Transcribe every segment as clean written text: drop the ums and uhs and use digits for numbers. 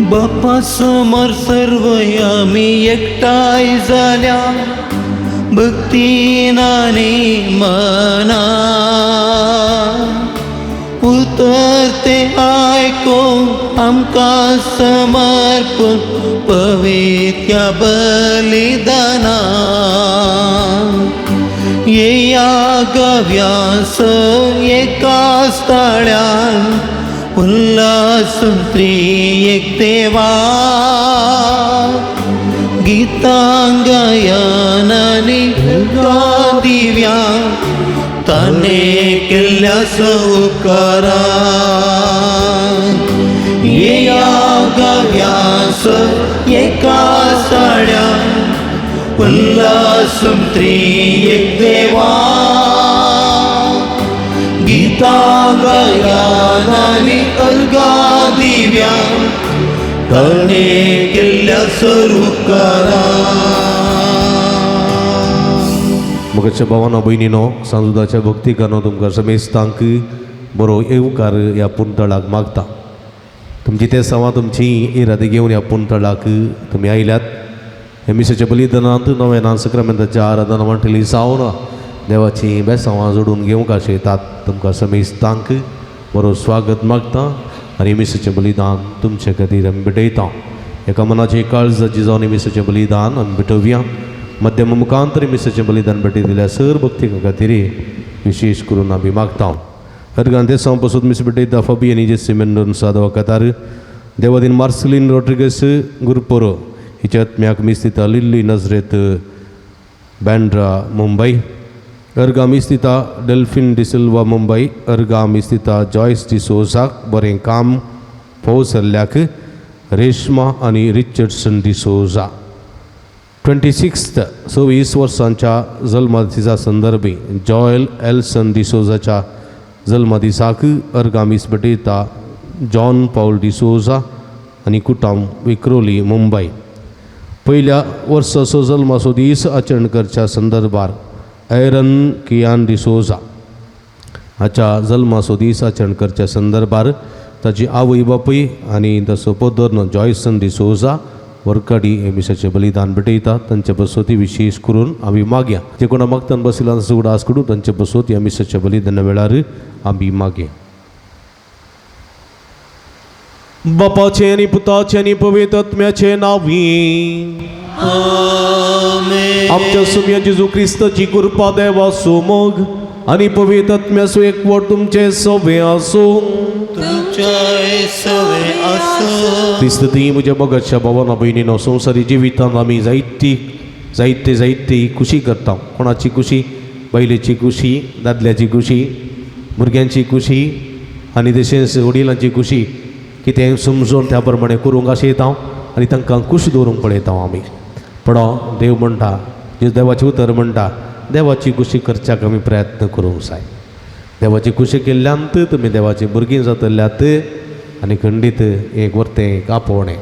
बापा समोर सर्व आमी एकठांय जाल्या भक्तीन आनी मना उतर ते आयको आमकां समर्पण पवित्या बलिदाना येया गव्यास एका स्थळ्यान उल्हासून त्रिएक देवा गीतां गायन आनी दिव्या ताणे केल्ल्या उपकारा येया गव्यास एका स्थळ्यान उल्हासून त्रिएक देवा गीता गायन आनी अर्गा दिव्या ताणे केल्ल्या उपकारा. मोगाच्या भावानो भयणीनो, सांजुदाच्या भक्तिकानो तुमकां समेस्तांक बरो येवकार ह्या पुंतळाक मागता. तुमची ते सवां तुमची इरादे घेवन ह्या पुंतळाक तुमी आयल्यात. हे मिसाच्या बलिदानांत नव्या सक्रामेंताच्या आराधना वांटली जावन देवाची बेसांवां जोडून घेवंक आशेतात. तुमकां समेस्तांक बरो स्वागत मागता आनी मिसाचें बलिदान तुमचे खातीर आमी भेटयता. एका मनाची काळजाची जावन मिसाचें बलिदान आमी भेटोवया. मध्यम मुखांतर मिसाचें बलिदान भेटयतल्या सर भक्ती खातीर विशेश करून आमी मागता. हरगान देसांव पसून मिस भेटयता फबी आनी जेसी मेंडोन्सा दवाखातार देवादीन मार्सलीन रॉड्रिगस गुरपोरो हिच्या आत्म्याक मिस दिता लिल्ली नजरेत बँड्रा मुंबय. अर्गा मिस दिता डेल्फिन डिसिल्वा मुंबय. अर्गा मिस दिता जॉयस डिसोजाक बरें काम फोव सरल्याक रेश्मा आनी रिचर्डसन डिसोजा. 26 26 वर्सांच्या जल्मदिसा संदर्भी जॉयल एल्सन डिसोजाच्या जल्मदिसाक अर्गा मिस भेटयता जॉन पावल डिसोजा आनी कुटाम विक्रोली मुंबय. पयल्या वर्साचो जल्माचो दीस आचरण करच्या संदर्भार एरन कियान डिसोजा हाच्या जल्माचो दीस आचरण करच्या संदर्भार ताची आवय बापूय आनी ताचो पोदर्न जॉयसन डिसोजा वर्कडी हे मिसाचें बलिदान भेटयता. तांचे बसोती विशेश करून आमी मागया. जे कोणा मागतान बशिल्लो उगडास करून तांचे बसोती ह्या मिसाच्या बलिदाना वेळार आमी मागया. बापाचे आनी पुताचे आनी पवित्र आत्म्याचे नांवी आमच्या सुम्या जेजू क्रिस्ताची कृपा देवाचो मोग आनी पवित्र आत्म्याचो एकवट तुमचे सवे आसूं. क्रिस्त ती म्हज्या मोगाच्या भावाना भयणीनो, संवसारी जिवितांत आमी जायती जायते जायती खुशी करता. कोणाची खुशी? बायलेची खुशी, दादल्याची खुशी, भुरग्यांची खुशी आनी तशेंच वडिलांची खुशी. कितें समजून त्या प्रमाणे करूंक आशेता आनी तांकां खूश दवरूंक पळयता आमी. पूण देव म्हणटा, जे देवाचें उतर म्हणटा, देवाची खुशी करच्याक आमी प्रयत्न करूंक जाय. देवाची खुशी केल्ल्यान तुमी देवाची भुरगीं जातल्यात आनी खंडीत एक वर्तें एक आपोवणें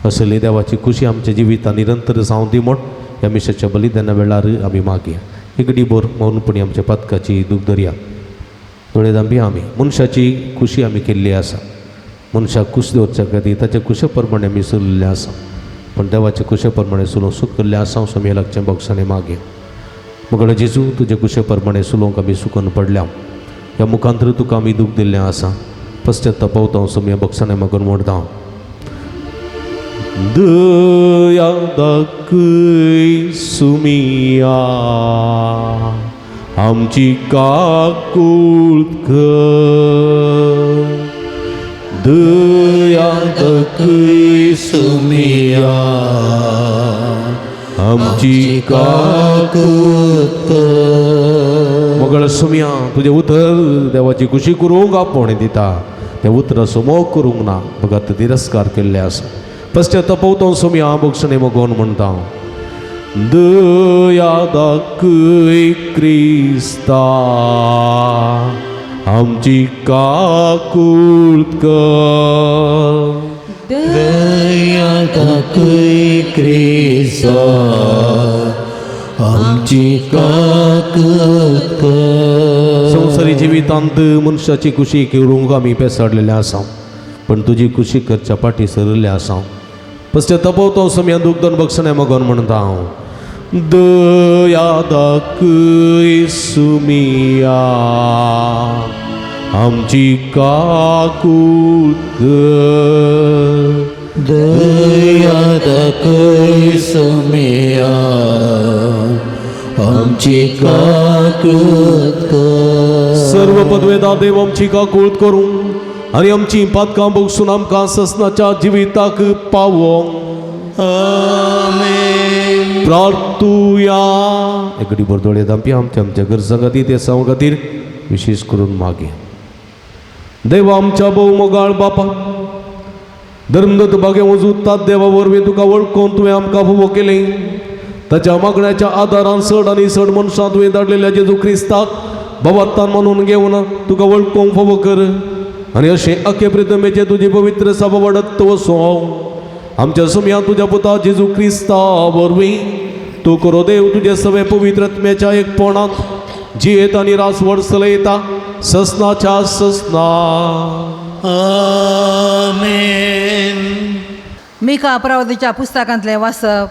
असली देवाची खुशी आमच्या जिवितांत निरंतर जावं दी म्हूण ह्या मिसाच्या बलिदाना वेळार आमी मागया. एक बोर मौनपणी आमच्या पदकाची दूख धरया. दोळे दांबी आमी मनशाची खुशी आमी केल्ली आसा. मनशाक खूश दवरच्या खातीर ताच्या खुशे प्रमाणे आमी चलिल्लें आसा. पूण देवाच्या खुशे प्रमाणे चलोवंक चुकल्लें आसा. स्वामी लागचें बोगसांनी मागया. मगळ जेजू, तुजे खुशे प्रमाणे चलोवंक आमी सुकून पडल्या. ह्या मुखांतर तुका आमी दूख दिल्लें आसा. पश्चाताप स्वामी बोगसाणे मागून मोडता. दया दाखय सुमिया आमची काकूळ कर. दया दाखय सुमिया आमची काकूळ कर. मगळ सुमिया तुजें उतर देवाची खुशी करूंक आपोवणें दिता. त्या उतराचो मोग करूंक ना भगत तिरस्कार केल्ले आसा. पश्चाताप सुमिया बोगसणे मगोन म्हणटा. दया दाखय क्रिस्ता आमची काकूळ कर. दया दाखय क्रिस्ता आमची काकूळ कर. संवसारी जिवितांत मनशाची खुशी करूंक आमी पेसाडलेले आसा. पण तुजी खुशी करच्या पाठी सरले आसा. पश्चे तपवतो सम्या दुग्धन बक्षणे मगन म्हणटा हांव दया दाखय सुमिया आमची काकूत कर. दया दाखय सुमिया आमची काकूत कर. सर्व पदवेदा देव आमची काकूत करूं आनी आमची पातकां बगसून आमकां ससनाच्या जिविताक पावोंक. आमेन. प्रार्थुया. एकटी बरदोळे दामपी आमच्या आमच्या गरजां खातीर ते साव खातीर विशेष करून मागे. देवा आमच्या भोव मोगाळ बापा, धर्मदत्त बागे वजूतात देवा वरवीं तुका वळखून तुवें आमकां भोवो केलें. ताच्या मागण्याच्या आदारान चड आनी चड मनशां तुवें धाडलेल्या जेजू क्रिस्ताक बाबात्तान मानून घेवन तुका वळखूंक फावो कर आनी अशें अखे प्रितमेचे तुजी पवित्र सभा वाडत वसो. आमच्या सुमया तुज्या पुता जेजू क्रिस्ता वरवीं तूं करो देव तुजे सगळे पवित्र आत्म्याच्या एकपणांत जियेत आनी रास वडसलयता ससनाच्या ससना. आमेन. मिका प्रवादीच्या पुस्तकांतलें वाचप.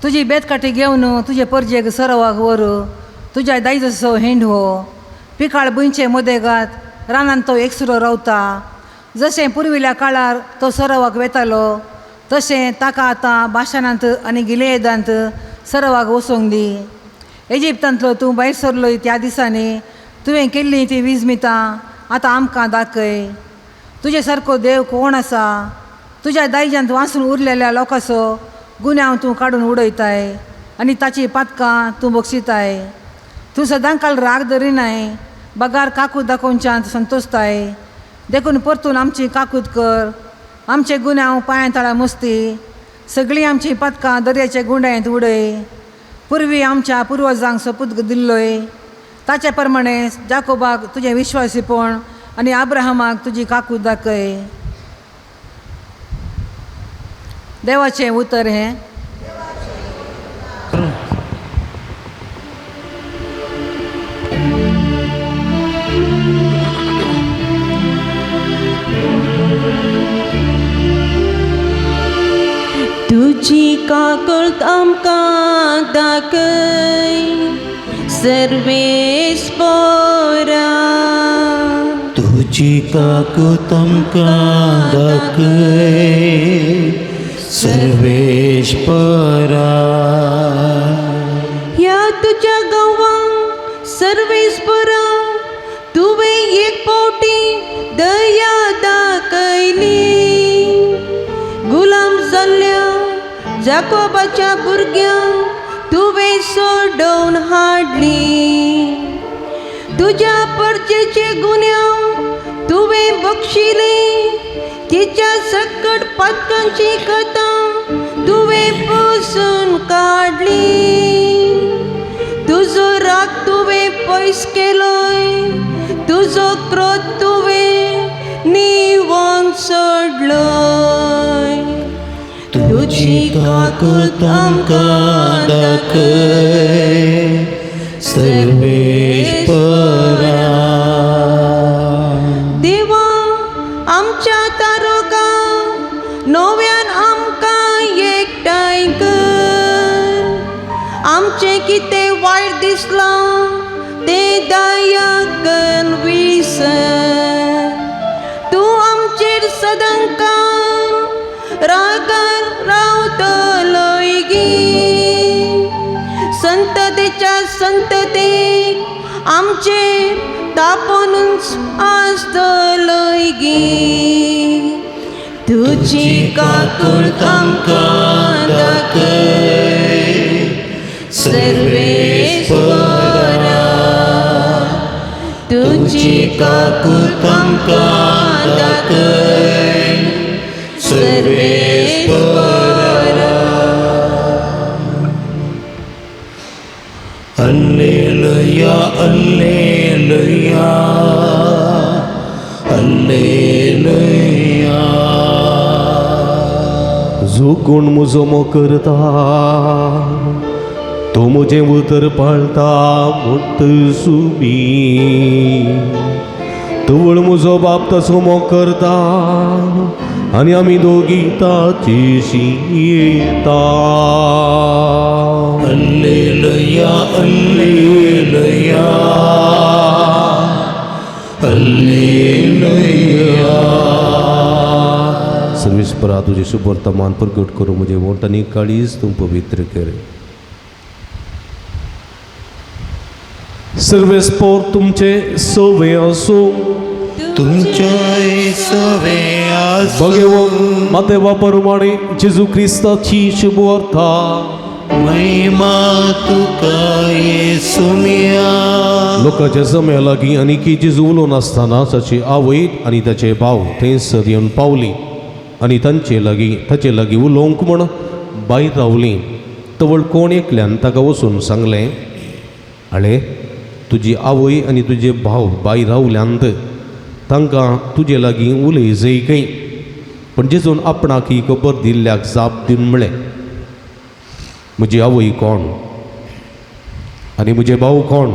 तुजी बेतकाठी घेवन तुजे परजेक सरोवाक व्हर, तुज्या दायजसो हेंड हो. पिकाळ भुंयचे मदेगात रानांत तो एकसुरो रावता. जशें पुर्विल्ल्या काळार तो सरोवाक वेतालो तशें ताका आतां बाशानांत आनी गिलेदांत सरोवाक वचोंक दी. इजिप्तांतलो तूं भायर सरलोय त्या दिसांनी तुवें केल्लीं तीं विजमितां आतां आमकां दाखय. तुजे सारको देव कोण आसा? तुज्या दायज्यांत वाचून उरलेल्या लोकांचो गुन्यांव तूं काडून उडयताय आनी ताची पातकां तूं बक्षिताय. तूं सदांकाल राग धरिनाय, बगार काकूत दाखोवच्यांत संतोशताय. देखून परतून आमची काकूत कर, आमचे गुन्यांव पांयां तळा मुस्ती, सगळीं आमचीं पातकां दर्याचे गुंड्यांत उडय. पुर्वी आमच्या पुर्वजांक सोपूत दिल्लोय ताचे प्रमाणे जाकोबाक तुजें विश्वासीपण आनी आब्राहमाक तुजी काकूत दाखय. देवाचें उतर हें. तुजी काकूत आमकां दाखय सर्वेस्पोरा. तुजी काकूत आमकां दाखय सर्वेस्परा. ह्या तुज्या गांवांक सर्वेस्परा तुवें एक फावटी दया दाखयली. गुलाम जाल्ल्या जाकोबाच्या भुरग्यांक तुवें सोडोवन हाडली. तुज्या परजेचे गुन्यांव तुवें बक्षिले, तिच्या सकट पातकांची कथा तुवें पुसून काडली. तुजो राग तुवें पयस केलोय, तुजो क्रोध तुवें निवोन सोडलोय. तुजी काकूत आमकां दाखय सर्वेस्परा. देवा आमच्या तारोका नव्यान आमकां एकठांय कर. आमचें कितें वायट दिसलां तें दया कर विसर. तूं आमचेर सदांकाल रागार रावतलोय गी. संततेच्या संततेक आमचेर तापोनूच आसतलोय गी. तुजी काकूत आमकां दाखय सर्वेस्परा. तुजी काकूत आमकां दाखय सर्वेस्परा. Alleluia, alleluia, alleluia. जो कोण म्हजो मोग करता तो म्हजें उतर पाळता म्हणटा सुमी. तवळ म्हजो बाप तसो मोग करता आनी आमी दोगी ताचेशी येता. Alleluia, alleluia, alleluia. सर्वेस्परा तुजें शुभ वर्तमान प्रगट करूं म्हजें वोंठ आनी काळीज तूं पवित्र कर. सर्वेस्पोर तुमचे सवे आसूं. तुमच्याय सवे आसूं. भगवंत मातेवा परमाणे जेजू क्रिस्ताची शुभ वार्ता. महिमा तुका येसुमिया. लोकांच्या जम्या लागीं आनी जेजू उलोवन आसतना ताची आवय आनी ताचे भाव थंयसर येवन पावली आनी तांचे लागीं ताचे लागीं उलोवंक म्हूण भायर रावलीं. तवळ कोण एकल्यान ताका वचून सांगलें, आळे तुजी आवय आनी तुजे भाव भायर रावल्यांत, तांकां तुजे लागीं उलय जय खंय. पूण जेजून आपणाक ही खबर दिल्ल्याक जाप दिवन म्हळें, म्हजी आवय कोण आनी म्हजे भाव कोण?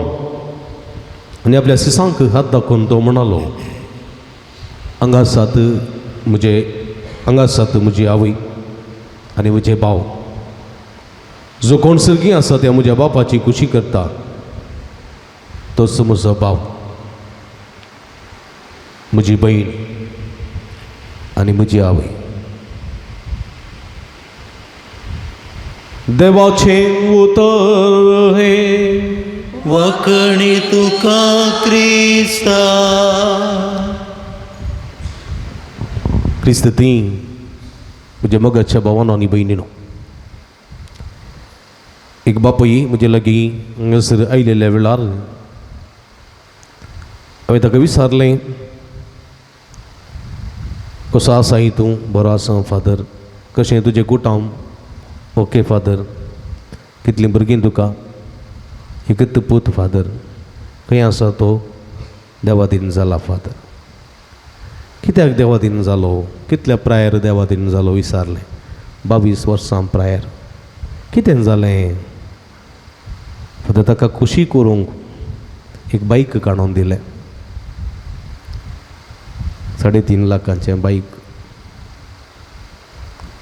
आनी आपल्या सिसांक हात दाखोवन तो म्हणालो, हांगा आसात म्हजे, हांगा आसात म्हजी आवय आनी म्हजे भाव. जो कोण सर्गी आसा त्या म्हज्या बापाची खुशी करता तोच म्हजो भाव, म्हजी भयण आनी म्हजी आवय. देवाचें उतर हें. वखणी तुका क्रिस्ता. क्रिस्त ती म्हज्या मोगाच्या भावानो आनी भयणीनो, एक बापूय म्हजे लागीं हांगासर आयलेल्या वेळार हांवें ताका विचारलें, कसो आसाय तूं? बरो आसा फादर. कशें तुजें कुटाम? Okay father. कितलीं भुरगीं तुका? एकच पूत फादर. खंय आसा तो? देवादीन जाला फादर. कित्याक देवादीन जालो? कितल्या प्रायर देवादीन जालो विचारलें. 22 वर्सां प्रायर. कितें जालें? फादर ताका खुशी करूंक एक बायक काडून दिलें, 3.5 लाखांचें बायक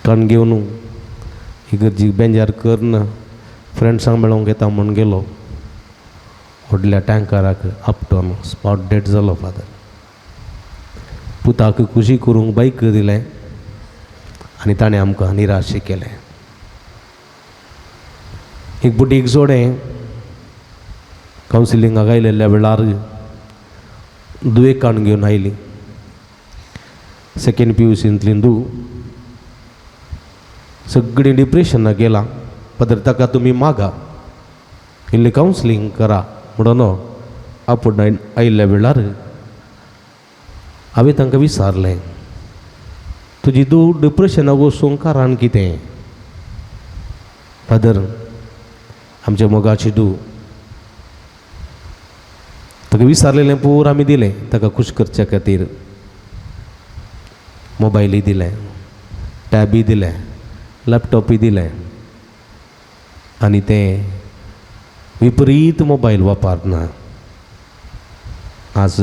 काण घेवन इगर्जी बेंजार करून फ्रेंड्सांक मेळोंक येता म्हूण गेलो. व्हडल्या टँकराक आपटोन स्पॉट डेड जालो फादर. पुताक खुशी करूंक बायक दिलें आनी ताणें आमकां निराश केलें. एक बुटीक जोडें कावन्सिलिंगाक आयलेल्या वेळार दुयें काण घेवन आयली. सेकेंड पी यू सींतली धूव सगळीं डिप्रेशनाक गेलां. फादर ताका तुमी मागा, इल्लें कावन्सिलींग करा म्हणून आपूण आयिल्ल्या वेळार हांवें तांकां विचारलें, तुजी धूव डिप्रेशनाक वचूंक कारण कितें? फादर आमच्या मोगाची धूव. ताका विचारलेलें पूर आमी दिलें ताका खूश करच्या खातीर. मोबायलय दिलें, टॅबय दिलें, लॅपटॉपय दिलें आनी तें विपरीत मोबायल वापरना आज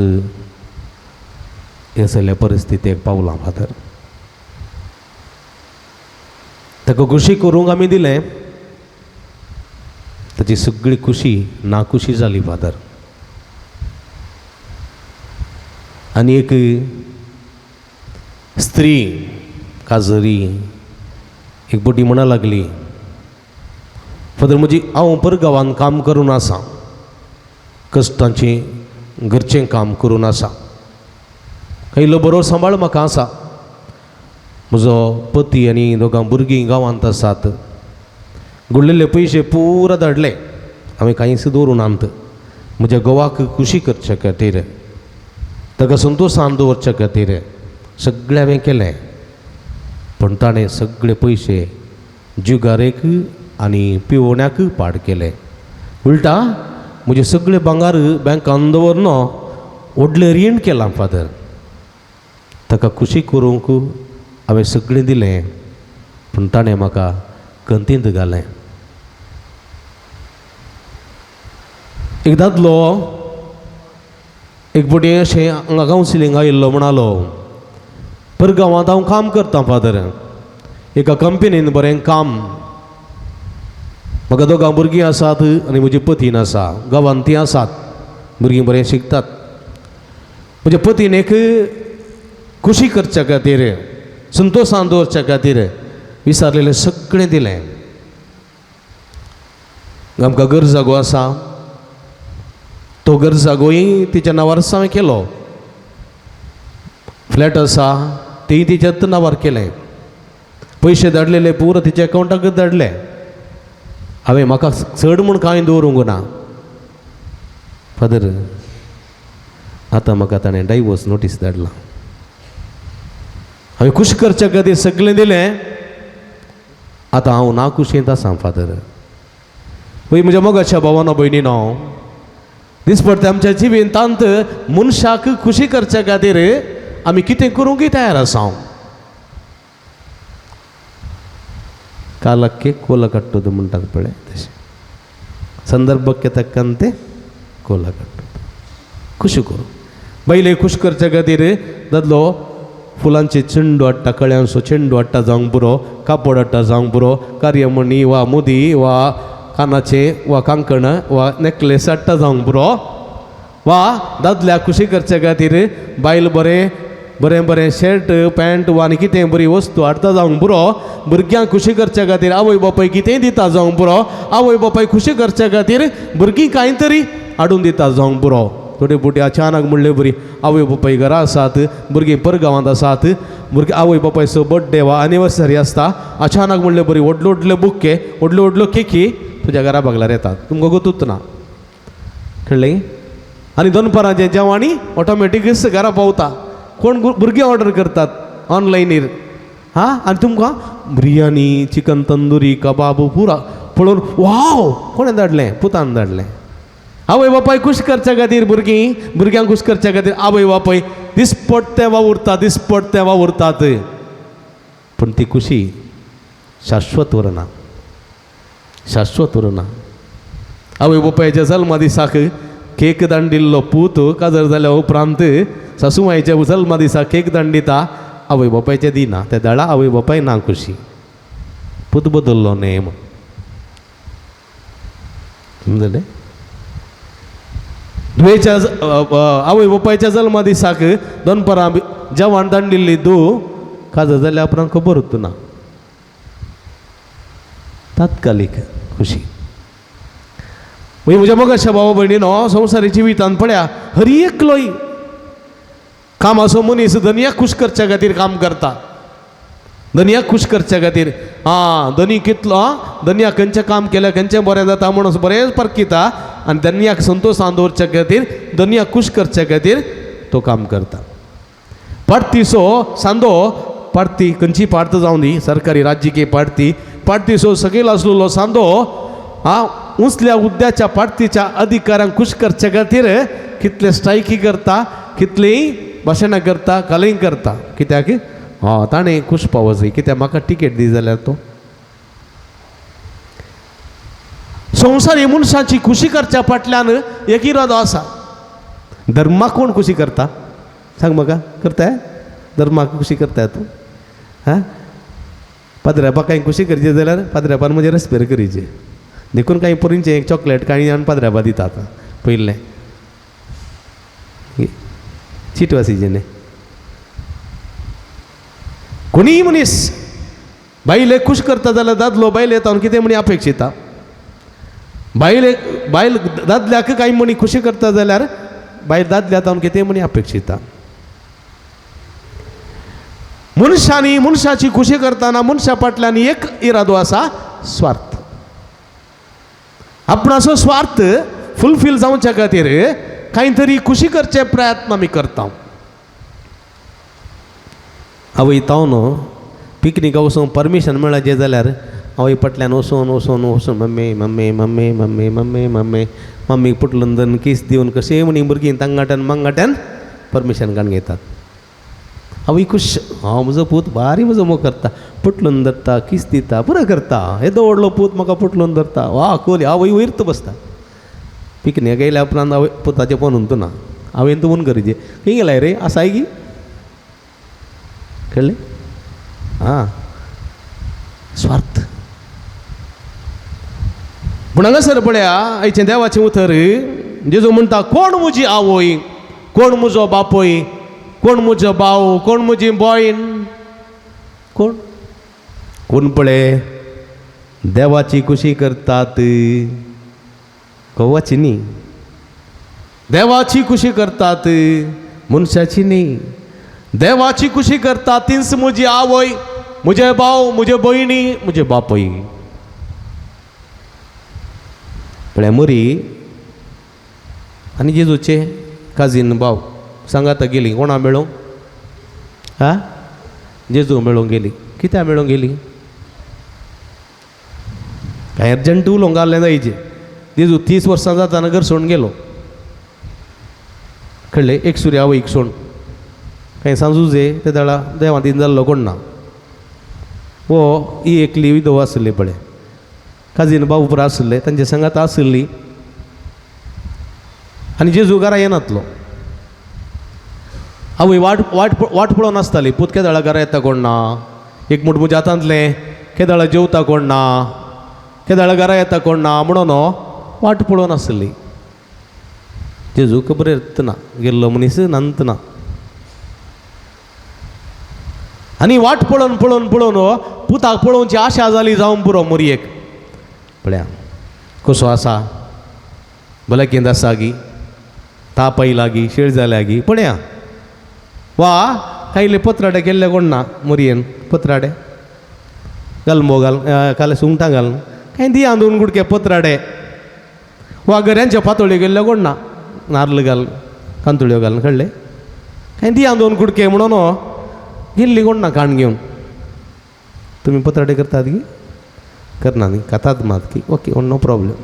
हे सगल्या परिस्थितीक पावलां फादर. ताका खुशी करूंक आमी दिलें, ताची सगळी खुशी नाखुशी जाली फादर. आनी एक स्त्री काजरी एक बोटी म्हणा लागली, फादर म्हजी हांव परगांवान काम करून आसा, कश्टांचें घरचें काम करून आसा, इल्लो बरो सांबाळ म्हाका आसा, म्हजो पती आनी दोगां भुरगीं गांवांत आसात, गुडलेले पयशे पुरा धाडले, हांवें कांयच दवरूं नात, म्हज्या घोवाक खुशी करचे खातीर, ताका संतोशान दवरचे खातीर सगळें हांवें केलें, पूण ताणें सगळे पयशे जुगारेक आनी पिवोण्याक पाड केले. उलटा म्हजें सगळें भांगार बँकान दवरन व्हडलें रीण केलां फादर. ताका खुशी करूंक हांवें सगळें दिलें, पूण ताणें म्हाका कंतींत घालें. एक दादलो एक फावटी अशें हांगा कावन्सिलिंग आयिल्लो म्हणालो, परगांवांत हांव काम करतां फादर, एका कंपनीन बरें काम, म्हाका दोगां भुरगीं आसात आनी म्हजी पतीन आसा, गांवांत तीं आसात, भुरगीं बरें शिकतात. म्हज्या पतीन एक खुशी करच्या खातीर, संतोशान दवरच्या खातीर विसारलेलें सगळें दिलें. आमकां घर जागो आसा, तो घर जागोय तिच्या नांवार हांवें केलो, फ्लॅट आसा तेय तिच्याच नांवार केलें, पयशे धाडलेले पुरो तिच्या अकावंटाकच धाडले. हांवें म्हाका चड म्हूण कांय दवरूंक ना फादर. आतां म्हाका ताणें डायवोर्स नोटीस धाडला. हांवें खूश करच्या खातीर सगळें दिलें, आतां हांव ना खुशेंत आसा फादर. पळय म्हज्या मोगाच्या भावानो भयणीनो, दिसपडटे आमच्या जिवितांत मनशाक खुशी करच्या खातीर आमी कितें करूंकय तयार आसा. ಕಾಲಕ್ಕೆ ಕೋಲ ಕಟ್ಟೋದು म्हणटात पळय तशें, ಸಂದರ್ಭಕ್ಕೆ ತಕ್ಕಂತೆ ಕೋಲ ಕಟ್ಟೋದು. खुशी करूं बायले खूश करच्या खातीर दादलो फुलांचे चेंडू हाडटा, कळ्यांचो चेंडू हाडटा जावंक पुरो, कापड हाडटा जावंक पुरो, कार्यमणी वा मुदी वा कानाचें वा कांकण वा नेकलेस हाडटा जावंक पुरो, वा दादल्याक खुशी करच्या खातीर बायल बरें बरें बरें शर्ट पॅन्ट वा आनी कितें बरी वस्तू हाडटा जावंक पुरो, भुरग्यांक खुशी करच्या खातीर आवय बापाय कितेंय दिता जावंक पुरो, आवय बापाय खुशी करच्या खातीर भुरगीं कांय तरी हाडून दिता जावंक पुरो. थोडे फावटी अचानक म्हणले बरी आवय बापाय घरा आसात, भुरगीं परगांवांत आसात, भुरगीं आवय बापायचो बड्डे वा एनिवर्सरी आसता, अचानक म्हणले बरी व्हडलो व्हडले बुके व्हडल्यो व्हडल्यो केकी तुज्या घरा बागल्यार येतात, तुमकां गोतूच ना, कळ्ळें? आनी दनपारांचें जेवण ऑटोमॅटिकच घरा पावता. कोण भुरगीं ऑर्डर करतात ऑनलायनीर, हां, आनी तुमकां बिरयानी चिकन तंदुरी कबाब पुरा पळोवन वाव, कोणें धाडलें? पुतान धाडलें. आवय बापाय खूश करच्या खातीर भुरगीं, भुरग्यांक खूश करच्या खातीर आवय बापाय दिसपट्टे वावुरतात, दिसपट्टे वावुरतात, पूण ती खुशी शाश्वत उरना, शाश्वत उरना. आवय बापायच्या जल्मा दिसाक केक दांडिल्लो पूत काजर जाल्या उपरांत सासुमायच्या जल्मा दिसा केक दांडिता, आवय बापायचें दिना, ते दाडा आवय बापाय ना खुशी, पूत बदल्लो नेम. समजलें? धुवेच्या आवय बापायच्या जल्मा दिसाक दनपरां जेवण दांडिल्ली धूव काजर जाल्या उपरांत खबर ना, तात्कालीक खुशी. म्हज्या मोगाच्या भावा भयणीनो, संवसारी जिवितांत पळया हर एकलोय कामाचो मनीस धनयाक खूश करच्या खातीर काम करता, धनयाक खूश करच्या खातीर. आं, धनी कितलो, आं, धनयाक खंयचें काम केलें खंयचें बरें जाता म्हणून बरेंच परकिता आनी धनयाक संतोशान दवरच्या खातीर, धनयाक खूश करच्या खातीर तो काम करता. पार्टीचो सांदो, पार्टी खंयची पार्ट जावं दी, सरकारी राज्यकीय पार्टी, पार्टीचो सकयल आसलेलो सांदो आं उंचल्या हुद्द्याच्या पार्टीच्या अधिकाऱ्यांक खूश करच्या खातीर कितले स्ट्रायकी करता, कितलीं भाशणां करता, कालय करता. कित्याक? हय, ताणें खूश पावो जाय, कित्याक म्हाका टिकेट दी जाल्यार तो. संवसारी मनशाची खुशी करच्या फाटल्यान एक इरादो आसा. धर्माक कोण खुशी करता सांग म्हाका? करताय धर्माक खुशी करताय तूं? हां, पाद्र्यापाक कांय खुशी करची जाल्यार पाद्र्यापान म्हजें रेस्पेर करीचे, देखून कांय पोरींचें एक चॉकलेट कांय आनी पाद्र्यापा दितात पयलें चीट वासीचें न्ही. कोणीय मनीस बायले खूश करता जाल्यार दादलो बायल येता कितें म्हणी अपेक्षिता, बायले बायल दादल्याक कांय म्हणी खुशी करता जाल्यार बायल दादल्या तावन कितें म्हणी अपेक्षिता. मनशांनी मनशाची खुशी करतना मनशा फाटल्यान एक इरादो आसा, स्वार्थ. आपणाचो स्वार्थ फुलफील जावच्या खातीर कांय तरी खुशी करचे प्रयत्न आमी करता. आवय तावन पिकनीक वचूंक परमिशन मेळाचें जाल्यार आवय फाटल्यान वचून वचून वचून mummy mummy mummy mummy mummy mummy मम्मीक पुटलून धरून कीस दिवन कशें म्हणी भुरगीं तांगाट्यान मांगाट्यान परमिशन काडून घेतात. आवय खूश, हांव म्हजो पूत भारी म्हजो मोग करता, पुटलून धरता, कीस दिता, पुरो करता, येदो व्हडलो पूत म्हाका पुटलून धरता, वा कोली आवय वयर बसता. पिकनीक येयल्या उपरांत आवय पुताचें फोन उरतना हांवें तूं करीजे खंय गेलाय रे आसाय की कळ्ळें आं स्वार्थ. पूण हांगासर पळया आयचें देवाचें उतर जेजू म्हणटा कोण म्हजी आवय, कोण म्हजो बापूय, कोण म्हजो भाव, कोण म्हजी भयण, कोण कोण पळय देवाची खुशी करतात, घोवाची न्ही, देवाची खुशी करतात, मनशाची न्ही, देवाची खुशी करतात तीच म्हजी आवय, म्हजे भाव, म्हजे भयणी, म्हजे बापूय. पळय मरी आनी जेजूचे काजीन भाव सांगाता गेली कोणा मेळोंक, हा जेजू मेळोंक गेली. कित्याक मेळोंक गेली? कांय अर्जंट उलोवंक घाल्लें जायचे. जेजू 30 वर्सां जाताना घर सोडून गेलो, कळ्ळें, एक सुर्या आवयक सोडून. कांय सांजूजे ते दळा देवान तीन जाल्लो कोण ना. हो ही एकली विधवा आसली पळय, काजीन भाव पुरा आसले, तांचे सांगात आसली आनी जेजू घरा येनातलो. आवय वाट वाट वाट पळोवन आसताली, पूत केदळा घरा येता कोण ना, एक मुठ म्हज्या हातांतलें केदळा जेवता कोण ना, केदळा घरा येता कोण ना म्हणून वाट पळोवन आसली. जेजू खबर येतना गेल्लो मनीस नंत ना. आनी वाट पळोवन पळोवन पळोवन पुताक पळोवची आशा जाली जावन पुरो मोरयेक. पळया कसो आसा, भलायकेंत आसा गी, ताप आयला गी, शेळ जाल्या गी, पळया वा कायले पत्राडे केल्ले कोण ना मोरयेन, पत्राडे गालमो घाल, काल सुंगटां घाल, कांय दिया दोन गुडके पत्राडे वा गऱ्यांच्या पातोळ्यो गेल्ले कोण ना, नार्ल घाल, कांतुळ्यो घाल, कळ्ळें, कांय दिया दोन गुडके म्हणून गेल्ली कोण ना काण घेवन. तुमी पत्राडे करतात की करना न्ही, खातात मात की ओके, नो प्रॉब्लेम.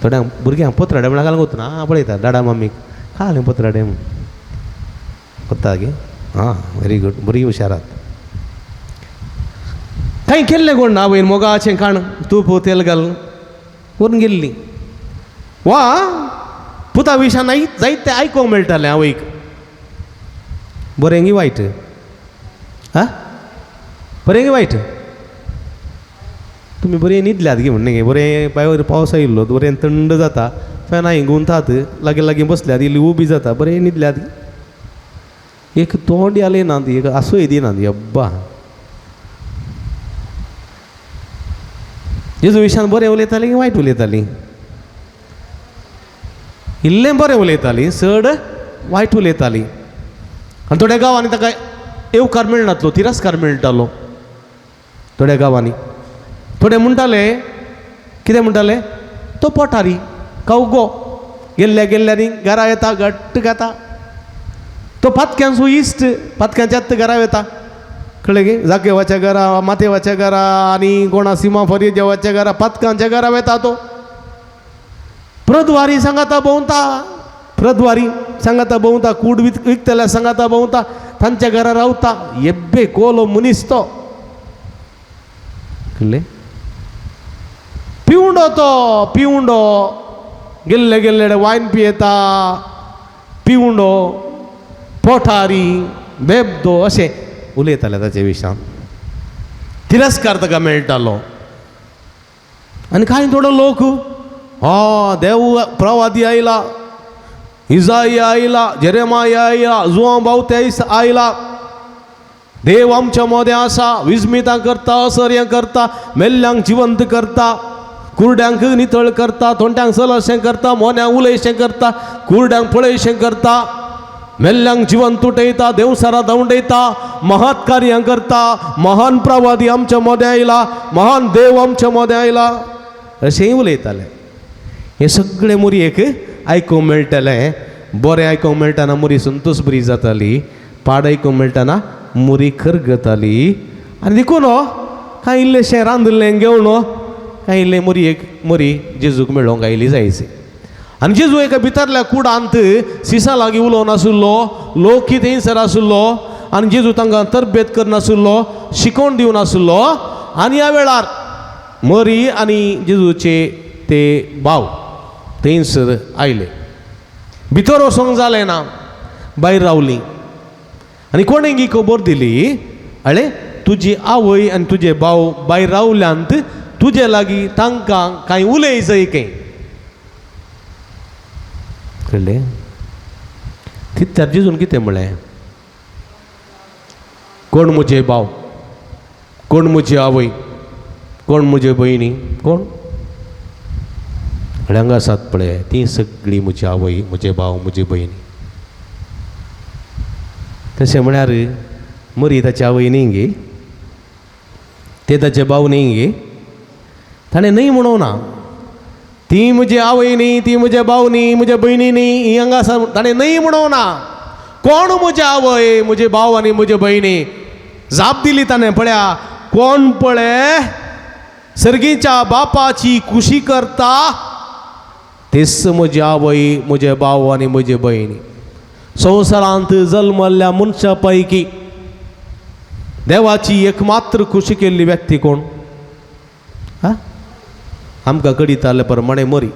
थोड्यांक भुरग्यांक पत्राडे म्हळ्यार घालूंक वतना आं पळयता डाडा मम्मीक खालें पत्राडे म्हूण करता गे, आं व्हेरी गूड, बरी हुशारात. कांय केल्लें कोण ना वयर मोगाचें काण तूप तेल घाल व्हरून गेल्ली. वा पुता विशान जायते आयकोंक मेळटालें आवयक, बरें गी वायट, आं बरें गी वायट. तुमी बरें न्हिदल्यात गी म्हण गे, बरें भायर पावस आयिल्लो बरें थंड जाता, फॅनां गुंतात, लागीं लागीं बसल्यात इल्ली उबी जाता, बरें न्हिदल्यात. एक तोंड आलें ना ती, एक आसूय दिना ती अब्बा. जेजू विशान बरें उलयताली की वायट उलयताली? इल्लें बरें उलयताली, चड वायट उलयताली. आनी थोड्या गांवांनी ताका येवकार मेळनातलो, तिरस्कार मेळटालो थोड्या गांवांनी. थोडे म्हणटाले, कितें म्हणटाले, तो पोटारी कावगो गेल्ल्या गेल्ल्यांनी घरा येता घट्ट खाता, तो पातक्यांचो इश्ट, पातक्यांच्यात घरा येता, कळ्ळें गे, जागेवाच्या घरा, माथेवाच्या घरा, आनी कोणा सिमा फरी देवाच्या घरा, पातकांच्या घरा वेता तो. प्रद्वारी सांगाता भोंवता, प्रद्वारी सांगाता भोंवता, कूड विकतल्या सांगाता भोंवता, तांच्या घरा रावता, एब्बे कोलो मनीस तो, कळ्ळें. पिवंडो तो, पिवंडो गेल्ले गेल्ले वायन पियेता, पिवंडो, पोठारी, बेबदो अशें उलयताले ताचे विशान. तिरस्कार ताका मेळटालो. आनी कांय थोडो लोक हा देव प्रवादी आयला, इजाई आयला, जेरेमाय आयला, जुआंव बावतेस आयला, देव आमच्या मदें आसा, विस्मितां करता, असर्यां करता, मेल्ल्यांक जिवंत करता, कुरड्यांक नितळ करता, तोंड्यांक चलशें करता, मोन्यांक उलयशें करता, कुरड्यांक पळयशें करता, मेल्ल्यांक जिवंत उठयता, देवसारा धांवडयता, महात कार्यां करता, महान प्रवादी आमच्या मदें आयला, महान देव आमच्या मदें आयला, अशेंय उलयताले. हें सगळें मोरयेक आयकूंक मेळटालें. बरें आयकूंक मेळटाना मोरी संतोष बरी जाताली, पाड आयकूंक मेळटाना मोरी खरगताली. आनी देखून कांय इल्लेशें रांदिल्लें घेवन कांय इल्लें मोरयेक मोरी जेजूक मेळोवंक आयली जायची. आनी जेजू एका भितरल्या कुडांत सिसा लागीं उलोवन आशिल्लो, लोक थंयसर आशिल्लो आनी जेजू तांकां तरबेत करनाशिल्लो, शिकोवन दिवन आशिल्लो. आनी ह्या वेळार मरी आनी जेजूचे ते भाव थंयसर आयले. भितर वचोंक जालें ना, भायर रावलीं. आनी कोणें ही खबर दिली, अळे तुजी आवय आनी तुजे भाव भायर रावल्यांत, तुजे लागीं तांकां कांय उलय जाय खंय. कळ्ळें? तितल्यार जेजून कितें म्हळें, कोण म्हजे भाव, कोण म्हजी आवय, कोण म्हजे भयणी, कोण? हांगा आसात पळय ती सगळीं म्हजी आवय, म्हजे भाव, म्हजी भयणी. तशें म्हळ्यार मरी ताची आवय न्ही गे, ते ताचे भाव न्ही गे, ताणें न्हय म्हणूंक ना. ती म्हजी आवय न्ही, ती म्हजे भाव न्ही, म्हज्या भयणी न्ही, ही हांगा आसा, ताणें न्हय म्हणूंक ना. कोण म्हजी आवय, म्हजे भाव आनी म्हजे भयणी? जाप दिली ताणें, पळया कोण पळय सर्गीच्या बापाची खुशी करता तेच म्हजी आवय, म्हजे भाव आनी म्हजे भयणी. संवसारांत जल्मल्ल्या मनशा पैकी देवाची एकमात्र खुशी केल्ली व्यक्ती कोण? हा, आमकां कळीत आसले प्रमाणे मरी.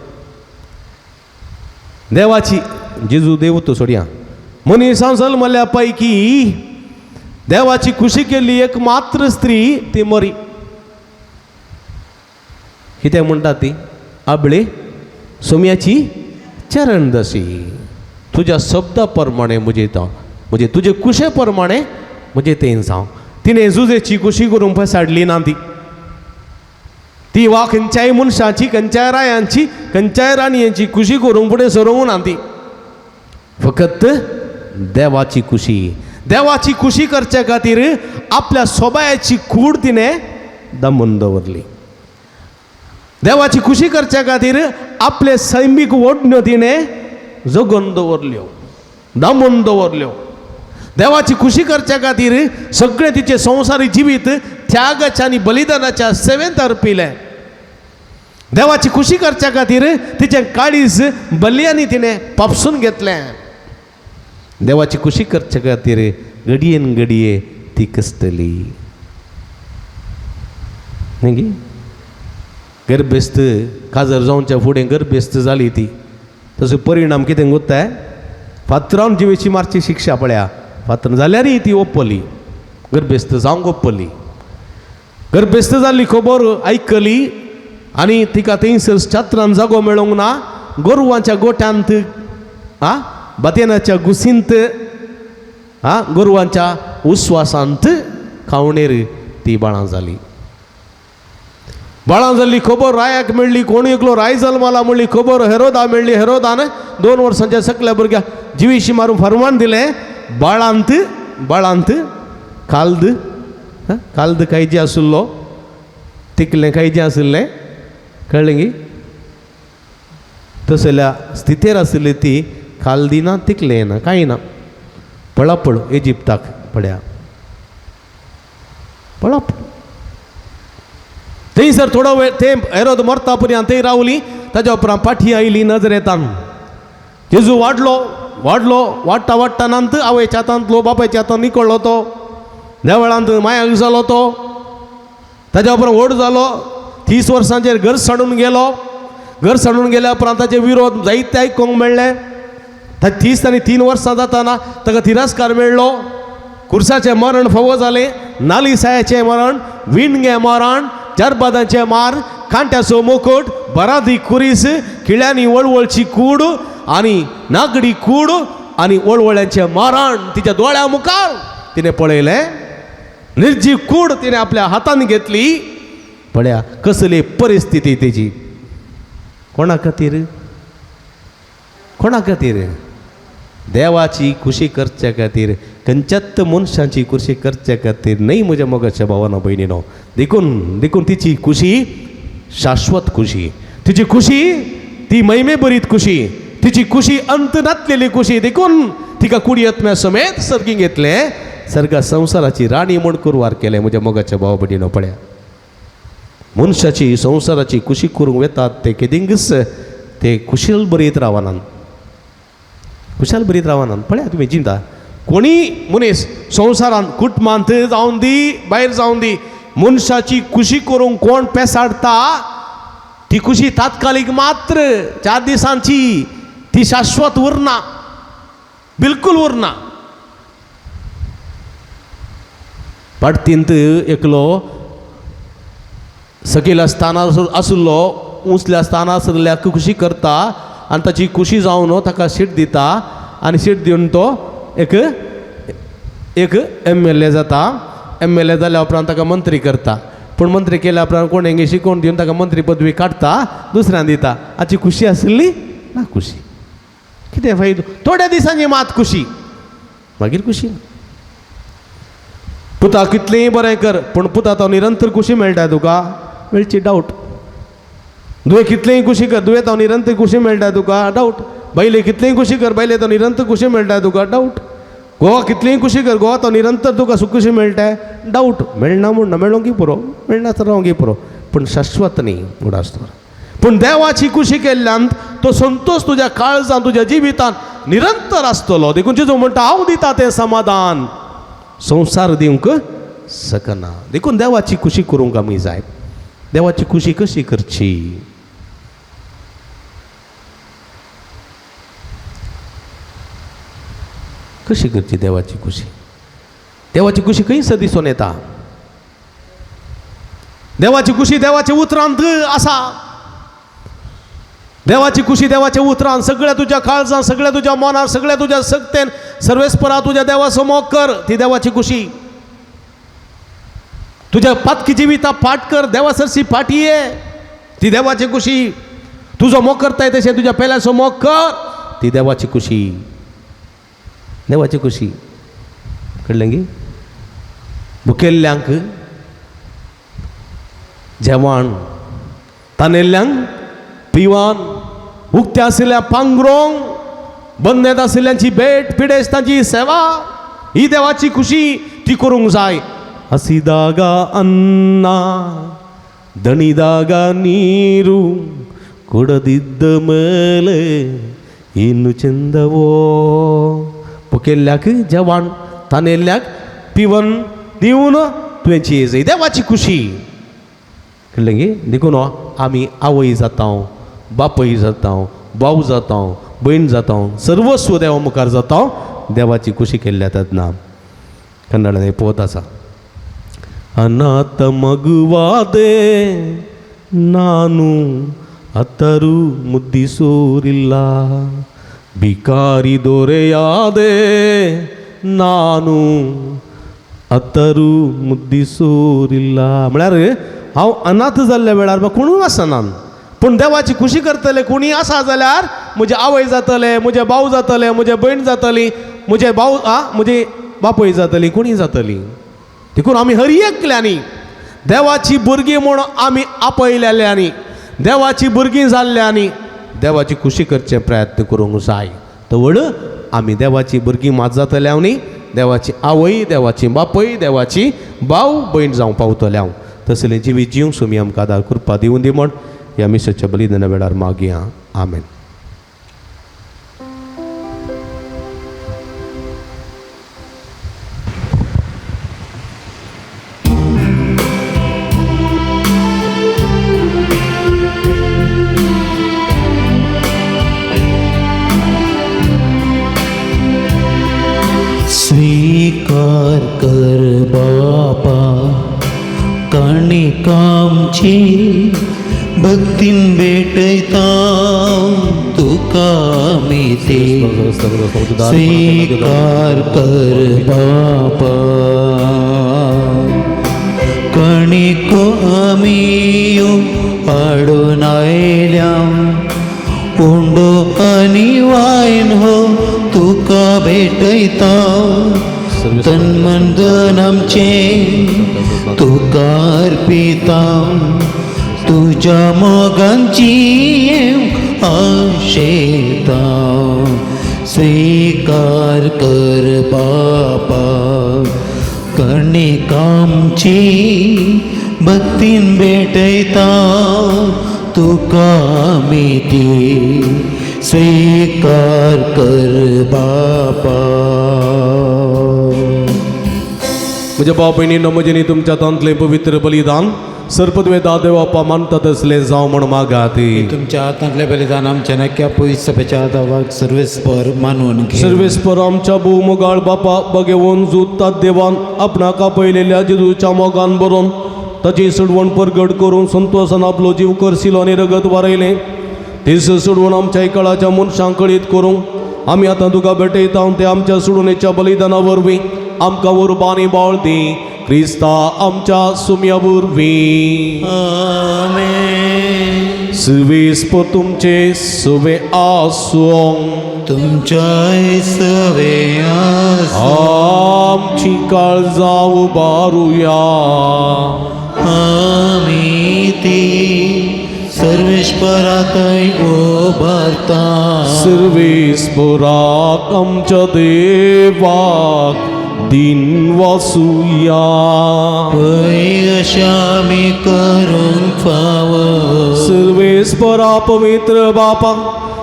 देवाची, जेजू देव तो सोडया, मनीसान जल्मल्ल्या पैकी देवाची खुशी केल्ली एकमात्र स्त्री ती मरी. कितें म्हणटा ती? आबळे सोम्याची चरणदशी, तुज्या शब्दा प्रमाणे म्हजे तो, म्हणजे तुजे कुशे प्रमाणे म्हजे तें जावं. तिणें जुजेची खुशी करूंक पसाडली ना. ती ती वा खंयच्याय मनशाची, खंयच्याय रायांची, खंयच्याय राणयेची खुशी करूंक फुडें सरूंक ना. ती फकत देवाची खुशी, देवाची खुशी करचे खातीर आपल्या सोबायाची कूड तिणें दमून दवरली. देवाची खुशी करचे खातीर आपले सैमीक ओडण्यो तिणें जगोवन दवरल्यो, दामून दवरल्यो. देवाची खुशी करचे खातीर सगळें तिचें संवसारी जिवीत त्यागाच्या आनी बलिदानाच्या सेवेंत अर्पिलें. देवाची खुशी करच्या खातीर तिचें काळीज बलियांनी तिणें पापसून घेतलें. देवाची खुशी करचे खातीर घडयेन घडये ती कसतली न्ही गी. गर्भेस्त काजर जावच्या फुडें गर्भेस्त जाली ती, तसो परिणाम कितें गोत्ताय? फातरान जिवेची मारची शिक्षा पळया, फातरान जाल्यारय ती ओपली, गर्भेस्त जावंक ओपली. गर्भेस्त जाल्ली खबर आयकली आनी तिका थंयसर छात्रान जागो मेळोंक ना. गोरवांच्या गोठ्यांत, आ बातेनाच्या गुसींत, आ गोरवांच्या उस्वासांत खावणेर ती बाळां जाली. बाळां जाल्ली खबर रायाक मेळ्ळी. कोण एकलो राय जल्मला म्हणली खबर हेरोदा मेळ्ळी. हेरोदान 2 वर्सांच्या सकल्या भुरग्याक जिवीशी मारून फरमान दिलें, बाळांत बाळांत काल्द, काल्द कांय आशिल्लो, तिकलें कांय आशिल्लें, कळ्ळें गी? तसल्या स्थितेर आशिल्ली ती, काल्दी ना, तिकलें ना, कांय ना. पळापळ इजिप्ताक पळया, पळापळ थंयसर थोडो वेळ ते हेरोद मरता पर्यंत थंय रावली. ताज्या उपरांत पाठी आयली नजरेतान. जेजू वाडलो वाडलो, वाडटा वाडटा नांत आवयच्या हातांतलो बापायच्या हातांत निकळ्ळो तो, देवळांत मायाक जालो तो. ताज्या उपरांत व्हड जालो, 30 वर्सांचेर घर सांडून गेलो. घर सांडून गेल्या उपरांत ताचे विरोध जायते आयकूंक मेळ्ळे. 30 आनी 3 वर्सां जाताना ताका तिरस्कार मेळ्ळो. कुर्साचें मरण फावो जालें, नालिसायाचें मरण, विणगें मरण, जरबादांचे मार, कांट्याचो मुकुट, बरादी कुरीस, किळ्यांनी वळवळची कूड आनी नागडी कूड आनी वळवळ्यांचें मरण तिच्या दोळ्या मुखार तिणें पळयलें. निर्जीव कूड तिणें आपल्या हातान घेतली. पळया कसली परिस्थिती तेजी. कोणा खातीर? कोणा खातीर? देवाची खुशी करचे खातीर, खंयच्याच मनशांची खुशी करचे खातीर न्हय म्हज्या मोगाच्या भावानो भयणीनो. देखून देखून तिची खुशी शाश्वत खुशी, तिची खुशी ती महिमे भरीत खुशी, तिची खुशी अंत नातलेली खुशी. देखून तिका कुडयत्म्या समेत सर्गी घेतलें, सर्गा संवसाराची राणी म्हूण कुरवार केलें. म्हज्या मोगाच्या भाव भयणीनो पळया, मनशाची संवसाराची खुशी करूंक वेतात ते केदिंगच ते कुशल बरीत रावनात, कुशल बरीत रावनात. पळया तुमी चिंता, कोणी मनीस संवसारांत कुटुंबांत जावन दी, भायर जावन दी, मनशाची खुशी करूंक कोण पेसाडटा ती खुशी तात्कालीक मात्र, 4 दिसांची, ती शाश्वत उरना, बिलकुल उरना. पाटतींत एकलो सकयल्या स्थानार आशिल्लो उंचल्या स्थानार आशिल्ल्या खुशी करता आनी ताची खुशी जावन ताका सीट दिता आनी सीट दिवन तो एक एक MLA जाता. MLA जाल्या उपरांत ताका मंत्री करता. पूण मंत्री केल्या उपरांत कोण हेंगे शिकोवन दिवन ताका मंत्री पदवी काडटा, दुसऱ्यान दिता. हाची खुशी आशिल्ली ना खुशी. कितें फायदो? थोड्या दिसांनी मात खुशी, मागीर खुशी ना. पुता कितलेंय बरें कर पूण पुता तो निरंतर खुशी मेळटा तुका, मेळची डावट. दुवे कितलेंय खुशी कर, दुवे तो निरंतर खुशी मेळटा तुका, डावट. बायले कितलेंय खुशी कर, बायले तो निरंतर खुशी मेळटा तुका, डावट. गोवा कितलेंय खुशी कर, गोवा तो निरंतर तुका सुख खुशी मेळटा, डावट. मेळना म्हूण ना, मेळोंक पुरो, मेळना तर रावंक पुरो, पूण शाश्वत न्ही उडास. पूण देवाची खुशी केल्ल्यान तो संतोश तुज्या काळजान तुज्या जिवितान निरंतर आसतलो. देखून जेजू म्हणटा हांव दिता तें समाधान संवसार दिवंक शकना. देखून देवाची खुशी करूंक आमी जाय. देवाची खुशी कशी करची? कशी करची देवाची खुशी? देवाची खुशी खंयसर दिसून येता? देवाची खुशी देवाच्या उतरांत आसा. देवाची खुशी देवाच्या उतरान सगळ्या तुज्या काळजान, सगळ्या तुज्या मनान, सगळ्या तुज्या शक्तेन सर्वेस्परा तुज्या देवाचो मोग कर, ती देवाची खुशी. तुज्या पातकी जिविता पाठ कर, देवा सरशी फाटी ये, ती देवाची खुशी. तुजो मोग करताय तशें तुज्या पेल्याचो मोग कर, ती देवाची खुशी. देवाची खुशी कळ्ळें गी? भुकेल्ल्यांक जेवण, तानेल्ल्यांक पिवान, उक्त्या आशिल्ल्या पांगरोंक, बंदेत आशिल्ल्यांची भेट, पिडेस्तांची सेवा, ही देवाची खुशी, ती करूंक जाय. ಹಸಿದಾಗ ಅನ್ನ ದಣಿದಾಗ ನೀರು ಕೊಡದಿದ್ದ ಮೇಲೆ ಇನ್ನು ಚೆಂದವೋ. भुकेल्ल्याक जेवण, तानेल्ल्याक पिवन दिवन तुवें चीज, ही देवाची खुशी. कळ्ळें गी? देखून आमी आवय जाता, बापूय जाता, भाव जाता, भयण जाता, सर्वस्व देवा मुखार जाता देवाची खुशी केल्ल्या तेन्ना. कन्नडान पोत आसा, ಅನಾಥ ಮಗುವಾದೆ ನಾನು ಅತ್ತರು ಮುದ್ದಿಸೋರಿಲ್ಲ, ಭಿಕಾರಿ ದೊರೆಯಾದೆ ನಾನು अत्तरू मुद्दिसोरिल्ला. म्हळ्यार हांव अनाथ जाल्ल्या वेळार म्हाका कोणूय आसना, पूण देवाची खुशी करतले कोणीय आसा जाल्यार म्हजे आवय जातले, म्हजे भाव जातले, म्हजे भयण जातली, म्हजे भाव म्हजे बापूय जातली, कोणीय जातली. देखून आमी हर एकल्यांनी देवाची भुरगीं म्हूण आमी आपयलेल्यांनी, देवाची भुरगीं जाल्ल्यांनी देवाची खुशी करचे प्रयत्न करूंक जाय. तवळ आमी देवाची भुरगीं मात जातले न्ही, देवाची आवय, देवाची बापूय, देवाची भाव भयण जावंक पावतले हांव. तसलें जिवीत जिवंक सुमी आमकां आदार कृपा दिवन दी म्हण ह्या मिसाच्या बलिदाना वेळार मागया. आमेन. स्वीकार कर बापा काणिकामची भक्तीन भेटयता तुका आमी ते. स्वीकार कर बापा कणिको आमी हाडून आयल्या, उंडो आनी वायन हो तुका भेटयता. तन मन धन आमचें तुका अर्पिता, तुज्या मोगांची आशेता. स्वीकार कर बापा कणिकामची भक्तीन भेटयता तुका आमी ती. स्वीकार कर बापा. म्हज्या भाव भयणींनो, म्हजें न्ही तुमच्या तांतलें पवित्र बलिदान सर्पद्वे देवापा मानता तसलें जावं म्हण मागात. तुमच्या हातांतले बलिदान आमच्या नक्या पयस दावाक सर्वेस्पर मानून घे. सर्वेस्पर आमच्या भोवमोगाळ बापा बगेवन जुतात देवान आपणाक आपयलेल्या जेजूच्या मोगान बरोवन ताची सोडवण परगट करून संतोसान आपलो जीव करसिलो आनी रगत वारयलें तीच सोडवण आमच्या कळाच्या मनशांक कळीत करूंक आमी आतां तुका भेटयता. ते आमच्या सोडवणेच्या बलिदाना वरवीं आमकां उर्बा आनी बळ दी क्रिस्ता आमच्या सुम्या वरवीं. आमेन. सुवेस्पर तुमचे सुवे आसूं. तुमच्या सवे आसूं. आमची काळजां उबारुया. आमी ती सर्वेस्परातय उबारता. सर्वेस्पराक आमच्या देवाक दिन वासुया. पय अशें आमी करूंक फावो. सर्वेस्परा पवित्र बापा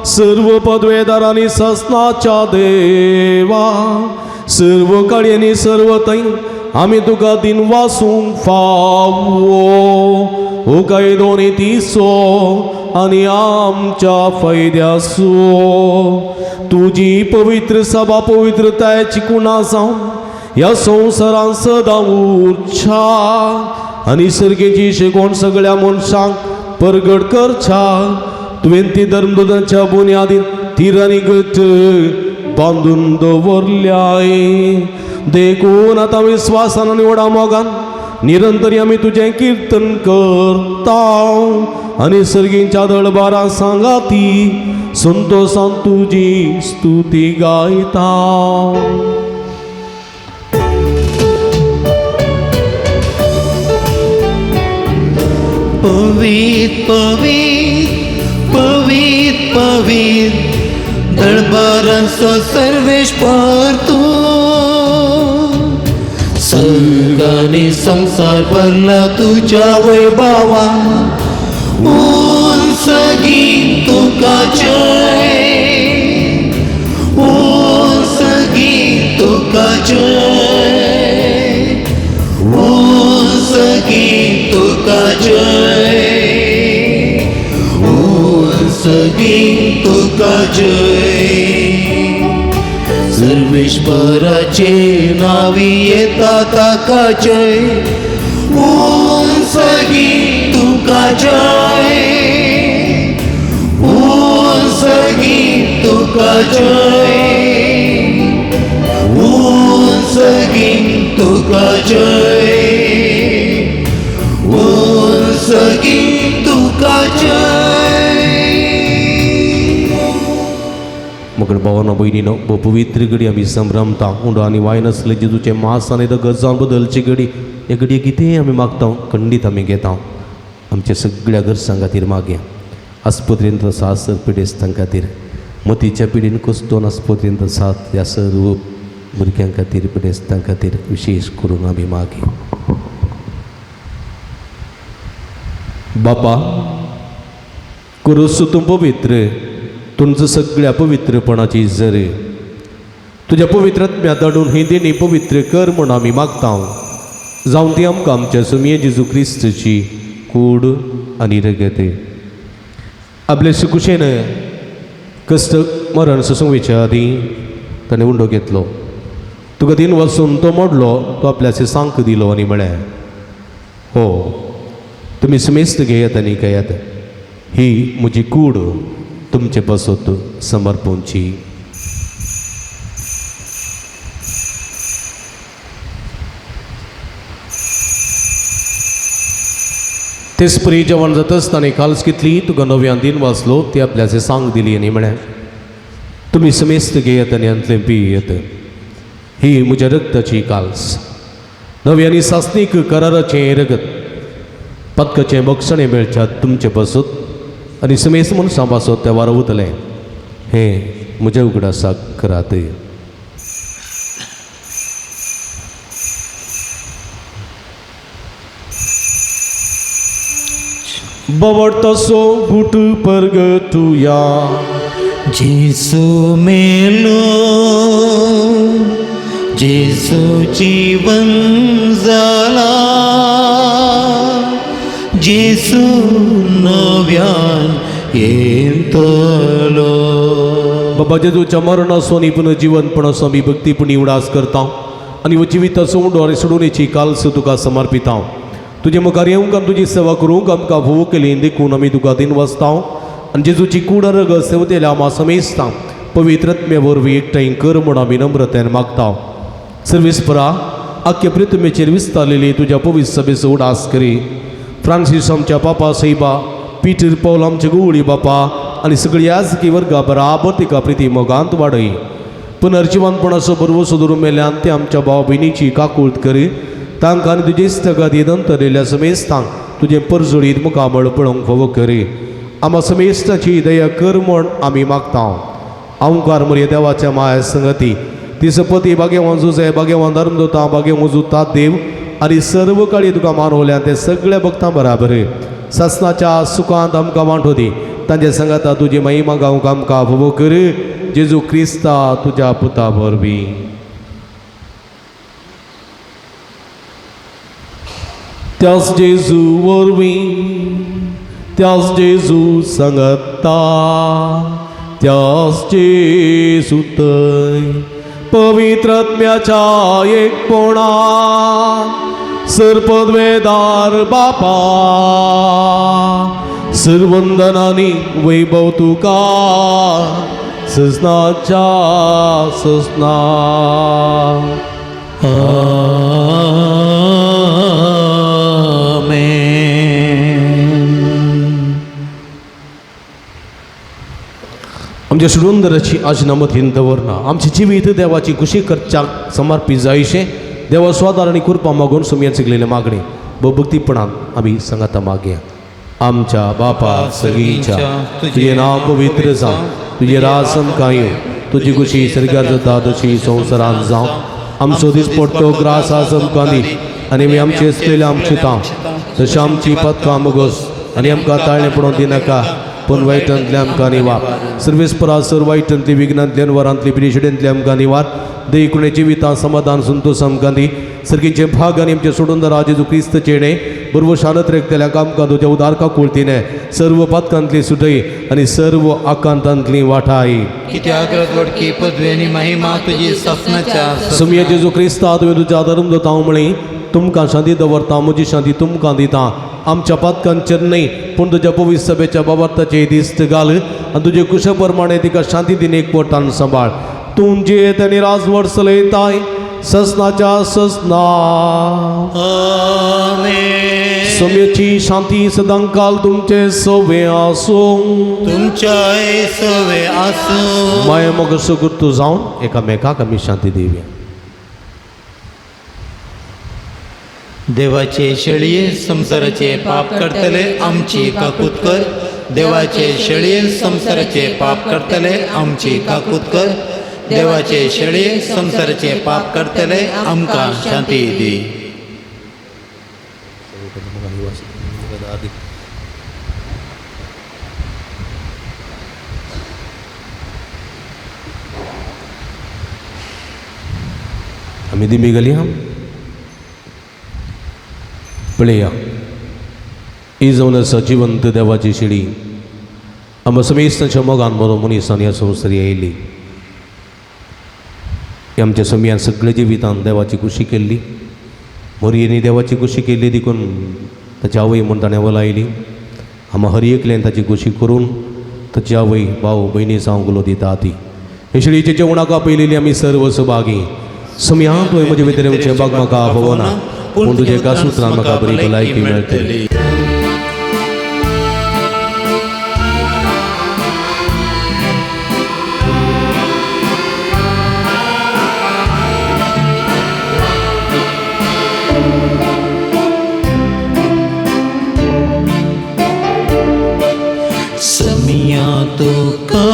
सर्व पदवेदारांनी ससनाच्या देवा सर्व काळयांनी सर्व थंय आमी तुका दिन वासूंक फावो हो कायदो नी तिसो आनी आमच्या फायद्यासो तुजी पवित्र सभा पवित्रतायेची कुणा जावन ह्या संवसारान सदां उरच्या आनी सर्गेची शिकवण सगळ्या मनशांक परगट करच्या. तुवें ती धर्मदूतांच्या बुन्यादीन तिरांनी गट बांदून दवरल्याय. देखून आतां विस्वासान आनी व्हडा मोगान निरंतर आमी तुजें किर्तन करता आनी सर्गींच्या दळबारां सांगाती संतोसान तुजी स्तुती गायता. पवीत पवीत पवीत पवीत दळबारांचो सर्वेस्पर तूं. सर्गानी संवसार भरला तुज्या वैभवा उंच गीत तुका जय उंच गीत तुका जय उंच गीत तुका जय उंच गीत तुका जय. सर्वेस्पराचे नावी येता ताका जय उंच गीत तुका जय उंच गीत तुका जय उंच गीत तुका जय उंच गीत तुका जय. मगळ भावानो भयणीनो भोव पवित्र घडी आमी संभ्रमता उंडो आनी वायन आसले जेजूचें मास आनी रगत जावन बदलची घडी हे घडये कितेंय आमी मागता खंडीत आमी घेता. आमच्या सगळ्या गरजां खातीर मागया. आस्पत्रेंत आसा सर पिडेस्तां खातीर मतीच्या पिडीन कोसतोन आस्पत्रेंत आसा त्या सर्व भुरग्यां खातीर पिडेस्तां खातीर विशेश करून आमी मागया. बापा कुरुस तूं पवित्र तुमचं सगळ्या पवित्रपणाची जर तुज्या पवित्र धाडून ही देणी पवित्र कर म्हूण आमी मागता. जावन ती आमकां आमच्या सुमये जेजू क्रिस्तची कूड आनी रगत. आपले सुकुशेन कश्ट मरण सोसूंक वयच्या आदीं ताणें उंडो घेतलो. तुका दिन वचून तो मोडलो तो आपल्याचे सांक दिलो आनी म्हळें हो तुमी समेस्त घेयात आनी घेयात ही म्हजी कूड तुमचे पासत समर्पणची. तेच परी जेवण जातच ताणें कालच घेतली तुका नव्यान दिन वाचलो ती आपल्याचे सांग दिली आनी म्हळें तुमी समेस्त घेयात आनी हांतलें पियेत ही म्हज्या रक्ताची काल्स नवी आनी सासणीक कराराचें रगत पदकाचें बक्षणें मेळच्यात तुमचे पासत आनी समेस्त मनशां पासत तें वारवतलें हें म्हज्या उगडासाक करात. बवड तसो गुट परगटुया. जेसू मेलो जेसू जीवन जाला जेजू नव्यान येतलो. बाबा जेजूच्या मरणाचो आनी पुनर्जिवनपणाचो आमी भक्तीपणी उडास करता आनी जिविताचो उंडो आनी सोडवणेची कालस तुका समर्पिता. तुजे मुखार येवंक आनी तुजी सेवा करूंक आमकां भोव केली देखून आमी तुका दिन वाचता आनी जेजूची कूड रगत सेवतेल्या आमा समेस्ता पवित्र आत्म्या वरवीं एकठांय कर म्हूण आमी नम्रतेन मागता. सर्वेस्परा आख्खे पृथ्वीचेर विस्तारलेली तुज्या पवित्र सभेचो उडास करी. फ्रांसीस आमच्या पापा सैबा, पीटर पावल आमचे गुवळी बापा आनी सगळी याजकी वर्गा बराबर तिका प्रिती मोगांत वाडय. पुनर्जिवनपणाचो बरवसो धरून मेल्यान ते आमच्या भाव भयणीची काकूळत करी. तांकां आनी तुजे इश्टागती दंतरलेल्या समेस्तांक तुजें परजळीत मुखामळ पळोवंक फावो करी. आमा समेस्ताची दया कर म्हूण आमी मागता. अंकार मरये देवाच्या माया संगती ती सपती भाग्यवान जुजे, भाग्यवान धर्मदोता, भाग्यवान जुता देव आनी सर्व काळी तुका मानवल्या ते सगळ्या भक्तां बराबर सासनाच्या सुखांत आमकां वांटो दी. तांचे सांगाता तुजी महिमा गावंक आमकां फावो कर. जेजू क्रिस्ता तुज्या पुता वरवीं. त्याच जेजू वरवीं, त्याच जेजू सांगता, त्याच जेजू थंय पवित्र आत्म्याच्या एकपणा सर्पद्वेदार बापा सर्वंदनानी वैभव तुका सजनाच्या सजना. आमेन. आमच्या सुडुंदराची आजना मतीन दवरना आमचे जिवीत देवाची खुशी करच्याक समर्पीत जायशें देवा स्वादार आनी कृपा मागून सुमयान शिकलेले मागणी भक्तीपणान आमी सांगाता मागया. आमच्या बापा सगळींच्या तुजें नांव पवित्र जावं, तुजें राज आमकां येवं, तुजी खुशी सर्गार जाता तशी संवसारांत जावं. आमचो दिसपडटो ग्रास आज आमकां दी आनी आमी आमचे आसलेले आमचे तांव तशें आमची पदकां मुगोस आनी आमकां ताळणें पडोवन दिनाका पूण वायटांतले आमकां निवार. सर्वेस्परा सर वायटांतली विघ्नांतली अनवरांतली पिरिशेंतली आमकां निवार. देखुणे जिवितां समाधान संतोष आमकां दी. सर्गीचे भाग आनी आमचे सोडून जेजू क्रिस्त चेणे बरोबर शानत रेखतल्या आमकां तुज्या उदार काकुळतीने सर्व पातकांतली सुटय आनी सर्व आकांतांतली वाठाय. कित्याक रजवडकी पदवी आनी महिमा तुजी सपनाच्या सुमये जेजू क्रिस्ता तुवें तुज्या धर्म दवरता म्हळी तुमकां शांती दवरता, म्हजी शांती तुमकां दिता. आमच्या पातकांचेर न्हय पूण तुज्या पवित्र सभेच्या बाबार्थाचे दिस्त घाल आनी तुजे कुशे प्रमाणे तिका शांती दिन एकवटान सांबाळ. तूं जियेत आनी राजवट चलयताय ससनाच्या ससना. आमेन. सम्यची शांती सदांकाल तुमचे सवे आसूं. तुमच्याय सवे आसूं. माया मोग सुकृत जावन एकामेकाक आमी शांती दिवया. देवाचे शेळये संवसाराचे पाप करतले आमची काकूत कर. देवाचे शेळये संवसाराचे पाप करतले आमची काकूत कर. देवाचे शेळये संवसाराचे पाप करतले आमकां शांती दी. आमी दिमी घालया पळया ही जावन आसा जिवंत देवाची शिडी. आमकां समेस्तांच्या मोगान बरो मनीसान ह्या संवसारी आयली. आमच्या सम्यान सगळे जिवितान देवाची खुशी केल्ली. मोरयेनी देवाची खुशी केल्ली देखून ताची आवय म्हूण ताणें वलायली. आमा हर एकल्यान ताची खुशी करून ताची आवय भाव भयणी जावंक उलो दिता ती. हे शिडयेच्या जेवणाक आपयलेली आमी सर्व सभागी. सम्या तुवें म्हजे भितर येवचें बाग म्हाका आपोवना पूण तुजें एका सुत्रान म्हाका बरी भलायकी मेळटली. समिया तुका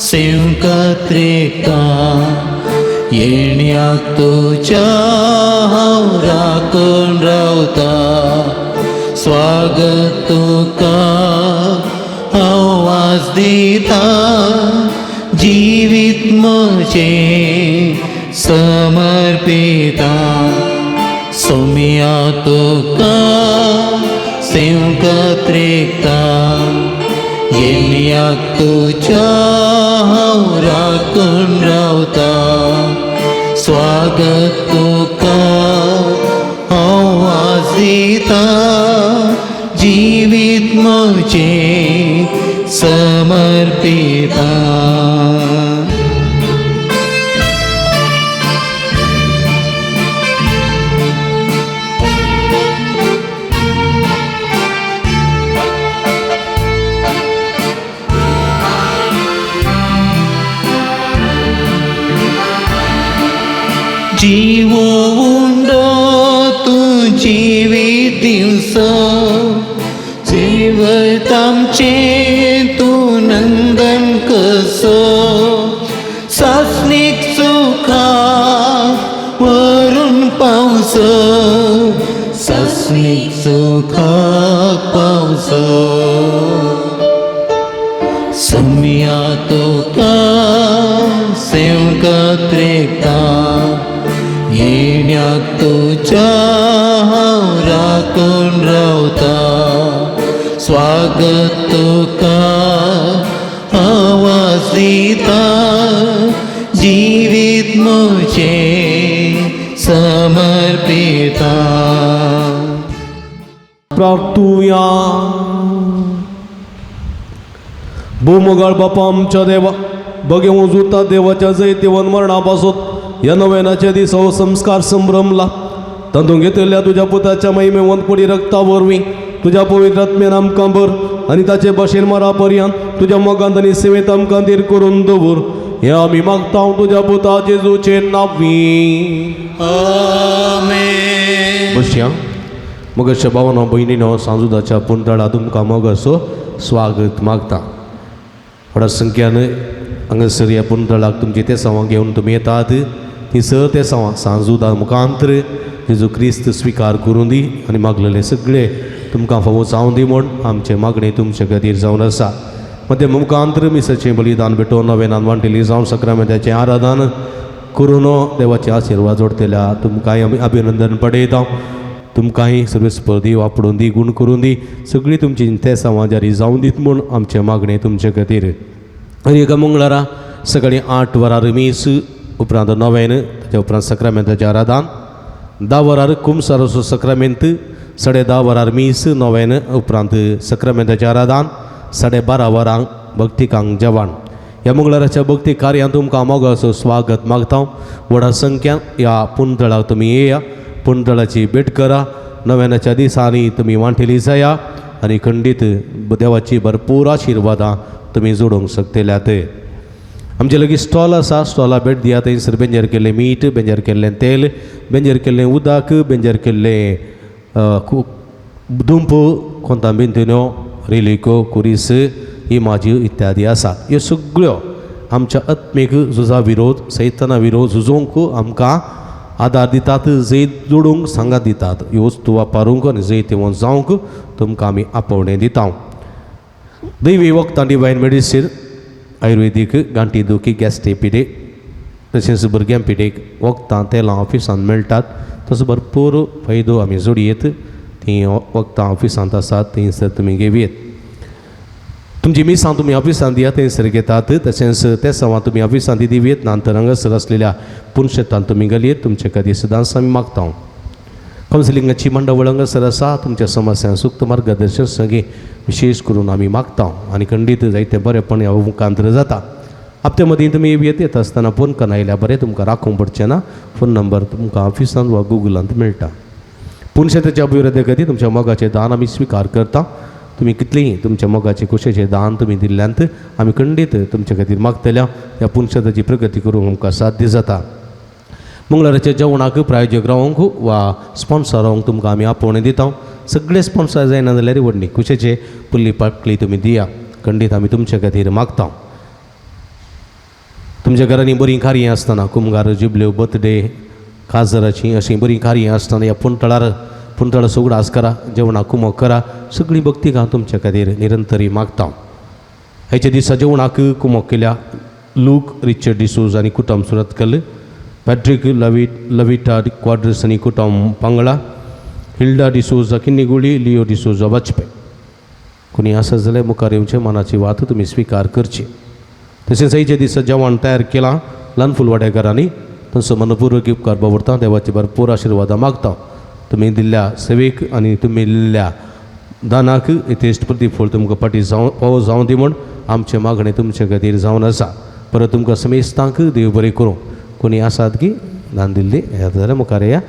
सेवकात्रेका येण्याक तुज्या हांव राखून रावता. स्वागत तुका हांव वाज दिता. जिवीत म्हजें समर्पिता. सोमिया तुका सेवकात रेखता येण्याक तुज्या हांव राखून रावता स्वागत तुका हांव आसिता जिवीत म्हजें समर्पिता. जीवो उंडो तूं जिवीत दिवसो जिवत आमचें तूं नंदन कसो सासणीक सुखा वरून पावसो सासणीक सुखाक पावसो सम्या तुका सेवकात रेखता येण्याक तुज्या हांव राखून रावता स्वागत तुका हांव आसिता जिवीत म्हजें समर्पिता. प्रार्थुया. भूमगाळ बापा आमच्या देवा बगे उजुता देवाच्या जैतिवन मरणा पासून ह्या नव्यानाच्या दिसा हो संस्कार संभ्रमला तातूंत घेतिल्ल्या तुज्या पुताच्या महिमेवंत कुडी रक्ता वरवीं तुज्या पवित्र आत्म्यान आमकां भर आनी ताचे भाशेन मरा पर्यंत तुज्या मोगांत आनी सेवेंत आमकां धीर करून दवर हें आमी मागता तुज्या पुता जेजूचे नांवी. आमेन. बसया. मगरच्या भावानो भयणीनो सांजुदाच्या पुंतळा तुमकां मोगाचो स्वागत मागता. व्हडा संख्यान हांगासर ह्या पुंतळाक तुमची तेसांवां घेवन तुमी येतात ती सर तेसांवां सांजुदा मुखांतर जेजू क्रिस्त स्विकार करूं दी आनी मागलेले सगळे तुमकां फावो जावं दी म्हूण आमचें मागणें तुमचे खातीर जावन आसा. मध्य मुखांतर मिसाचें बलिदान भेटोवन नवेनान वांटेली जावं सक्रामेंताचें आराधन करून देवाचे आशिर्वाद जोडटल्या तुमकांय आमी अभिनंदन पडयता. तुमकांय सर्वेस्पर वापडून दी गूण करून दी सगळीं तुमची तेसांवां जारी जावं दीत म्हूण आमचें मागणें तुमचे खातीर. आनी एका मंगळारा सकाळीं 8 वरार मीस उपरांत नवेन ताच्या उपरांत सक्रामेंताचें आराधन 10 वरार कुमसाराचो सक्रामेंत 10:30 वरार मीस नवेन उपरांत सक्रामेंताचें आराधन 12:30 वरांक भक्तिकांक जेवण. ह्या मंगळाराच्या भक्ती कार्यांत तुमकां मोगाचो स्वागत मागता. व्हडा संख्यान ह्या पुंतळाक तुमी येया पुंतळाची भेट करा नव्यानाच्या दिसांनी तुमी वांटेली जाया आनी खंडीत देवाची भरपूर आशिर्वादां तुमी जोडूंक शकतल्यात. आमचे लागीं स्टॉल आसा स्टॉला भेट दिया थंयसर बेंजर केल्लें मीठ बेंजर केल्लें तेल बेंजर केल्लें उदक बेंजर केल्लें दुंप कोंता बिंतिन्यो रिलिको कुरीस इमाजी इत्यादी आसा. ह्यो सगळ्यो आमच्या आत्मीक झुजा विरोध सैताना विरोध झुजोवंक आमकां आदार दितात जैत जोडूंक सांगात दितात. ह्यो वस्तू वापरूंक आनी जैतिवंत जावंक तुमकां आमी आपोवणें दिता. दैवी वखदां डिवायन मेडिसीन आयुर्वेदीक गांठी दुखी गॅस्ट्री पिडेक तशेंच भुरग्यां पिडेक वखदां तेलां ऑफिसांत मेळटात. तसो भरपूर फायदो आमी जोडयेत तीं वखदां ऑफिसांत आसात थंयसर तुमी घेवयेत. तुमची मिसां तुमी ऑफिसांत दिया थंयसर घेतात तशेंच ते सवां तुमी ऑफिसांत दिवयेत नातर हांगासर आसलेल्या पुनशेतान तुमी घालयेत तुमचे खातीर सदांच आमी मागता. कावन्सिलिंगाची मंडळ हांगासर आसा तुमच्या समस्यांक सूक्त मार्गदर्शन सगळें विशेश करून आमी मागता आनी खंडीत जायते बरेपण ह्या मुखांतर जाता. हप्ते मदीं तुमी येत येता आसतना फोन करून आयल्यार बरें तुमकां राखूंक पडचें ना. फोन नंबर तुमकां ऑफिसांत वा गुगलांत मेळटा. पुनशेताच्या अभिवृद्धी खातीर तुमच्या मोगाचें दान आमी स्विकार करता. तुमी कितलीं तुमच्या मोगाचे खोशेचें दान तुमी दिल्ल्यांत आमी खंडीत तुमचे खातीर मागतल्या ह्या पुनशेताची प्रगती करूंक आमकां साध्य जाता. मंगळाराच्या जेवणाक प्रायोजक रावंक वा स्पॉन्सर रावंक तुमकां आमी आपोवणें दिता. सगळे स्पॉन्सर जायना जाल्यार व्हडली खुशेचे पुल्ली पाटली तुमी दिया खंडीत आमी तुमचे खातीर मागता. तुमच्या घरांनी बरीं कार्यां आसतना कुमगार जिबल्यो बर्थडे काजराचीं अशीं बरीं कार्यां आसतना ह्या पुंतळार पुंतळाचो उगडास करा जेवणाक कुमक करा सगळीं भक्ती हांव तुमच्या खातीर निरंतरी मागता. हाच्या दिसा जेवणाक कुमक केल्या लूक रिचर्ड डिसोज आनी कुटुंब सुरतकल पॅट्रीक लविटा क्वाड्रस आनी कुटुंब पांगळा हिल्डा डिसोजा किन्नीगुळी, लिओ डिसोजा वाजपें। कोणी आसा जाल्यार मुखार येवचें, मनाची वात तुमी स्विकार करची। तशेंच आयच्या दिसा जेवण तयार केलां ल्हान फुलवाड्याकारांनी, तांचो मनपूर्वक उपकार बावडता, देवाची भरपूर आशिर्वादां मागता। तुमी दिल्ल्या सेवेक आनी तुमी दिल्ल्या दानाक यथेश्ट प्रतिफळ तुमकां फाटीं जावं फावो जावं दी म्हूण आमचें मागणें तुमचे खातीर जावन आसा। परत तुमकां समेस्तांक देव बरें करूं। कोणी आसात की दान दिल्ली येता जाल्यार मुखार येया।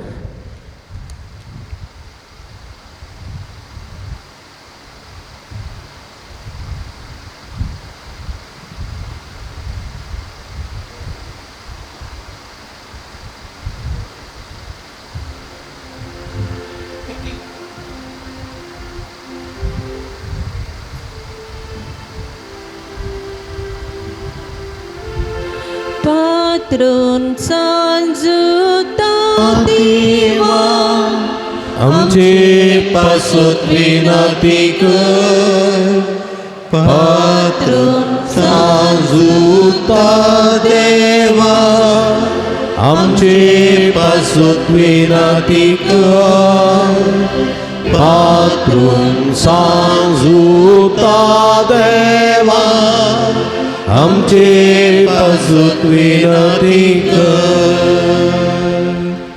पात्रून सांजुता देवा आमचे पासत विनंती कर, पात्रून सांजुता देवा आमचे पासत विनंती कर, पात्रून सांजुता देवा आमचे पासत विनंती कर।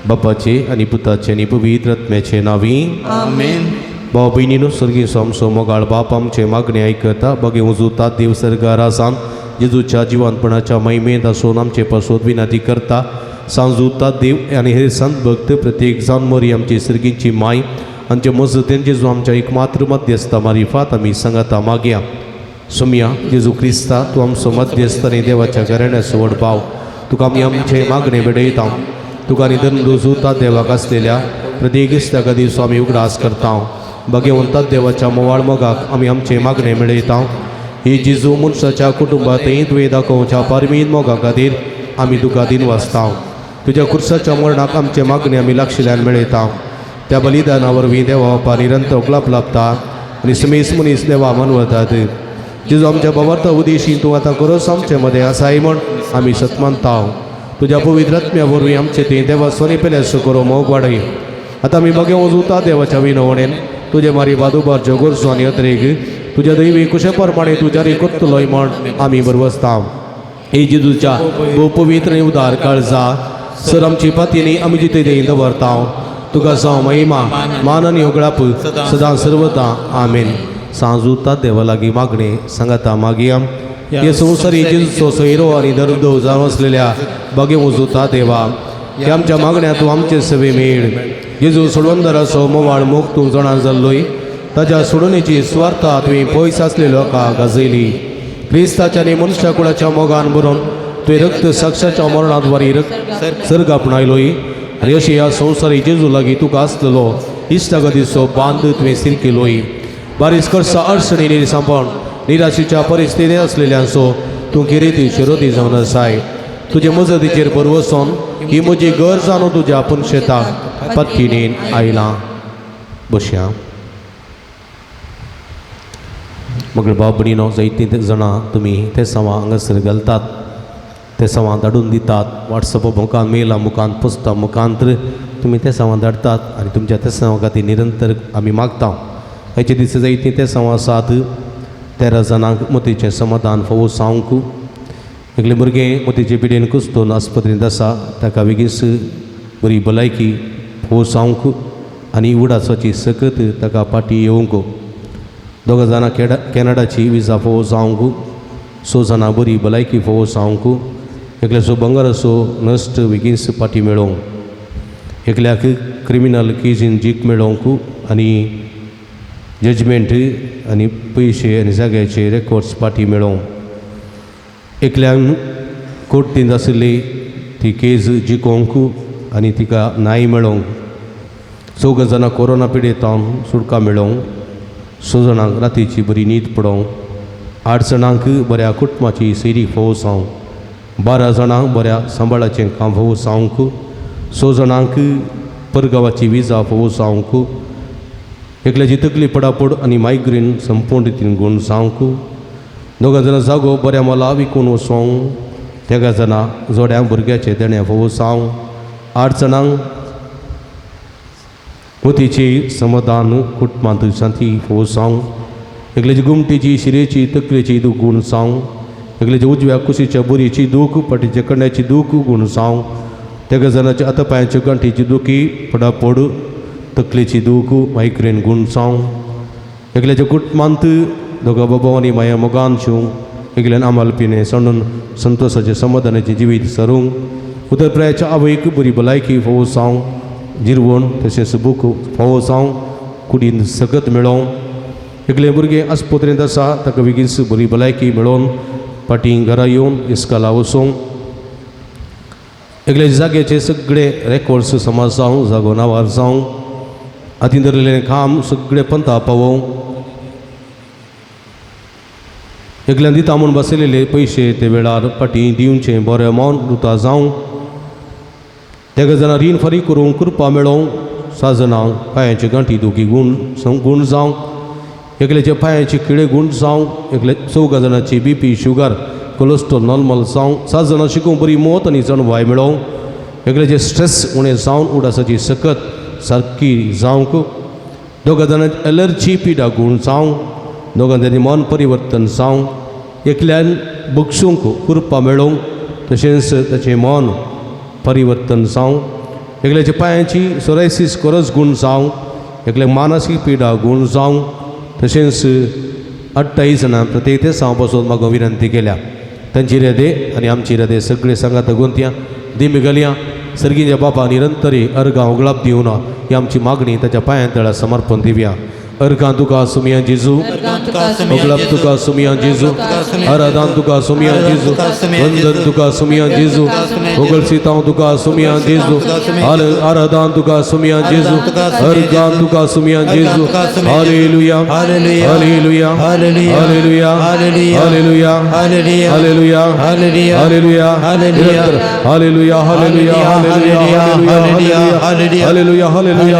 बापाचे आनी पुताचे आनी पवित्र आत्म्याचे नांवी आमेन। भाव भयणीनो, स्वर्गीय आमचो मोगाळ बाप आमचे मागणे आयकता। बगे उजुता देव सर्गार आसान जेजूच्या जिवंतपणाच्या महिमेंत आसून आमचे पासत विनंती करता। सांजुता देव आनी हे संत भक्त प्रत्येक जावन मरी आमची सर्गींची माय आमचे मजतीन जेजू आमच्या एकमात्र मध्यस्था मारिफात आमी सांगाता मागया। सोमया जेजू क्रिस्ता, तूं आमचो मध्यस्थ आनी देवाच्या घराण्याचो व्हड भाव, तुका आमी आमचे मागणे भेटयता। तुका आनी धर्मदुजूता देवाक आसलेल्या प्रत्येक इश्टा खातीर आमी उगडास करता। भगवंता देवाच्या मोवाळ मोगाक आमी आमचे मागणे मेळयता। ही जेजू मनशाच्या कुटुंबांतय तुवें दाखोवच्या पारमीन मोगा खातीर आमी तुका दिनवासता। तुज्या खुर्साच्या मरणाक आमचे मागणे आमी लागशिल्ल्यान मेळयता। त्या बलिदाना वरवीं देवा बापा निरंतर उगलाप लाभता आनी समेस मनीस देवा मनवतात। जेजू आमच्या बाबार्थ उदेशी तूं आतां खरोच आमचे मदें आसाय म्हूण आमी सतमानता। तुज्या पवित्र आत्म्या वरवीं आमचे थंय देवा सोनी पेल्याचो करो मोग वाडय। आतां आमी बगे वजुता देवाच्या विनवणेन तुजे मारी बादुबारच्यो गरजो आनी अत्रेक तुज्या दैवी कुशे प्रमाणे तूं जारी करतलोय म्हूण आमी बरवसता। हे जेजूच्या भोव पवित्र आनी उदार काळजा सर आमची पातींनी आमी जिते देई दवरता। तुका जावं महिमा मान आनी उगडाप सदां सर्वदा आमेन। सांजुता देवा लागीं मागणें सांगाता मागया। हे संवसारी जेजूचो सोयरो आनी दर्दो जावन आसलेल्या बगे उजुता देवा, ह्या आमच्या मागण्या तूं आमचे सवे मेळ। जेजू सोडवंदराचो मोवाळ मोग तूं जाणा जाल्लोय, ताज्या सोडणेची सुवार्था तुवें पयस आसले लोकांक गाजयली। क्रिस्ताच्या आनी मनशा कुळाच्या मोगान बरोवन तुवें रक्त साक्षाच्या मरणाद्वारे रक्त सर्ग आपणायलोय आनी अशी ह्या संवसारी जेजू लागीं तुका आसलेलो इश्टागतीचो बांद तुवें स्थीर केलोय। बारीस करसा अडचणी निरसांपण निराशेच्या परिस्थितींत आसलेल्यांचो तूं किरेती शिरोती जावन आसाय। तुजे मजतीचेर भरवसून ही म्हजी गरज जाणून तुज्या आपूण शेताक पत्किणीन आयलां। बसया मगळ बाब भयणीनो, जायतीं जाणां तुमी ते सवां हांगासर घालतात, ते सवां धाडून दितात, वॉट्सॅप मुखान मेला मुखान पुस्तक मुखांत तुमी ते सवां धाडटात आनी तुमच्या ते सवां खातीर निरंतर आमी मागता। हाचे दीस जायतीं ते सवां आसात 13 जाणांक मतीचें समाधान फावो जावंक। एकलें भुरगें मतीचे पिडेन कुसतून आस्पत्रेंत आसा, ताका बेगीन बरी भलायकी फावो जावंक आनी उडासाची सकत ताका फाटीं येवंक। 2 जाणां कॅनडाची विजा फावो जावंक, 6 जाणां बरी भलायकी फावो जावंक, एकल्याचो बंगाराचो नश्ट बेगीन फाटीं मेळोवंक, एकल्याक क्रिमिनल केजीन जीक मेळोवंक आनी जजमेंट आनी पयशे आनी जाग्याचे रेकॉर्ड्स फाटीं मेळोवंक, एकल्यान कोर्टींत आशिल्ली ती केज जिखोवंक आनी तिका न्याय मेळोवंक, 4 जाणां कोरोना पिडेतावन सुटका मेळोवंक, 6 जाणांक रातीची बरी न्हीद पडोवंक, 8 जाणांक बऱ्या कुटुंबाची सैरी फावो जावंक, 12 जाणांक बऱ्या सांबाळाचें काम फावो जावंक, 6 जाणांक परगांवाची विजा फावो जावंक, एकल्याची तकली पडापड आनी मायग्रेन संपूर्ण रितीन गूण जावंक, 2 जाणां जागो बऱ्या मोला विकून वचोंक, 3 जाणां जोड्या भुरग्याचें देणें फावो जावंक, 8 जाणांक मोतीची समाधान कुटुंबांत शांती फोव जावं. एकल्याची गुमटीची शिरेची तकलेची दूख गूण जावं. एकल्याच्या उजव्या कुशीच्या बोरयेची दूख पाटीच्या कण्याची दूख गूण जावं. तेगा जाणाच्या आतां पांयाच्या गांठीची दुखी पडापड तकलेची दूख मायग्रेन गूण जावं. एकल्याच्या कुटुंबांत दोगा बाबा आनी माया मोगान शिवं एकल्यान आमालपिणे सांडून संतोषाचे समाधानाचें जिवीत सरूंक. उदरप्रायाच्या आवयक बरी भलायकी फोव जावं जिरवण तशेंच बूक फावो जावं कुडीन सकत मेळोवं. एकलें भुरगें आस्पत्रेंत आसा ताका बेगीन बरी भलायकी मेळोवन फाटीं घरा येवन इस्काला वचूंक. एकल्या जाग्याचे सगळे रेकॉर्ड्स समाज जावं जागो नांवार जावं. हातीन धरिल्लें काम सगळें पंता पावोवं. एकल्यान दिता म्हूण बसयलेले पयशे ते वेळार फाटीं दिवचें बरें मन रुता जावं. तेका जाणां रीण फारीक करूंक कृपा मेळोवं. साजनां पांयांची गांठी दुखी गूण गूण जावं. एकल्याच्या पांयांची किळे गूण जावं. एकल्या चौगा जाणांची B P sugar cholesterol normal जावं. सात जाणां शिकूंक बरी मत आनी जाणवाय मेळोवं. एकल्याचे स्ट्रेस उणें जावन उडासाची सकत सारकी जावंक. दोगा जाणांची एलर्जी पिडा गूण जावं. दोगां जाणांनी मन परिवर्तन जावं. एकल्यान बक्षूंक कृपा मेळोवंक तशेंच ताचें मन परिवर्तन जावं. एकल्याच्या पांयांची सोरायसीस करस गूण जावं. एकल्याक मानसीक पिडा गूण जावं. तशेंच 28 जाणां प्रत्येक ते साव पासून म्हाका विनंती केल्या. तांची इरादे आनी आमची इरादे सगळे सांगात गुंतया दिमी घालया. सर्गीच्या बापा निरंतरी अर्गां उगळाप दिवना ही आमची मागणी ताच्या पांयां तळा समर्पण दिवया. अर्गां तुका सुमिया जेजू, उगळाप तुका सुमिया जेजू, आराधन तुका सुमिया जेजू, वंदन तुका सुमिया जेजू, उगळसितांव तुका सुमिया जेजू, आराधन तुका सुमिया जेजू, अर्गां तुका सुमिया जेजू. Hallelujah, hallelujah, hallelujah, hallelujah, hallelujah, hallelujah, hallelujah, hallelujah, hallelujah, hallelujah, hallelujah, hallelujah.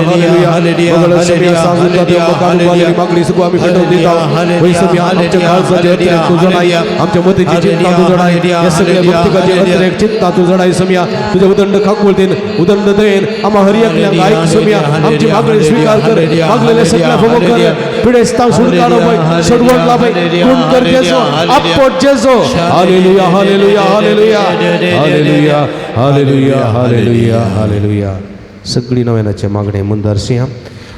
मगळ सुमिया सांजूता देव मकान मागणी सगळं आम्ही पेटवून दिता. वय सुमिया आमच्या काळजाचे अतिरेक तूं जणाय, आमच्या मतीची चिंता तूं जणाय, या सगळ्या भक्तिकाचे अतिरेक चिंता तूं जणाय सुमिया. तुझ्या उदंड खाकुळतीन उदंड दयेन आम्हा हर एकल्यांक आयक सुमिया. आमची मागणी स्वीकार कर, मागलेले सगळ्या फमो कर, पिडेस्तांक सुटकारो पळय, सोडवण लाभय, गुण कर जेजो, आपट जेजो. Hallelujah, hallelujah, hallelujah, hallelujah, hallelujah, hallelujah, hallelujah. सगळी नव्यानाचे मागणे मुंदारसिया.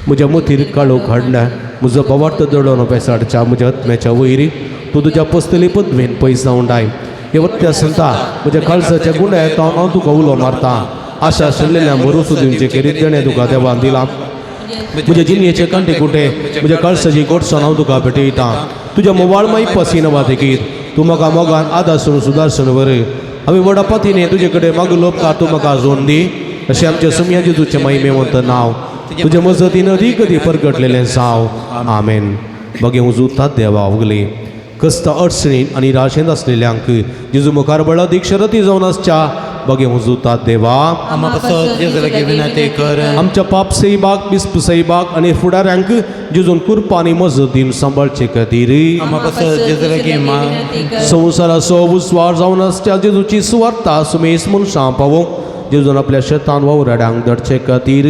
म्हज्या मतीर काळोख हाडल्या, म्हजो पवार्थ दडोवन पेसाडच्या म्हज्या आत्म्याच्या वयरी तूं तुज्या पसतली पदवेन पयस जावन डाय. हे वत्या संता म्हज्या काळजाच्या गुण्या हांव तुका उलो मारता. आशा आशिल्ल्या भरोसो दिवचे केरीत देणें तुका देवान दिलां. म्हज्या जिणयेचे कांटे कुटे म्हज्या काळसाची गोडसाण हांव तुका भेटयता. तुज्या मोवाळ माई पसीन वादेकीर तूं म्हाका मोगान आदासून सुदारसून वर. आमी व्हडा पतीने तुजे कडेन मागलो उपकार तूं म्हाका जोन दी. अशें आमच्या सुमया जेजूचें महिमेवंत नांव तुजे मजतीन अदीक अदीक परगटलेलें जावं. आमेन. बगे उजुतात देवा उगली कस्ता अडचणीन आनी राशेंत आसलेल्यांक जेजू मुखार बळादीक शरती जावन आसच्या बगे उजुतात देवा. आमच्या पाप सैबाक बिस्प सैबाक आनी फुडाऱ्यांक जेजून कृपा आनी मजतीन सांबाळचे खातीर संवसाराचो उजवाड जावन आसच्या जेजूची सुवार्ता सुमेस मनशां पावोवंक जेजून आपल्या शेतान वावराड्यांक धाडचे खातीर.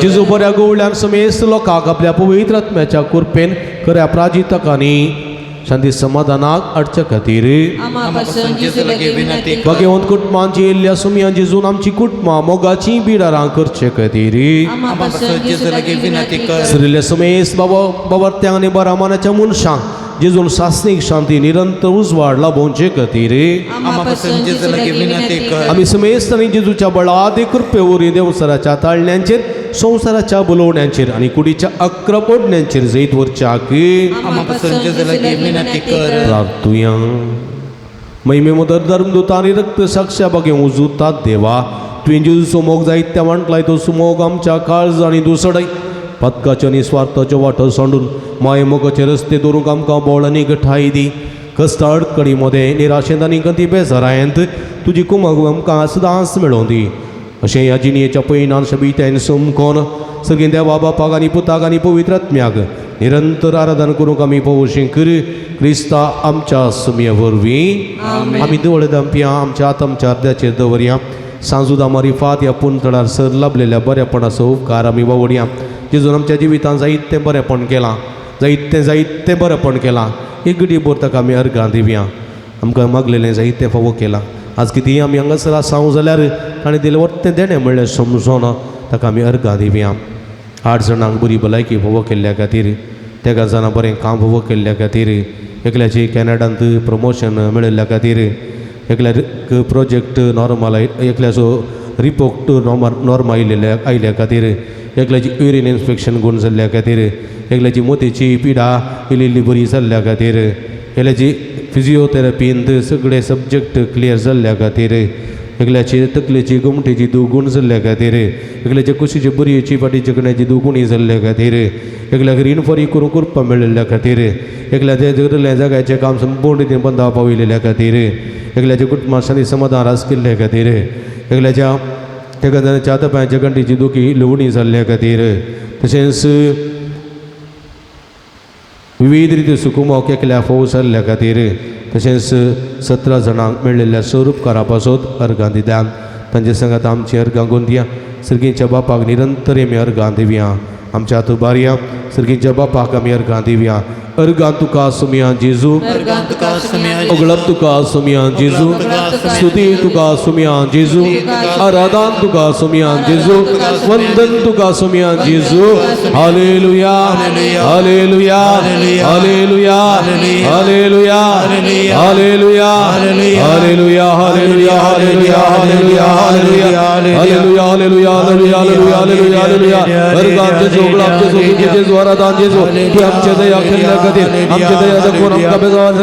जेजू बऱ्या गवळ्यान समेस्त लोकांक आपल्या पवित्र आत्म्याच्या कृपेन खऱ्या प्राजितकांनी शांती समाधानाक हाडचे खातीर. भाग्यवंत कुटुंबांची येयल्ल्या सुमया जेजून आमची कुटुंबां मोगाची बिडारां करचे खातीर. सरिल्ल्या समेस्त बाबा बाबार्त्यांक आनी बऱ्या मनाच्या मनशांक जेजून सासणीक शांती निरंतर उजवाड लाभोवचे खातीर. आमी समेस्त आनी जेजूच्या बळादी कृपे वरवीं देवसराच्या ताळण्यांचेर संवसाराच्या बोलोवण्यांचेर आनी कुडीच्या अक्र ओडण्यांचेर जैत व्हरच्याक प्रार्थुया. महिमे मुदर धर्मदूत आनी रक्त साक्ष्या बागे उजुतात देवा, तुवें जेजूचो मोग जायत त्या वांटलाय तो सुमोग आमच्या काळज आनी दुसडय. पदकाच्यो आनी स्वार्थाच्यो वाटो सांडून माये मोगाचे रस्ते दवरूंक आमकां बोळ आनी गठाय दी. कश्ट अडकणी मदें निराशेंत आनी गती बेजारायेंत तुजी कुमक आमकां सदांच मेळोवं दी. अशें ह्या जिणयेच्या पयणान शबित्यान समकोन सगळीं देवा बापाक आनी पुताक आनी पवित्र आत्म्याक निरंतर आराधन करूंक आमी पळोवशी कर क्रिस्ता आमच्या सुमये वरवीं. आमी दोळे दामपया आमच्या आत आमच्या अर्द्याचेर दवरया. सांजुदा मारिफात ह्या पुंतळार सर लाभलेल्या बरेपणाचो उपकार आमी वावुडया. जेजून आमच्या जिवितांत जायतें बरेंपण केलां, जायतें जायतें बरेंपण केलां. एक घडी भर ताका आमी अर्गां दिवया. आमकां मागलेलें जायतें फावो केलां. आज कितेंय आमी हांगासर आसा जाल्यार ताणें दिलें वरतें देणें म्हणल्यार समजोना ताका आमी अर्गां दिवया. 8 जाणांक बरी भलायकी फावो केल्ल्या खातीर, 13 जाणां बरें काम फावो केल्ल्या खातीर, एकल्याची कॅनडांत प्रमोशन मेळिल्ल्या खातीर, एकल्याक प्रोजेक्ट नॉर्मल, एकल्याचो रिपोर्ट नॉर्मल आयिल्ल्या आयिल्ल्या खातीर, एकल्याची युरीन इन्फेक्शन गुण जाल्ल्या खातीर, एकल्याची मोतीची पिडा इल्ली बरी जाल्ल्या खातीर, एकल्याची फिजियोथेरपींत सगळे सब्जेक्ट क्लियर जाल्ल्या खातीर, एकल्याची तकलेची गोमटेची दुगूण जाल्ल्या खातीर, एकल्याच्या कुशीची बरयेची फाटीची कण्याची दुगुणी जाल्ल्या खातीर, एकल्याक रिनफरी करूंक कृपा मेळिल्ल्या खातीर, एकल्याच्या जगलें जाग्याचें काम संपूर्ण रितीन बंदा पावयलेल्या खातीर, एकल्याच्या कुटुंबात शांती समाधान रास केल्ल्या खातीर, एकल्याच्या एखाद्याच्या हातापांयच्या गंटीची दुखी लुवणी जाल्ल्या खातीर, तशेंच विविध रिती सुकुमोक एकल्या फोव जाल्ल्या खातीर, तशेंच 17 जाणांक मेळिल्ल्या स्वरूपकारा पासत अर्गां दिल्या. तांचे संगात आमची अर्गां गोंदया. सर्गीच्या बापाक निरंतर आमी अर्गां दिवया. आमच्या हात बारया. सर्गीच्या बापाक आमी अर्गां दिवया. अर्गां तुका सुमया जेजू, ओगळप तुका सुमया जेजू, स्तुती तुका सुमया जेजू, आराधन तुका सुमया जेजू, वंदन तुका सुमया जेजू. Hallelujah, hallelujah, hallelujah, hallelujah, hallelujah, hallelujah, hallelujah, hallelujah, hallelujah, hallelujah, hallelujah, hallelujah, hallelujah, hallelujah, hallelujah. अर्गां जेजू, ओगळप जेजू, तुझे जेजू, आराधन जेजू. तू आमच्या दया केल्ल्या खातीर, आमच्या दया दाखोवन आमकां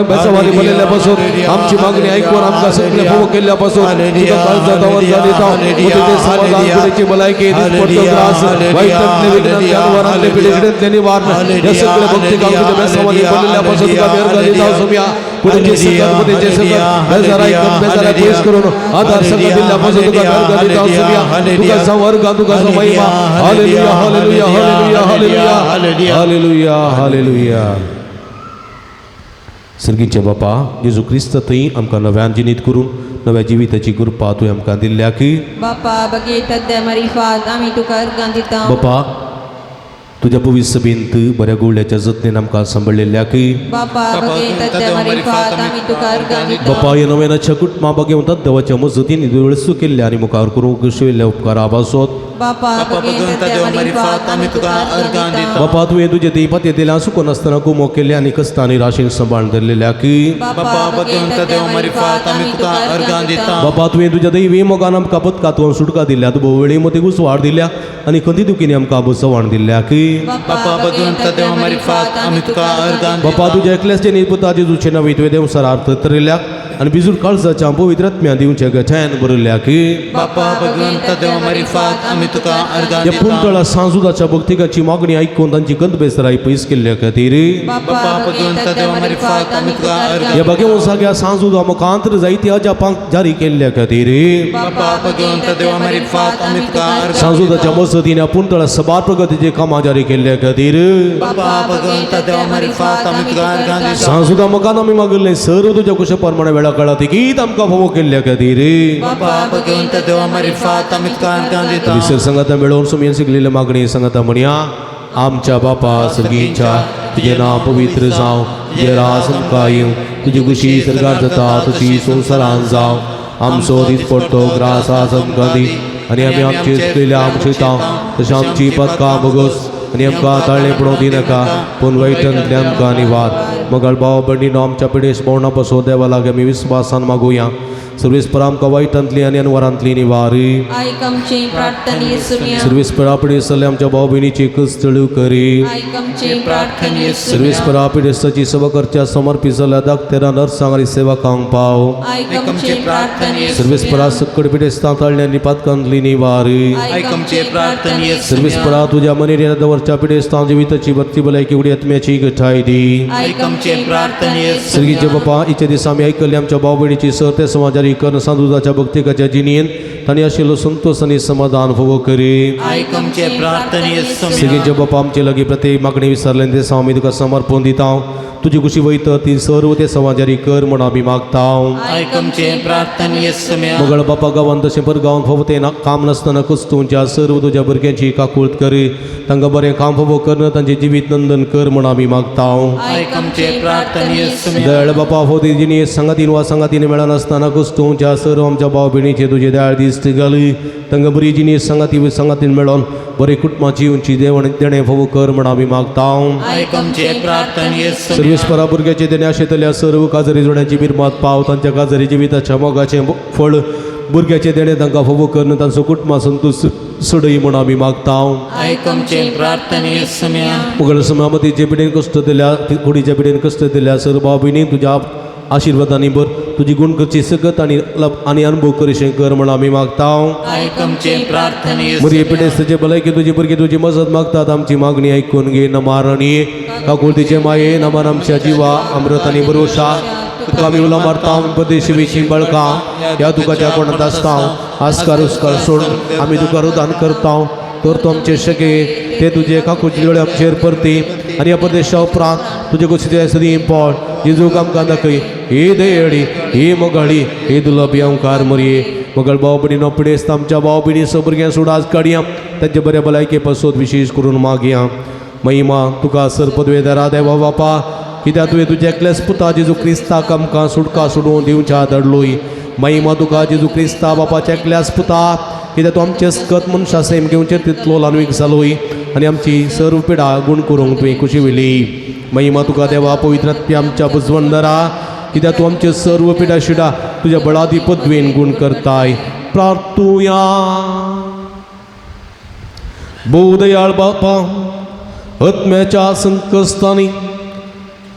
बेजावारी भरलेल्या पासून, आमची मागणी आयकून आमकां सगळें फावो केल्ल्या पासून तुका काळजांत अर्गां दिता. तुजें समाधान, कुडीची भलायकी, दिसपडतो त्रास, वायटांतले विघ्न, जानवरांतले पिडेकडेंतले निवारण, ह्या सगळे भक्ती काम तुज्या बेसावानी भरलेल्या पासून तुका आमी अर्गां दिता सुमया. कुडीचे सकत, बुद्धीचे सकत, बेजार आयकून बेजारा पयस करून आधार सगळं दिल्ल्या पासून तुका आमी अर्गां दिता सुमया. तुका जावं अर्गां, तुका जावं महिमा. Hallelujah, hallelujah, hallelujah, hallelujah, hallelujah, hallelujah. सर्गीचे बापा जेजू क्रिस्त थंय आमकां नव्यान जिनीत करून नव्या जिविताची कृपा तुवें आमकां दिल्ल्या की बापा बगेत मारिफात आमी तुका अर्गां दिता. बापा तुज्या पवित्र सभेंत बऱ्या गुवल्याच्या जतनेन आमकां सांबाळिल्ल्या की बापा बगेत मारिफात आमी तुका अर्गां दिता. बापा ह्या नव्यानाच्या कुटुंबा बगेवतात देवाच्या मजतीन वेळसू केल्ल्या आनी मुखार करूंक शिवयल्ल्या उपकारा पासत बापा बगेत मारिफात आमी तुका अर्गां दिता. बापा तुवें तुजे ती पत्ये दिल्या सुकून आसतना गुमो केल्ल्या आनी कस्तांनी राशीन सांबाळून धरलेल्या की बापा भगवंत देव मारिफात आमी तुका अर्गां दिता. बापा तुवें तुज्या दैवी मोगान आमकां पदकांत सुटका दिल्या, तूं भोव मतीक उजवाड दिल्या आनी खंती दुखींनी आमकां बसवण दिल्या की बापा भगवंत देव मारिफात आमी तुका अर्गां बापा दिता. तुज्या एकल्याचे न्ही पुता जेजूचे नांव तुवें देवसार अर्थ तरल्या आनी बिजूर काळजाच्या पवित्र आत्म्या दिवचे गठ्यान बरयल्या की बापा भगवंत देव मारिफात आमी तुका अर्गां ह्या दिता. पुंतळा सांजुदाच्या भक्तिकाची मागणी आयकून तांची गंध बेसराय पयस केल्ल्या खातीर बापा भगवंत देव मारिफात आमी तुका अर्गां ह्या बागे जाग्या सांजुदा मुखांतर जायती अजापांक जारी केल्ल्या खातीर बापा भगवंत देव मारिफात आमी तुका अर्गां सांजुदाच्या मजतीन ह्या पुंतळा सबार प्रगतीचे कामां जारी केल्ल्या खातीर बापा भगवंत देव मारिफात आमी तुका अर्गां दिता. सांजुदा मुखान आमी मागिल्लें सर्व तुज्या कुशे प्रमाणे वेळा काळात गीत आमकां फावो केल्ल्या खातीर बापा भगवंत देव मारिफात आमी तुका अर्गां दिता. विसर संगता मेळोवन सुमयन शिकलेले मागणी संगता म्हणया. आमच्या बापा सर्गीच्या तुजें नांव पवित्र जावं, तुजें राज आमकां येवं, तुजी खुशी सरकार जाता तशी संवसारान जावं. आमचो दीस पडतो ग्रास आज आमकां दी आनी आमी आमचे चुकयल्या आमचे तांव तशें आमची पदकां भोगोस आनी आमकां ताळें पडोवंक दिनाका पूण वायटांतलें आमकां निवार. मगळ भाव भयणीनो आमच्या पिडेस भोवणा पासून देवा लागीं आमी विस्वासान मागुया. सर्वेस्पर आमकां वायटांतली आनी अनवरांतली निवारी. आयक आमचे प्रार्थने सुमया. सर्वेस्परा पिडेसले आमच्या भाव भयणीची कस्तळू करी. आयक आमचे प्रार्थने सुमया. सर्वेस्परा पिडेस्ताची सेवा करच्या समर्पित जाल्ल्या दाक्तेरां नर्सांक आनी सेवकांक पाव. आयक आमचे प्रार्थने सर्वेस्परा सक्कड पिडेस्तां ताळण्या आनी पातकांतली निवारी. आयक आमचे प्रार्थने सर्वेस्परा तुज्या मनेर दवरच्या पिडेस्तां जिविताची भरती भलायकी उडी आत्म्याची गठाय दी. आयक आमचे प्रार्थने सर्गीचे बापा इच्या दिसा आमी आयकल्ले आमच्या भाव भयणीची सर ते समाजारी करून सांदुदाच्या भक्तिकाच्या जिणेन तांणी आशिल्लो संतोश आनी समाधान फावो करी. आयक आमचे प्रार्थने सोम्या. सगळींच्या बापा आमचे लागीं प्रत्येक मागणी विसरलें ते आमी तुका समर्पण दिता. तुजी कुशी वयता ती सर्व ते समाजारी कर म्हण आमी मागता. आयक आमचे प्रार्थने सोम्या. मगळ बापा गांवान तशें पर गांवान फावो तें काम नासतना कस्तुंच्या सर्व तुज्या भुरग्यांची काकूळत करी. तांकां बरें काम फावो कर, तांचें जिवीत नंदन कर म्हण आमी मागता. आयक आमचे प्रार्थने सोम्या. दयाळ बापा, फावो ती जिणी सांगातीन वा सांगातीन मेळनासतना कस्तुंच्या सर्व आमच्या भाव भयणीचे तुजे दयाळ दिस्त घाली. तांकां बरी जिणी सांगाती सांगातीन मेळोन बरे कुटुंबाची उंची देवण देणें फावो कर म्हण आमी मागता. आयक आमचे प्रार्थने सोम्या. सर्वेस्परा भुरग्याचे देणे आशिल्ल्या सर्व काजरी जोड्यांची बिरमात पाव. तांच्या काजरी जिविताच्या मोगाचें फळ भुरग्याचे देणे तांकां फावो करून तांचो कुटुंबा संतोश सोडय म्हूण आमी मागता. आयक आमचे प्रार्थने सोम्या. मुगल समामती जे पिडेन कश्ट दिल्या, कुडीच्या पिडेन कश्ट दिल्या सर्व भाव भयणी तुज्या आशिर्वादांनी भर. तुजी गुण करची सकत आनी आनी अनुभव करीशें कर म्हूण आमी मागता. आयक आमचे प्रार्थने मुरये सोम्या. पिडेस्ताचे भलायकी तुजी भुरगीं तुजी मजत मागतात. आमची मागणी आयकून घे. नमारणी काकुळतीचे माये नमान आमच्या जिवा अमृत आनी भरोशा तुका आमी उलो मारता. परदेशी विशीं बळका ह्या तुकाच्या कोणांत आसता आस्कार उस्कार सोडून आमी तुका रुदान करता. तर तूं आमचे शके ते तुजे काकुळती दोळे आमचेर परती आनी ह्या परदेशा उपरांत तुजे कुशीचे सदीं पळ जेजूक आमकां दाखय. ही दयेळी, ही मोगाळी, ही दुलबी अंकार मरये. मगळ भाव भयणीनो, पिडेस्त आमच्या भाव भयणी स भुरग्यां सोड आज काडया. तांचे बऱ्या भलायके पासत विशेश करून मागया. महिमा तुका सर पदवेदारा देवा बापा, कित्याक तुवें तुज्या एकल्याच पुता जेजू क्रिस्ताक आमकां सुटका सोडून दिवच्या धाडलोय. महिमा तुका जेजू क्रिस्ता बापाच्या एकल्याच पुता, कित्याक तूं आमचे सकत मनशां सैम घेवचें तितलो ल्हानवीक जालोय आनी आमची सर्व पिडा गूण करूंक तुवें खुशी व्हेली. महिमा तुका देवा पवित्र आमच्या बुजवंदरा, कित्याक तूं आमचे सर्व पिडा शिडा तुज्या बळादी पदवेन गूण करताय. प्रार्थुया. भोवदयाळ बापा, आत्म्याच्या संकश्टांनी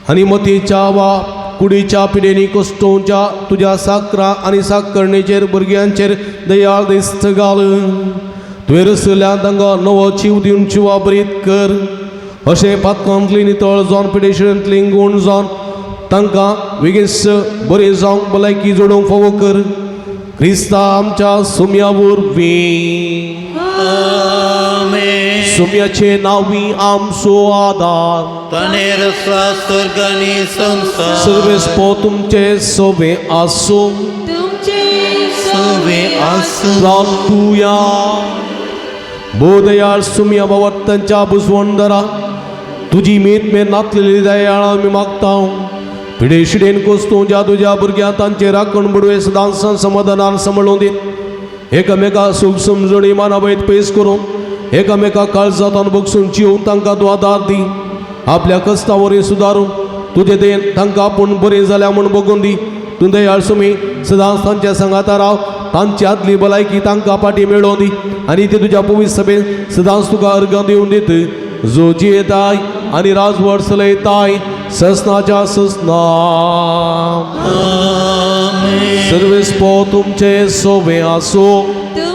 आनी मतीच्या वा कुडीच्या पिडेनी कश्टोंच्या तुज्या साकरा आनी साकरणेचेर भुरग्यांचेर दयाळ दिस्त घाल. तुवें रसल्या तांकां नवो जीव दिवन जिवा बरीत कर. अशें पातकांतली नितळ जावन पिडेशिंतली गूण जावन तांकां वेगीच बरें जावंक भलायकी जोडूंक फावो कर. क्रिस्ता आमच्या सुम्या वरवीं. आमेन. सुम्याचे नांवी आमचो आदार. तणेर स्वर्ग आनी संसार. सर्वेस्पो तुमचे सोबे आसूं. तुमचे सोबे आसूं. प्रार्थुया. बोदयाळ सुम्या बाबा बुजवंदरा, तुजी मेत मेर नातलेली दयाळ आमी मागता. पिडे शिडेन कोस्तूं ज्या तुज्या भुरग्यां तांचे राखण बुडवे सदांच समाधानान सांबाळून दीत. एकामेका सूख समजणी मानावयत पयस करून एकामेका काळजांत बगसून जिवन तांकां तूं आदार दी. आपल्या कस्ता सुदारून तुजे देन तांकां आपूण बरें जाल्या म्हूण बगून दी. तूं दयाळ सुमी सदांच तांच्या सांगाता राव. तांची आदली भलायकी तांकां फाटीं मेळोवन दी आनी ते तुज्या पवित्र सभेन सदांच तुका अर्गां दिवन दित, जो जियेताय आनी राजवट चलयताय ससनाच्या ससना. आमेन. सर्वेस्पो तुमचे सोबे आसो.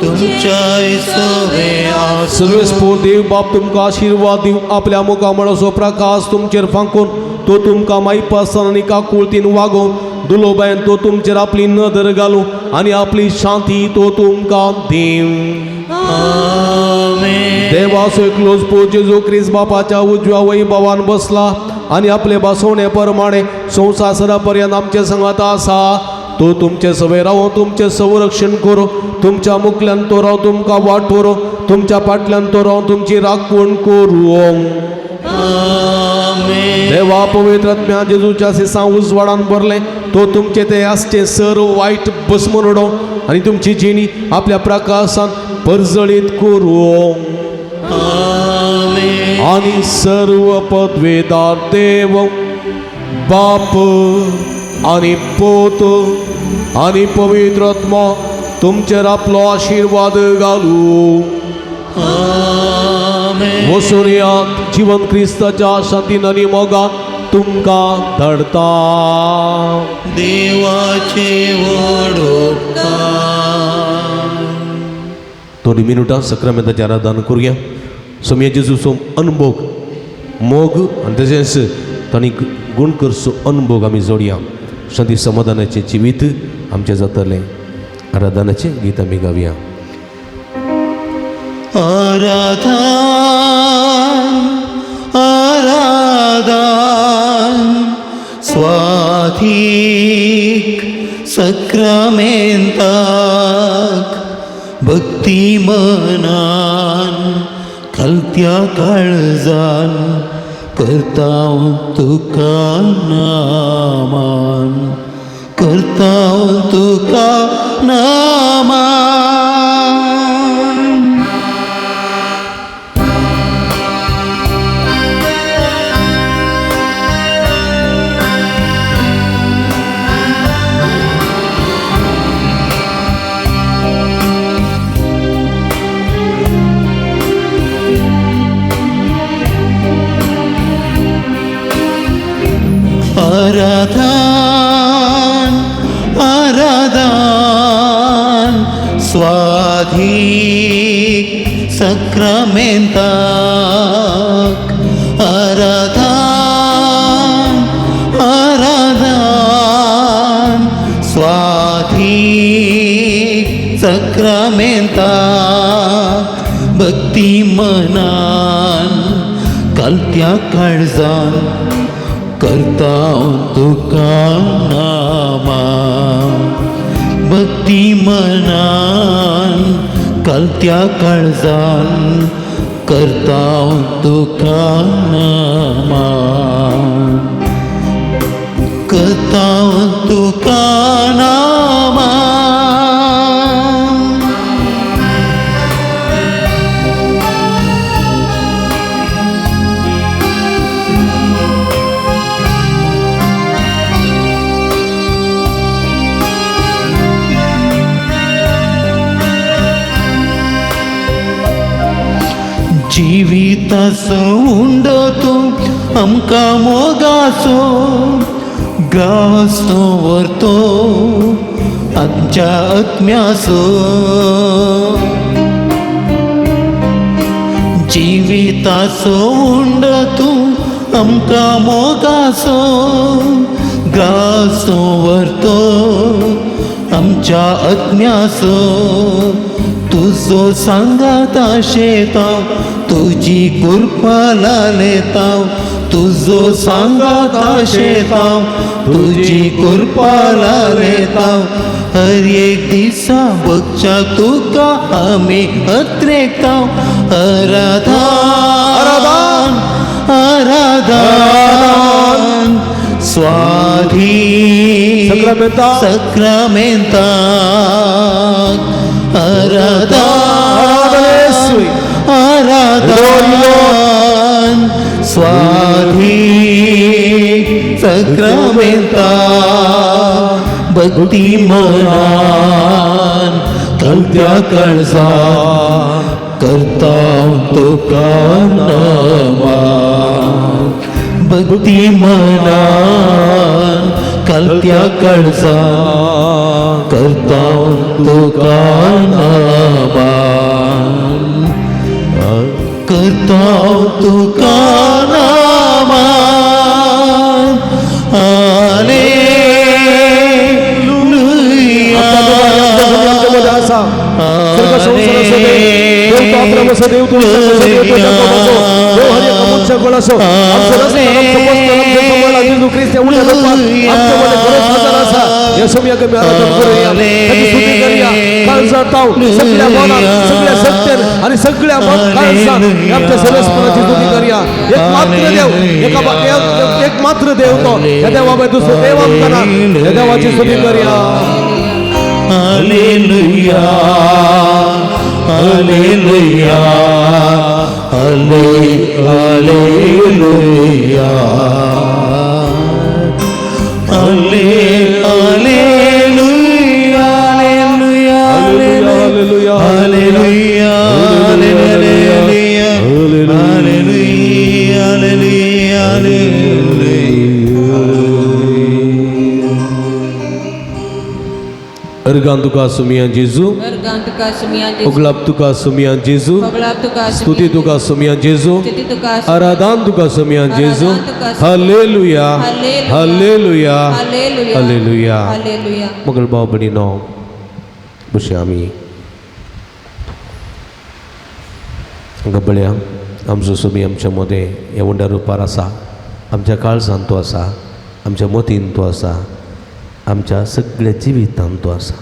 तुमच्या सोबे आसूं. सर्वेस्पो देव बाप तुमकां आशिर्वाद दिवं. आपल्या मुखामळाचो प्रकाश तुमचेर फांकून तो तुमकां मायपासान आनी काकुळतीन वागोवन दुलोबायन तो तुमचेर आपली नदर घालूं आनी आपली शांती तो तुमकां दिवं. आमेन. देवाचो एकलोच पूत जेजू क्रिस्त बापाच्या उजव्या वैभवान बसला आनी आपले बसवणे प्रमाणे संवसारा पर्यंत आमचे संगात आसा. तो तुमचे सवय रावो, तुमचें संरक्षण करूं. तुमच्या मुखल्यान तो राव तुमकां वाट व्हरूं, तुमच्या फाटल्यान तो राव तुमची राखण करूं. आमेन. देवा पवित्र आत्म्या जेजूच्या सिसां उजवाडान भरलें तो तुमचे ते आसचे सर्व वायट भस्मून उडोवं आनी तुमची जिणी आपल्या प्रकाशान परजळीत करूं. आमेन. आनी सर्व पदवेदार देव बाप आनी पोत आनी पवित्र आत्मा तुमचेर आपलो आशिर्वाद घालूं. आमेन. वचून येयात. जिवन क्रिस्ताच्या शांतीन आनी मोगान तुमकां धाडता. देवाचे वडोपकार. थोडी मिनुटां सक्रामेंताचें आराधन करुया. सोमया जेजूचो अनभोग मोग आनी तशेंच तांणी गूण करचो अनभोग आमी जोडया. शांती समाधानाचें जिवीत आमचें जातलें. आराधनाचें गीत आमी गावया. आराधन आराधन स्वाधीक सक्रामेंताक भक्ती मनान खालत्या काळजान करता तुका नामान करता तुका नामान. आराधन आराधन स्वाधीक सक्रामेंताक आराधन आराधन स्वाधीक सक्रामेंताक भक्ती मनान कालत्या काळजान करता तुका नामा भक्ती मनान कालत्या काळजान करता तुका नामा करता तुका नामा. जिविताचो उंडो तूं आमकां मोगाचो ग्रास तो व्हरतो आमच्या आत्म्याचो. जिविताचो उंडो तूं आमकां मोगाचो ग्रास तो व्हरतो आमच्या आत्म्याचो. तुजो सांगाता शेताव तुजी कृपा लालेताव तुजो सांगाता शेताव तुजी कृपा लालेताव. हर एक दिसा बगच्या तुका आमी अत्रेकताव. आराधन आराधन स्वाधीन सक्रामेंताक सक्रामेंताक आराधन आराधन स्वाधीन सक्रामेंताक भक्ती मनान कलत्या काळजान करता तुका नामान भक्ती मनान कलत्या काळजान करता तुका नामान करता तुका नामान. हालेलुया. आमच्या आसा सर्व संसाराचो देव, देव तो अब्रामाचो देव, तो इसहाकाचो देव, तो याकोबाचो देव, हर एका मनशाक आसो. आमचो रस्त्यान, आमचो वस्तान, आमचो सांबाळ जेजू क्रिस्त ह्या उण्या रूपान आमच्या मदें खरोच हजर आसा. ह्या समयाक आमी आराधन करुया, ताची स्तुती करुया. काळजांत ताव सगळ्या मनान, सगळ्या शक्तेन आनी सगळ्या काळजान आमच्या सर्वेस्पराची स्तुती करुया. एक मात्र देव, एक मात्र देव तो, ह्या देवा भायर दुसरो देव आमकां ना. ह्या देवाची स्तुती करुया. Hallelujah, hallelujah, hallelujah, hallelujah, hallelujah, hallelujah, hallelujah, hallelujah, hallelujah. Organ तुका सुमिया जेजू, अर्गान तुका सुमिया जेजू, उगलाप तुका सुमिया जेजू, होगळाप तुका स्तुती तुका सुमिया जेजू, स्तुती तुका आराधन तुका सुमिया जेजू. आराधन तुका hallelujah, hallelujah, hallelujah, hallelujah. Hallelujah. मगळ भाव भयणीनो, बशे आमी. गबळ्या आमचो सुमी आमच्या मदें ह्या व्हडल्या रुपार आसा, आमच्या काळजान तो आसा, आमच्या मतीन तो आसा, आमच्या सगळ्या जिवितान तो आसा.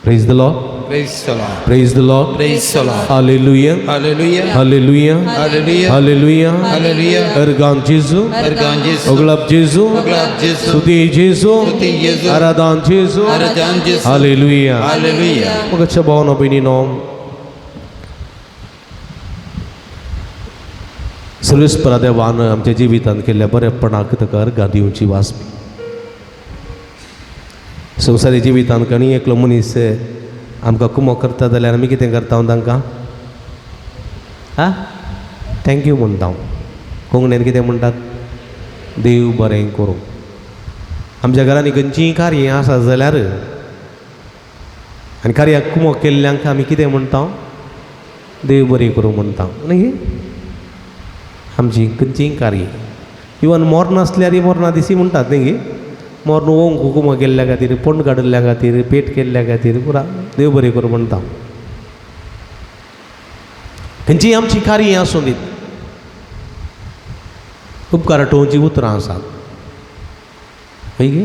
Praise the Lord. Praise the Lord. Praise the Lord. Praise the Lord. Hallelujah. Hallelujah. Hallelujah. Hallelujah. Hallelujah. Hallelujah. Organ जेजू. अर्गान जेजू. ओगलाप जेजू. ओगलाप जेजू. स्तुती जेजू. स्तुती जेजू. आराधन जेजू. आराधन जेजू. हालेलुया. हालेलुया. मोगाच्या भावानो भयणीनो, सर्वेस्परा देवान आमच्या जिवितांत केल्ल्या बरेपणाक ताका अर्गां दिवची वासपी. संवसारी जिवितांत कोणी एकलो मनीस आमकां कुमो करता जाल्यार आमी कितें करता तांकां? आं, thank you म्हणटा. कोंकणीन कितें म्हणटात? देव बरें करूं. आमच्या घरांनी खंयचीय कार्यां आसा जाल्यार आनी कार्याक कुमो केल्ल्यांक आमी कितें म्हणटा? देव बरें करूं म्हणटा. न्ही, आमची खंयचीय कार्यां इवन मोर्न आसल्यार मोर्ना दिसी म्हणटात न्ही गे, मोर्न ओंक कुमो केल्ल्या खातीर, फोंड काडिल्ल्या खातीर, पेट केल्ल्या खातीर पुरा देव बरें करूं म्हणटा. खंयचीय आमची कार्यां आसूं दीत, उपकार आठोवची उतरां आसात. हय गे,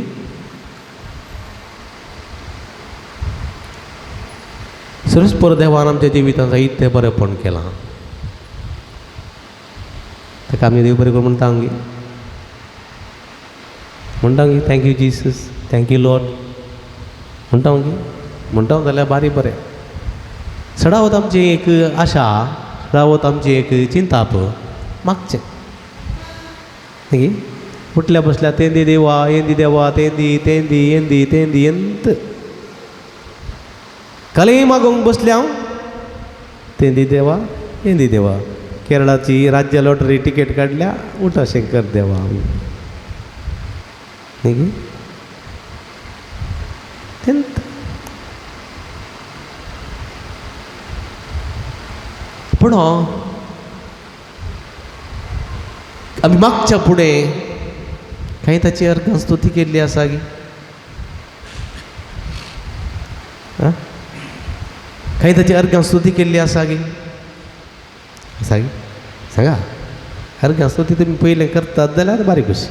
सर्वेस्पर देवान आमच्या जिवितांत जायतें बरेंपण केलां, ताका आमी देव बरें करूं म्हणटा गे, म्हणटा गे thank you Jesus, thank you Lord म्हणटा गे. म्हणटा जाल्यार बारी बरें. सडावत आमची एक आशा, सडावत आमची एक चिंताप मागचें न्ही. उठल्या बसल्या तेंदी देवा, येंदी देवा, तेंदी तेंदी येंदी तेंदी एंत कालय मागूंक बसल्या हांव तेंदी देवा येंदी देवा. केरळाची राज्य लॉटरी तिकेट काडल्या, उठ अशें कर देवा न्ही. तेंत पूण आमी मागच्या फुडें कांय ताची अर्गां स्तुती केल्ली आसा गी? कांय ताची अर्गां स्तुती केल्ली आसा गी? आसा गी? सांगा. अर्गां स्तुती तुमी पयलें करतात जाल्यार बारीक कशी,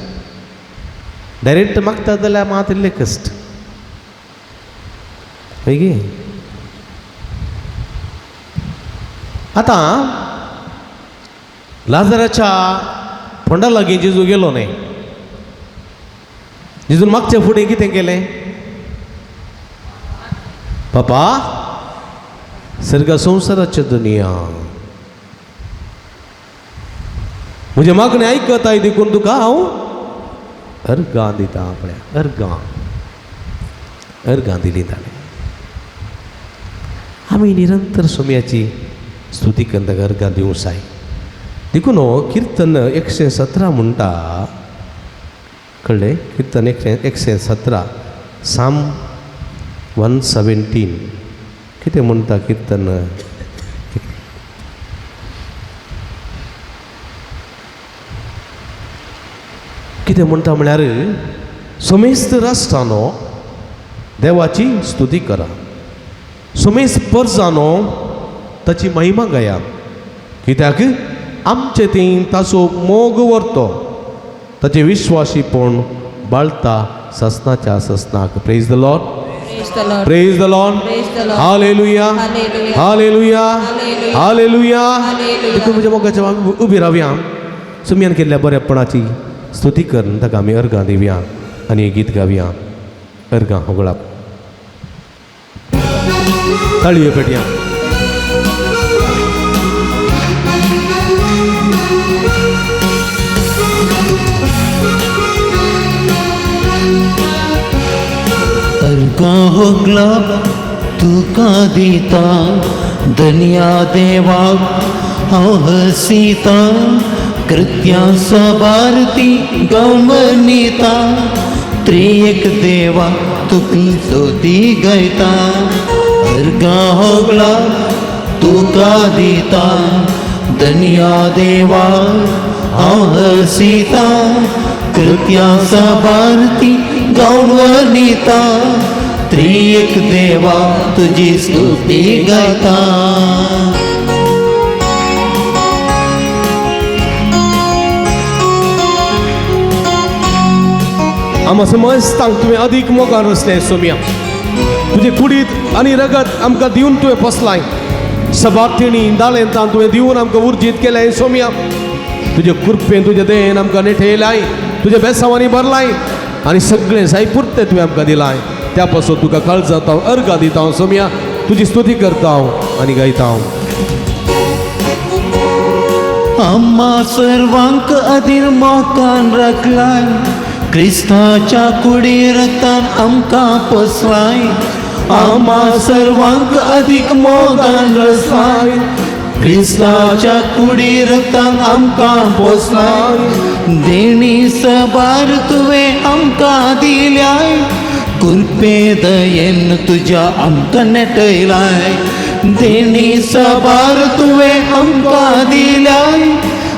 डायरेक्ट मागतात जाल्यार मात इल्लें कश्ट. हय गे. आतां लाजराच्या फोंडा लागीं जेजू गेलो न्हय, जेजून मागच्या फुडें कितें केलें? पापा सर्ग संवसाराच्या दुनिया म्हजें मागणें आयकताय देखून तुका हांव अर्गां दिता. आपल्या अर्गां अर्गां दिली ताणें. आमी निरंतर सोम्याची स्तुती करून ताका अर्गां दिवंक जाय. देखून किर्तन 117 म्हणटा, कळ्ळें? किर्तन 117, साम 117 कितें म्हणटा किर्तन? कितें म्हणटा म्हळ्यार समेस्त राष्ट्रानो देवाची स्तुती करा, समेस्त परजानो ताची महिमा गाया, कित्याक आमचे थंय ताचो मोग व्हरतो, ताचे विश्वासीपण बाळता ससनाच्या ससनाक. Praise the Lord. Praise the Lord. Hallelujah. Hallelujah. Hallelujah. देखून म्हज्या मोगाच्या आमी उबी रावया, सुमयान केल्ल्या बऱ्यापणाची स्तुती करून ताका आमी अर्गां दिवया आनी गीत गावया. अर्गां होगळाप ताळयो पेटया. अर्गां होगलाप तुका दिता धन्या देवाक हांव हसिता, कृत्यां सबारती गमनिता, त्रिएक देवा तुका स्तुती गायता. अर्गां होगलाप तुका दिता धन्या देवा हांव हसिता, कृत्यां सबारती गौरवनिता, त्रिएक देवा तुजी स्तुती गायता. आमा समजतांक तुवें अदीक मोगान रचलें सोम्या. तुजे कुडीत आनी रगत आमकां दिवन तुवें पोसलाय. सबार्थिणी दालेंतान तुवें दिवन आमकां उर्जीत केलें सोम्या. तुजे कृपेन तुजे देन आमकां नेठयलाय, तुजे बेसांवांनी भरलाय आनी सगळें जाय पुरतें तुवें आमकां दिलाय. त्या पासून तुका काळजांत हांव अर्गां दिता हांव सोम्या. तुजी स्तुती करता हांव आनी गायता हांव. आम्हा सर्वांक अधीर मोगान राखलाय, क्रिस्ताच्या कुडी रक्तान आमकां पोसलाय. आम्हा सर्वांक अदीक मोगान रसलाय, क्रिस्ताच्या कुडी रक्तान आमकां पोसलाय. देणी सबार तुवें आमकां दिल्याय, कृपे दयेन तुज्या आमकां नेटयलाय. देणी सबार तुवें आमकां दिल्याय,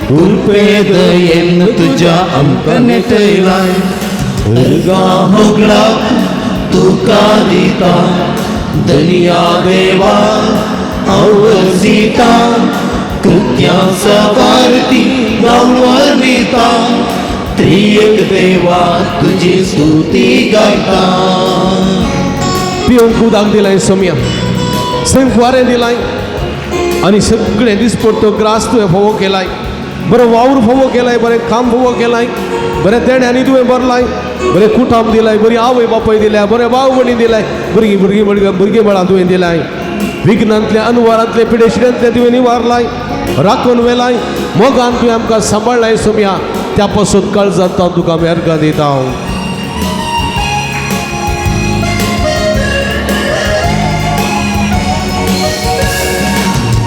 कृपे दयेन तुज्या आमकां नेटयलाय. अर्गां होगळा तुका दिता दर्या देवा हांव दिता, कृत्यां सबार ती गांव दिता. त्रियक देवा तुजी स्तुती गायता. पिवंक उदक दिलाय सोम्या, सैम वारें दिलाय आनी सगळें दिसपडतो ग्रास तुवें फोवो केलाय. बरो वावर फोवो केलाय, बरें काम फोवो केलाय, बरें तेण्यांनी तुवें भरलाय, बरें कुटाम दिलाय, बरी आवय बापाय दिल्या, बरें भाव भयणी दिलाय, भुरगीं भुरगीं भुरगीं भुरगीं बाळां तुवें दिलाय. विघ्नांतले अनवारांतले पिडेशिड्यांतले तुवें निवारलाय, राखून वेलाय. मोगान तुवें आमकां सांबाळ्ळाय सोम्या. त्या पासून काळजांत हांव तुका आमी अर्गां दिता हांव.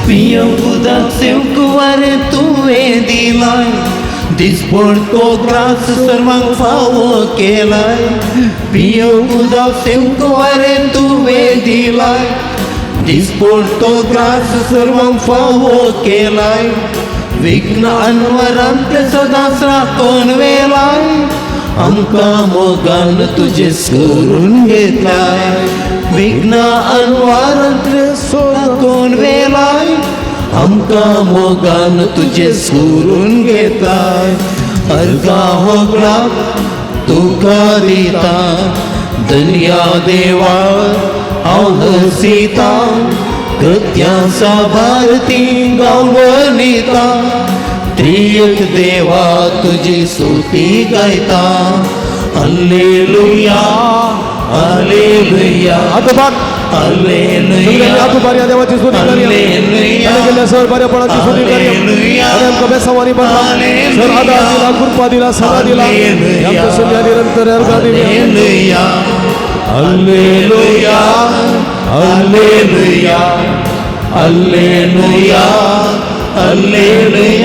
पियंक उदक सेवक वारें तुवें दिलाय, दिसपडतो ग्रास सर्वांक फावो केलाय. पियंक उदक सेवक वारें तुवें दिलाय, दिसपडतो ग्रास सर्वांक फावो केलाय. विघ्न अनवरांतले सदांच राखून वेलाय, आमकां मोगान तुजें करून घेतलाय. विघ्न अनवरांतले राखून वेलाय, आमकां मोगान तुजें करून घेतलाय. अर्गां होगळा तुका दिता दर्या देवा हांव हसिता, कृत्यां साबार ती गांव त्रियक देवा तुजी स्तुती गायता. Hallelujah hallelujah. हात उबार. हालेलुया. हात उबार, या देवाची स्तुती करूया. हालेलुया. ताणें केल्ल्या सर बरेपणाची स्तुती करूया. हालेलुया. ताणें आमकां बेसांवांनी भरला, सर आदार दिला, कृपा दिला, सदा दिला. हालेलुया. आमच्या सोम्या निरंतर अर्गां दिवया. Hallelujah hallelujah hallelujah hallelujah hallelujah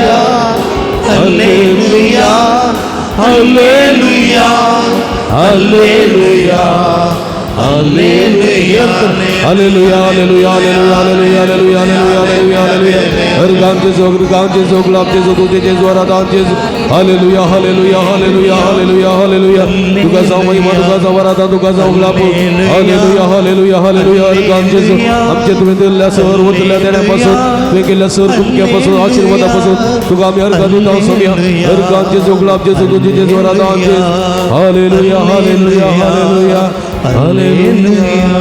hallelujah hallelujah hallelujah hallelujah. Hallelujah hallelujah hallelujah hallelujah hallelujah hallelujah hallelujah hallelujah. अर्गां जेजू, अर्गां जेजू, गुलाब जेजू, तुझे जेजू, आराधान जेजू. Hallelujah hallelujah hallelujah hallelujah hallelujah. तुका जावं महिमा, तुका जावं आराधन, तुका जावं गुलाब. Hallelujah hallelujah hallelujah. अर्गां जेजू, आमचे तुवें दिल्ल्या सर वतल्या देण्या पासून, तुवें केल्ल्या सर कुमक्या पासून, आशिर्वादा पासून तुका आमी अर्गां दिता सोम्या. अर्गां जेजू, गुलाब जेजू, तुझे जेजू, आराधान जेजू. Hallelujah hallelujah hallelujah hallelujah.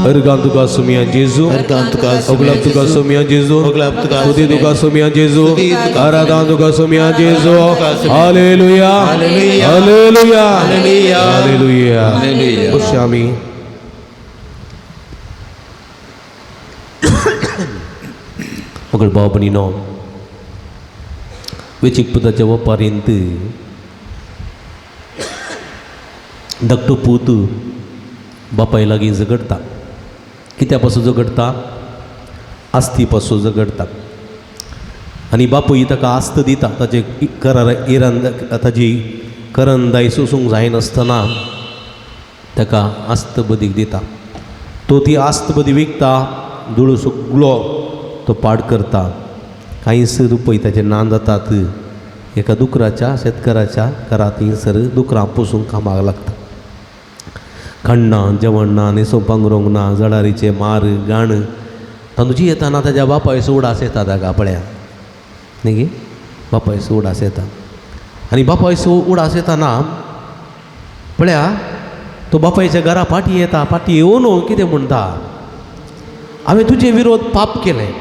अर्गां तुका सोम्या जेजू, अर्गां तुका ओगलाब तुका सोम्या जेजू, ओगलाब तुका स्तुती तुका सोम्या जेजू, स्तुती तुका आराधना तुका सोम्या जेजू. तुका सोम्या. Hallelujah hallelujah. Hallelujah hallelujah. Hallelujah. Hallelujah. बसया आमी. मगळ भाव भयणीनो, वेचीक पुताच्या वपारींत धाकटो पूत बापाय लागीं झगडटा. कित्या पासून झगडटा? आस्ती पासून झगडटा. आनी बापूय ताका आस्त दिता. ताचे करार इरांद ताजी करंदाय सोसूंक जायनासतना ताका आस्त बदीक दिता. तो ती आस्त बदी विकता, दुडू सगलो तो पाड करता. कांयच रुपय ताचे ना जातात. एका दुकराच्या शेतकाराच्या घरा थंयसर दुकरां पोसूंक कामाक लागता. खाण जेवण ना, न्हेसो पांगरूंक ना, जळारीचे मार गाण तांदूची येताना ताज्या बापायचो उडास येता ताका पळया न्ही गे, बापायचो उडास येता. आनी बापायचो उडास येताना पळया तो बापायच्या घरा पाटी येता, पाटी येवन कितें म्हणटा, हांवें तुजे विरोध पाप केलें,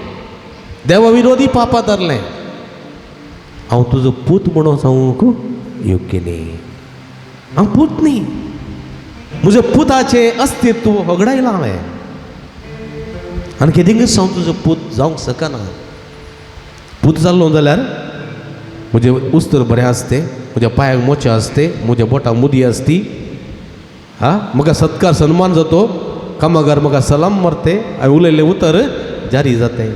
देवा विरोधी पापा धरलें, हांव तुजो पूत म्हणून सांगूंक योग्य न्ही, हांव पूत न्ही, म्हज्या पुताचें अस्तित्व होगडायलां हांवें आनी केदिंगच हांव तुजो पूत जावंक शकना. पूत जाल्लो जाल्यार म्हजें उस्तर बरें आसतें, म्हज्या पांयाक मोचे आसते, म्हज्या बोटाक मुदी आसती, हा म्हाका सत्कार सन्मान जातो, कामागार म्हाका सलाम मारते, हांवें उलयल्लें उतर जारी जातें.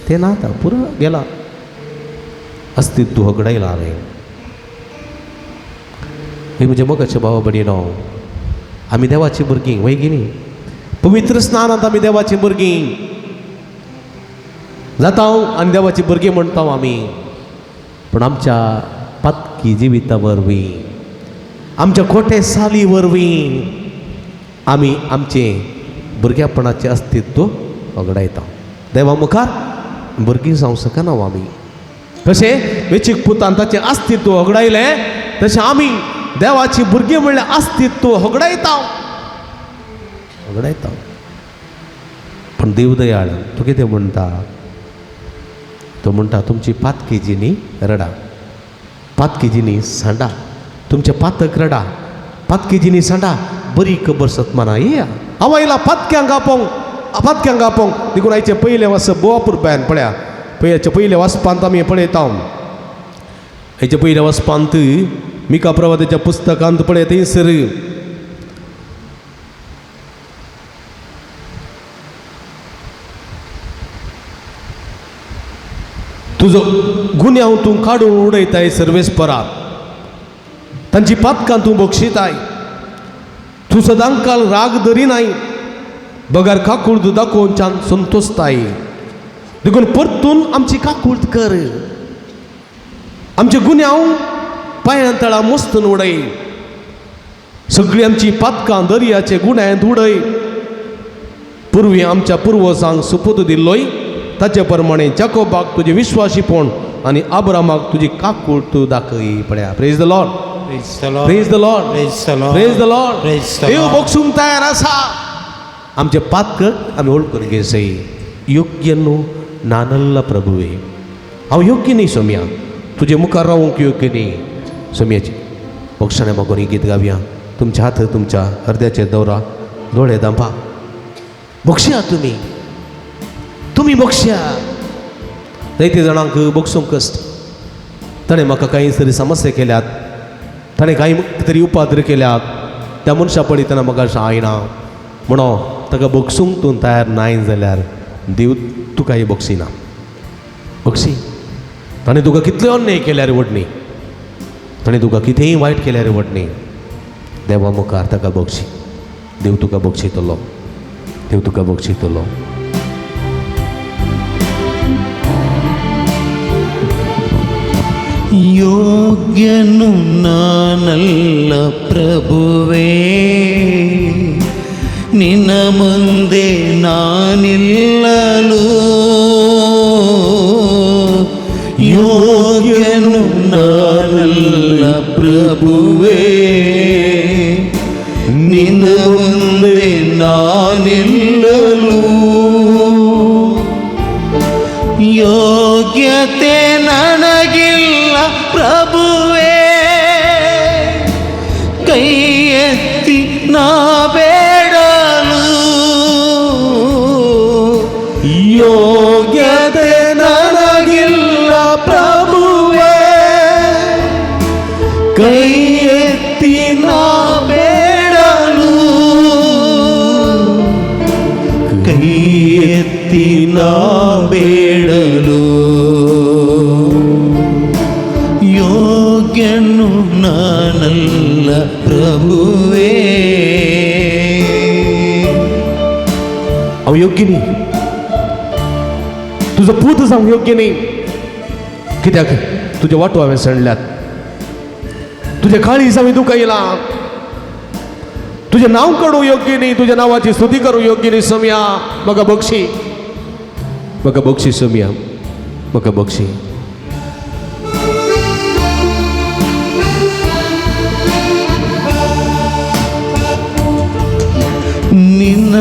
तें ना आतां पुरो गेलां, अस्तित्व होगडायलां हांवें. हे म्हज्या मोगाचे भावा भयणीनो, आमी देवाचीं भुरगीं वय गी न्ही? पवित्र स्नानांत आमी देवाचीं भुरगीं जाता आनी देवाचीं भुरगीं म्हणटा आमी, पूण आमच्या पातकी जिविता वरवीं, आमच्या खोटे साली वरवीं आमी आमचें भुरग्यापणाचें अस्तित्व वगडायता. देवा मुखार भुरगीं जावंक शकना आमी. कशें वेचीक पुतान ताचें अस्तित्व होगडायलें तशें आमी देवाची भुरगीं म्हणल्यार अस्तित्व होगडायता होगडायता. पूण देव दयाळ, तो कितें म्हणटा, तो म्हणटा तुमची पातकी जिणी रडा, पातकी जिणी सांडा, तुमचें पातक रडा, पातकी जिणी सांडा, बरी खबर सतमाना येया. हांव आयला पातक्यांक आपोवंक, पातक्यांक आपोवंक. देखून आयचें पयलें वास बोवापुरप्यान पळया, पयल्याच्या पयल्या वाचपांत आमी पळयता, हाच्या पयल्या वाचपांत मिका प्रवादाच्या पुस्तकांत पळय थंयसर तुजो गुन्यांव तूं काडून उडयताय सर्वेस्परा, तांची पातकां तूं बक्षिताय, तूं सदांकाल राग धरिनाय, बगर काकूळत दाखोवच्यान संतोशताय. देखून परतून आमची काकूळत कर, आमचे गुन्यांव पांयां तळा मस्तून उडय, सगळीं आमची पातकां दर्याचे गुण्यांत उडय. पुर्वी आमच्या पुर्वजांक सुपूत दिल्लोय ताचे प्रमाणे जाकोबाक तुजें विश्वासीपण आनी आब्रामाक तुजी काकूळ तूं दाखय. पळया, praise the Lord, praise the Lord, praise the Lord. देव बक्षूंक तयार आसा. आमचे पातक आमी वळखून घेवचें. योग्य न्हू नानल्ला प्रभुवे, हांव योग्य न्ही सोम्या, तुजे मुखार रावूंक योग्य न्ही सोम्याची. बक्षाणे मागून ही गीत गावया. तुमच्या हात तुमच्या हृदयाचेर दवरा, दोळे दांपा, बक्षया तुमी, तुमी बक्षया. जायते जाणांक बक्षूंक कश्ट, ताणें म्हाका कांय तरी समस्या केल्यात, ताणें कांय तरी उपाद्र केल्यात, त्या मनशा पळयतना म्हाका अशें आयना म्हणून ताका बक्षूंक तूं तयार नाय जाल्यार देव तुकाय बक्षिना. बक्षी ताणें तुका कितले अन्याय केल्यार वडणी, ताणें तुका कितेंय वायट केल्यार वडणी, देवा मुखार ताका बक्षी, देव तुका बक्षितलो, देव तुका बक्षितलो. ಯೋಗ್ಯನು ನಾನಲ್ಲ ಪ್ರಭುವೇ, ನಿನ್ನ ಮುಂದೆ ನಾನಿಲ್ಲಲು. ಯೋಗ್ಯನು ನಾನಲ್ಲ ಪ್ರಭುವೇ, ನಿನ್ನ ಮುಂದೆ ನಾನಿಲ್ಲಲು. ಯೋಗ್ಯತೆ ನನಗಿಲ್ಲ ಪ್ರಭುವೇ, ಕೈ ಎತ್ತಿ ನಾ ಬೇಡಲು. ಯೋಗ್ಯತೆ ನನಗಿಲ್ಲ ಪ್ರಭುವೇ, ಕೈ ಎತ್ತಿ ನಾ ಬೇಡಲು. ಕೈ ಎತ್ತಿ ನಾ ಬೇಡಲು. ಯೋಗ್ಯನು ನಾನಲ್ಲ ಪ್ರಭುವೇ. हांव योग्य न्ही, तुजो पूत जावंक योग्य न्ही, कित्याक तुजे वांटो हांवें सांडल्यात, तुजें काळीज हांवें दुखयलां, तुजें नांव काडूंक योग्य न्ही, तुज्या नांवाची स्तुती करूंक योग्य न्ही. सोम्या म्हाका बक्षी, म्हाका बक्षी सोम्या, म्हाका बक्षी.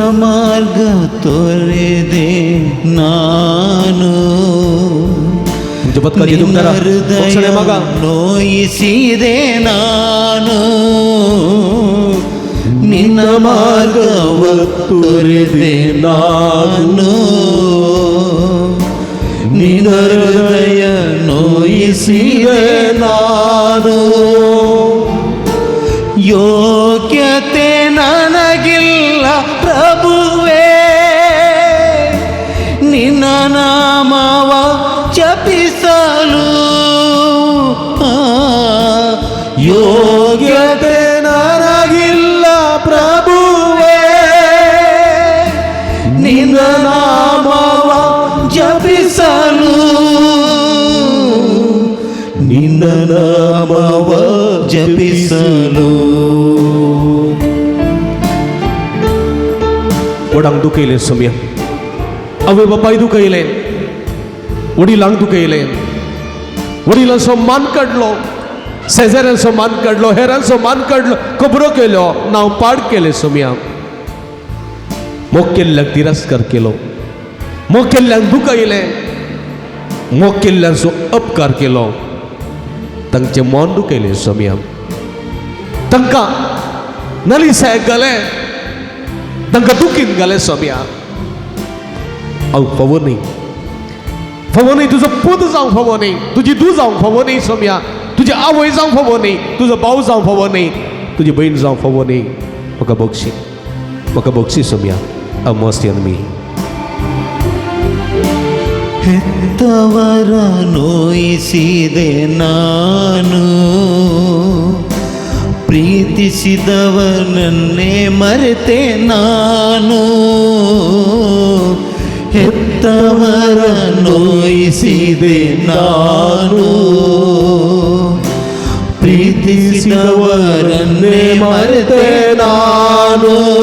ಮಾರ್ಗ ತೊರೆದೆ ನಾನು, तुमच्या पदकाची ನಿನ್ನ तुमकां ಹೃದಯ ಬಕ್ಷಣೆ ಮಗ. ನೋಯಿಸಿದೆ ನಾನು, ನಿನ್ನ ಮಾರ್ಗವ ತೊರೆದೆ ನಾನು, ನಿನ್ನ ಹೃದಯ ನೋಯಿಸಿದೆ ನಾನು. ಯೋಗ್ಯತೆ ನನಗಿಲ್ಲ ಪ್ರಭುವೇ, ನಿನ್ನ ನಾಮವ ಜಪಿಸಲು. ಆ, ಯೋಗ್ಯತೆ ನನಗಿಲ್ಲ ಪ್ರಭುವೇ, ನಿನ್ನ ನಾಮವ ಜಪಿಸಲು, ನಿನ್ನ ನಾಮವ ಜಪಿಸಲು. वडांक दुखयलें सोम्या, आवय बापाय दुखयलें, वडिलांक दुखयलें, वडिलांचो मान काडलो, शेजाऱ्यांचो मान काडलो, हेरांचो मान काडलो, खबरो केल्यो, नांव पाड केलें सोम्या. मोग केल्ल्याक तिरस्कार केलो, मोग केल्ल्यांक दुखयलें, मोग केल्ल्यांचो अपकार केलो, तांचें मन दुखयलें सोम्या, तांकां नलिसायक घालें, तांकां दुखीन घालें सोम्या. हांव फावो न्ही, फावो न्ही तुजो पूत जावंक फावो न्ही, तुजी धूव जावंक फावो न्ही सोम्या, तुजी आवय जावंक फावो न्ही, तुजो भाव जावंक फावो न्ही, तुजी भयण जावंक फावो न्ही. म्हाका बक्षी, म्हाका बक्षी सोम्या. हांव मस्त मी. ಹೆತ್ತವರ ನೋಯಿಸಿದೆ ನಾನು, ಪ್ರೀತಿಸಿದವನನ್ನೇ ಮರೆತೆ ನಾನು, ಹೆತ್ತವರ ನೋಯಿಸಿದೆ ನಾನು, ಪ್ರೀತಿಸಿದವರನ್ನೇ ಮರೆತೆ ನಾನು.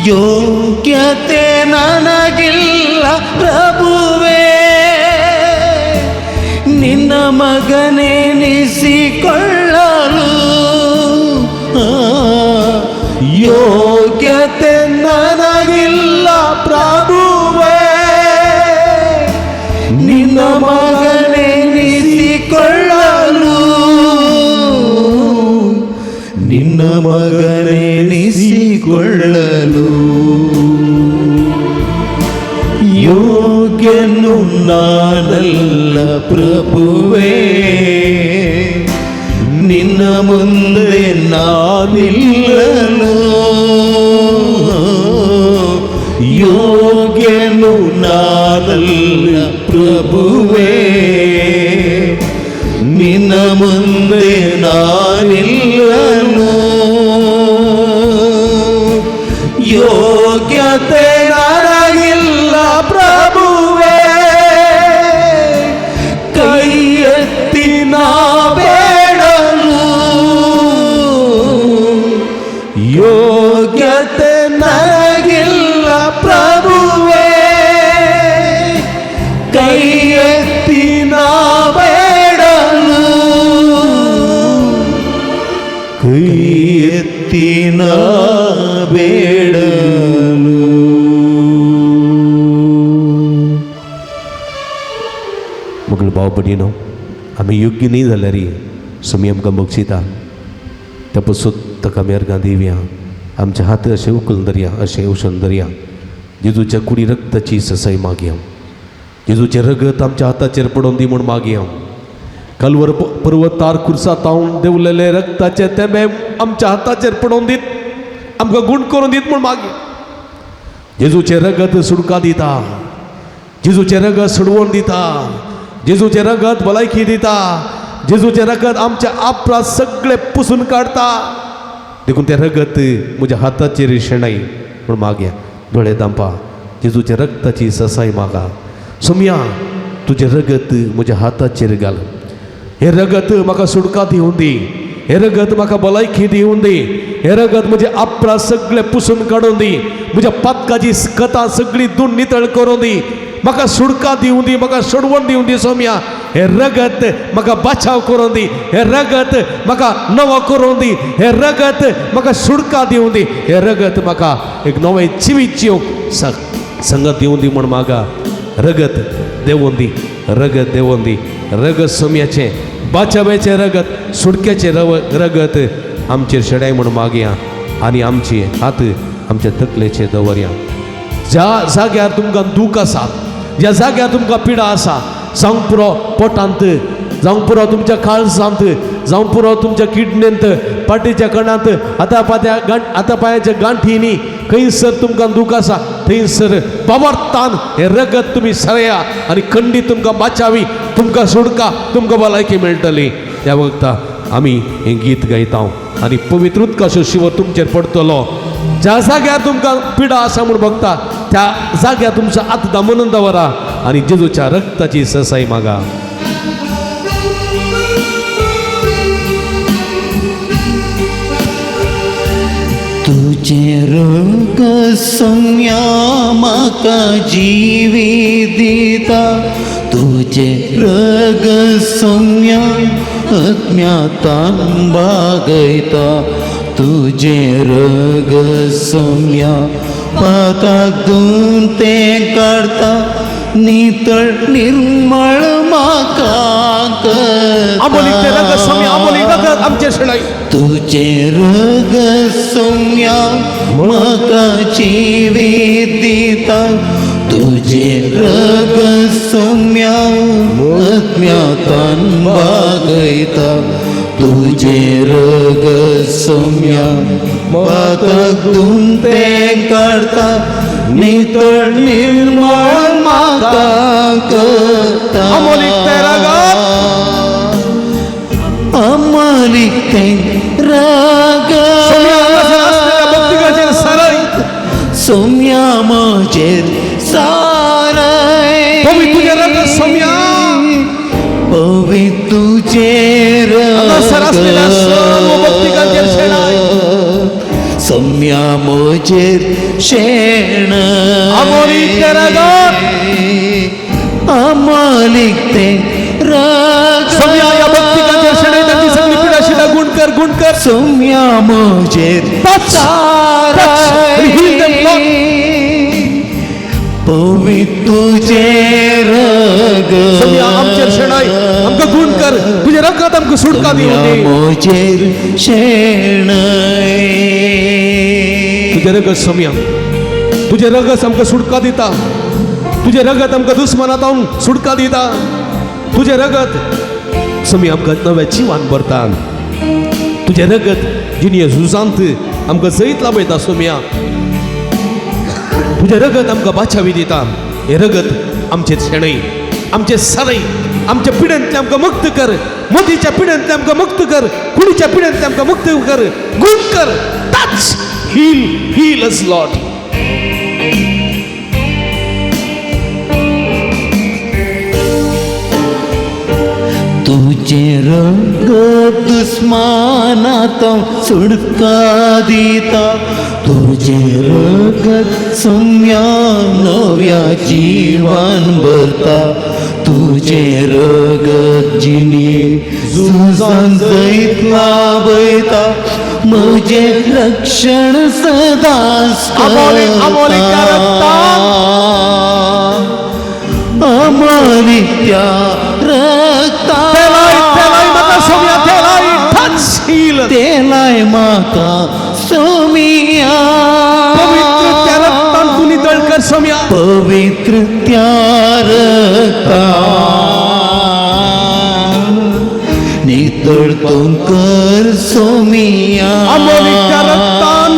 ಯೋಗ್ಯತೆ ನನಗಿಲ್ಲ ಪ್ರಭುವೇ, ನಿನ್ನ ಮಗನೆನಿಸಿಕೊಳ್ಳಲು. ಆ, ಯೋಗ್ಯತೆ ನನಗಿಲ್ಲ ಪ್ರಭುವೇ, ನಿನ್ನ ಮಗನೆನಿಸಿಕೊಳ್ಳಲು, ನಿನ್ನ ಮಗನೆನಿಸಿಕೊಳ್ಳಲು. ಯೋಗ್ಯನು ನಾನಲ್ಲ ಪ್ರಭುವೇ, ನಿನ್ನ ಮುಂದೆ ನಾನಿಲ್ಲನು. ಯೋಗ್ಯನು ನಾನಲ್ಲ ಪ್ರಭುವೇ, ನಿನ್ನ ಮುಂದೆ ನಾನಿಲ್ಲನು. ಯೋಗ್ಯತೆ ನನಗಿಲ್ಲ ಪ್ರಭುವೇ, ಕೈ ಎತ್ತಿ ನಾ ಬೇಡಲು. ಯೋಗ್ಯತೆ ನನಗಿಲ್ಲ ಪ್ರಭುವೇ, ಕೈ ಎತ್ತಿ ನಾ ಬೇಡಲು, ಕೈ ಎತ್ತಿ ನಾ ಬೇಡಲು. मगळ भाव भयणीनो, आमी योग्य न्ही जाल्यार स्वामी आमकां बक्षिता. त्या पसून ताका आमी अर्गां दिवया. आमचे हात अशें उखलून धरया, अशें उशून धरया. जेजूच्या कुडी रक्ताची ससाय मागया. जेजूचें रगत आमच्या हाताचेर पडोवन दी म्हूण मागया. कलवर पर्वतार खुर्सा तावन देंवलेले रक्ताचे तेंबे आमच्या हाताचेर पडोवन दीत, आमकां गूण करून दीत म्हूण मागया. जेजूचें रगत सुटका दिता, जेजूचें रगत सोडवून दिता, जेजूचें रगत भलायकी दिता, जेजूचें रगत आमच्या आपरात सगळे पुसून काडटा. देखून तें रगत म्हज्या हाताचेर शेणाय म्हूण मागया. दोळे दांपा, जेजूच्या रक्ताची ससाय मागा. सोमया, तुजें रगत म्हज्या हाताचेर घाल. हें रगत म्हाका सुटका दिवूं दी, हें रगत म्हाका भलायकी दिवूं दी, हें रगत म्हजें आपरात सगळें पुसून काडून दी, म्हज्या पातकाची कथा सगळी धुवन नितळ करूं दी. म्हाका सुडका दिवं दी, म्हाका सोडवण दिवं दी सोम्या। हे रगत म्हाका बाचाव करूं दी, हे रगत म्हाका नवो करूं दी, हे रगत म्हाका सुडका दिवं दी, हे रगत म्हाका एक नवें जिवीत जिवंक संगत दिवं दी म्हण मागा। रगत देवोन दी, रगत देवोन दी, रगत सोम्याचें, बाचाव्याचें रगत, सुडक्याचें रगत आमचेर शेडाय म्हण मागया आनी आमचे हात आमच्या तकलेचेर दवरया। ज्या जाग्यार तुमकां दूख आसा, ज्या जाग्यार तुमकां पिडा आसा, जावंक पुरो पोटांत, जावंक पुरो तुमच्या काळजांत, जावंक पुरो तुमच्या किडनेंत, पाटीच्या कणांत, हाता पात्या हाता पांयाच्या गांठींनी खंयसर तुमकां दूख आसा थंयसर बाबार्थान हें रगत तुमी सरया आनी खंडीत तुमकां बाचावी, तुमकां सुडका, तुमकां भलायकी मेळटली। त्या वखता आमी हें गीत गायता आनी पवित्र उदकाचो शिवर तुमचेर पडटलो। ज्या जाग्यार तुमकां पिडा आसा म्हूण बघता त्या जाग्यार तुमचो हात दामून दवरा आनी जेजूच्या रक्ताची ससाई मागा। तुझे रग सोम्या म्हाका जिवी दिता, तुझे रग सोम्या अज्ञातान बागयता, तुझे रग सोम्या पाताक धुवन तें काडता, नितळ निर्मळ म्हाका आमोलीक तें रगत सोम्या, आमोलीक रगत आमचेर शेणय। तुझे रग सोम्या म्हाका जिवी दिता, तुझे रग सोम्या अज्ञातान बागयता, तुझे रग सोम्या पाताक धुवन तें काडता, नितळ निर्मळ म्हाका करता। आमोलीक तें रगत, आमोलीक तें रगत सोम्या म्हजेर सारय, पवित्र तुजें रगत सोम्या, पवित्र तुजें रगत सोम्या म्हजेर शेणय, आमोलीक तें रगत, आमोलीक तें रगत सोम्या ह्या भक्तिकांचेर शेणय, तांची सगळी पिडा शिडा गुण कर, गुण कर सोम्या म्हजेर सारय, पवित्र तुजें रगत सोम्या आमचेर शेणय, आमकां गुण कर, तुजें रगत आमकां सुटका दिवं दी, म्हजेर शेणय। तुजें रगत सोम्या, तुजें रगत आमकां सुटका दिता, तुजें रगत आमकां दुस्मनांत सुटका दिता, तुजें रगत सोम्या आमकां नव्या जिवान भरता, तुजें रगत जिणये झुजांत आमकां जैत लाबयता सोम्या, तुजें रगत आमकां बाचावी दिता। हें रगत आमचें शेणय, आमचें सरय, आमच्या पिड्यांतलें आमकां मुक्त कर, मोदीच्या पिड्यांतलें आमकां मुक्त कर, कुडीच्या पिड्यांतलें आमकां मुक्त कर, गुण कर, touch, heal, heal us Lord. तुझे रगत दुस्मानात सुटका दिता, तुझे रगत सोम्या नव्या जीवन भरता, तुझे रगत जिणे झुजान जैत लाबयता, म्हजें रक्षण सदांच करता, अमोलीक त्या रगता, तेलाय म्हाका सोम्या, पवित्र त्या रगतान तूं नितळ कर सोम्या, पवित्र त्या रगतान नितळ तूं कर सोम्या, आमोलीक त्या रगतान,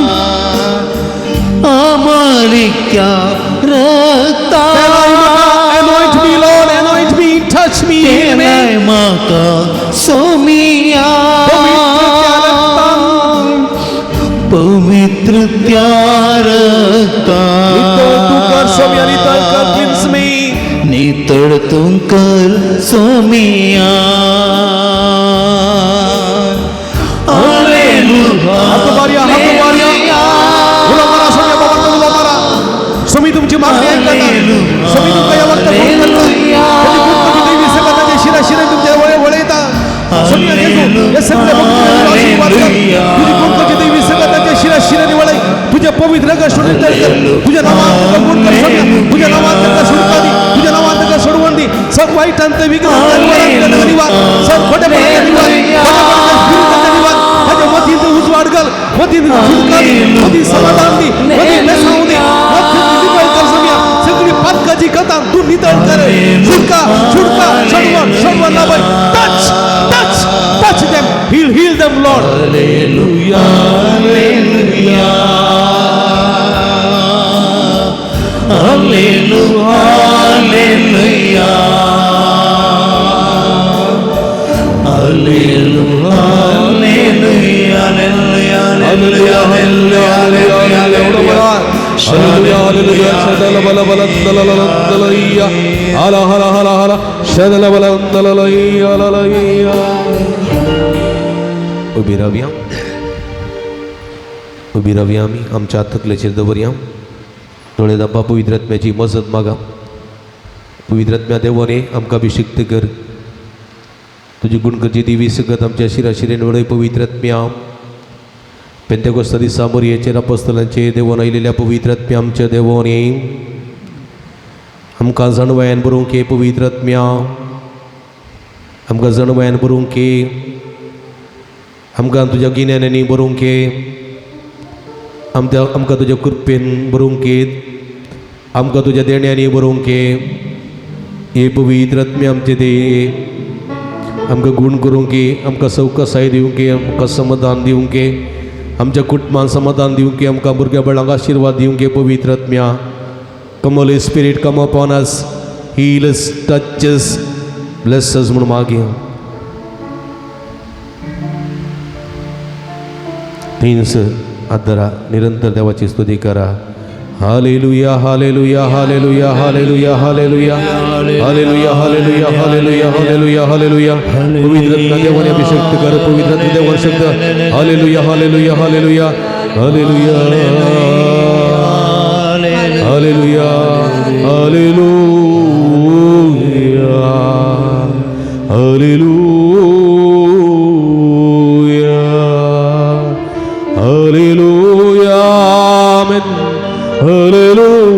आमोलीक त्या रगतान, Anoint me, Lord, anoint me, touch me, heal me. तेलाय म्हाका सोम्या, पवित्र त्या रगतान, नितळ तूं कर सोम्या, नितळ कर, cleanse me. नितळ तूं कर सोम्या। हालेलुया, हात उबारया, हात उबारया. उलो मारा सोम्या, बाबा उलो मारा. सोमी तुमची मागणी आयकता, सोमी तुमकां ह्या वक्तार सोनिया जेजू, हे सगळे भक्तांना आशीर्वाद कर. तुझी कुंकाची देवी सगळं त्यांच्या शिरा शिराने वळाई. तुझ्या पवित्र रंगात सोडून तयार कर. तुझ्या नावात तुका गुण कर सोनिया. तुझ्या नावात तुका सुटका दी. तुझ्या नावात तुका सोडवण दी. सब वाईटांत विघ्न निवार, सब खोट्यापणाचा निवार, खोट्यापणाच्या विरुद्धांचा निवार. त्याच्या मतीत उजवाड घाल, मतीत सुटका दी, मतीत समाधान दी, मतीत बेसावू दी, मतीत निवळ कर सोनिया. सगळी पातकाची कथा तू नितळ कर. सुटका, सुटका, सोडवण, सोडवण लाभाय. Touch, touch, touch them. Heal, heal them, Lord. Hallelujah, hallelujah, hallelujah, hallelujah, hallelujah, hallelujah, hallelujah, hallelujah. Hallelujah, hallelujah. शदल बल बल दल दल दलैया. हाला हाला हाला हाला. शदल बल दल लैया ललैया. उभी रावया, उभी रावया. आमी आमच्या तकलेचेर दवरया. दोळे दाबा. पवित्र आत्म्याची मजत मागा. पवित्र आत्म्या देवाने आमकां अभिषिक्त कर. तुजी गुणकरची दिवी सकत आमच्या शिरा शिरेन वळय. पवित्र आत्म्या, पेंतेकोस्ता दिसा मोरयेचेर अपोस्तलांचे देवोन आयलेल्या पवित्र आत्म्या आमच्या देवोन, आमकां जाणवायान बरोवंक ये. पवित्र आत्म्या, आमकां जाणवायान बरोवंक ये. आमकां तुज्या गिन्यानांनी बरोवंक ये. आमच्या आमकां तुज्या कृपेन बरोवंक ये. आमकां तुज्या देण्यांनी बरोवंक ये. हे पवित्र आत्म्या आमचे ते आमकां गूण करूंक ये. आमकां सवकासाय दिवंक ये. आमकां समाधान दिवंक ये. आमच्या कुटुंबान समाधान दिवंक ये. आमकां भुरग्या बाळांक आशिर्वाद दिवंक ये. पवित्र आत्म्या, come Holy Spirit, come upon us, heal us, touch us, bless us म्हणून मागया. तीनस आदरा, निरंतर देवाची स्तुती करा. Hallelujah, hallelujah, hallelujah, hallelujah, hallelujah, hallelujah, hallelujah, hallelujah, hallelujah, hallelujah. पवित्र आत्मा देवाने अभिषेक कर. पवित्र आत्मा देवाने शब्द. Hallelujah, hallelujah, hallelujah, hallelujah, hallelujah, hallelujah, hallelujah, hallelujah, amen. Hallelujah,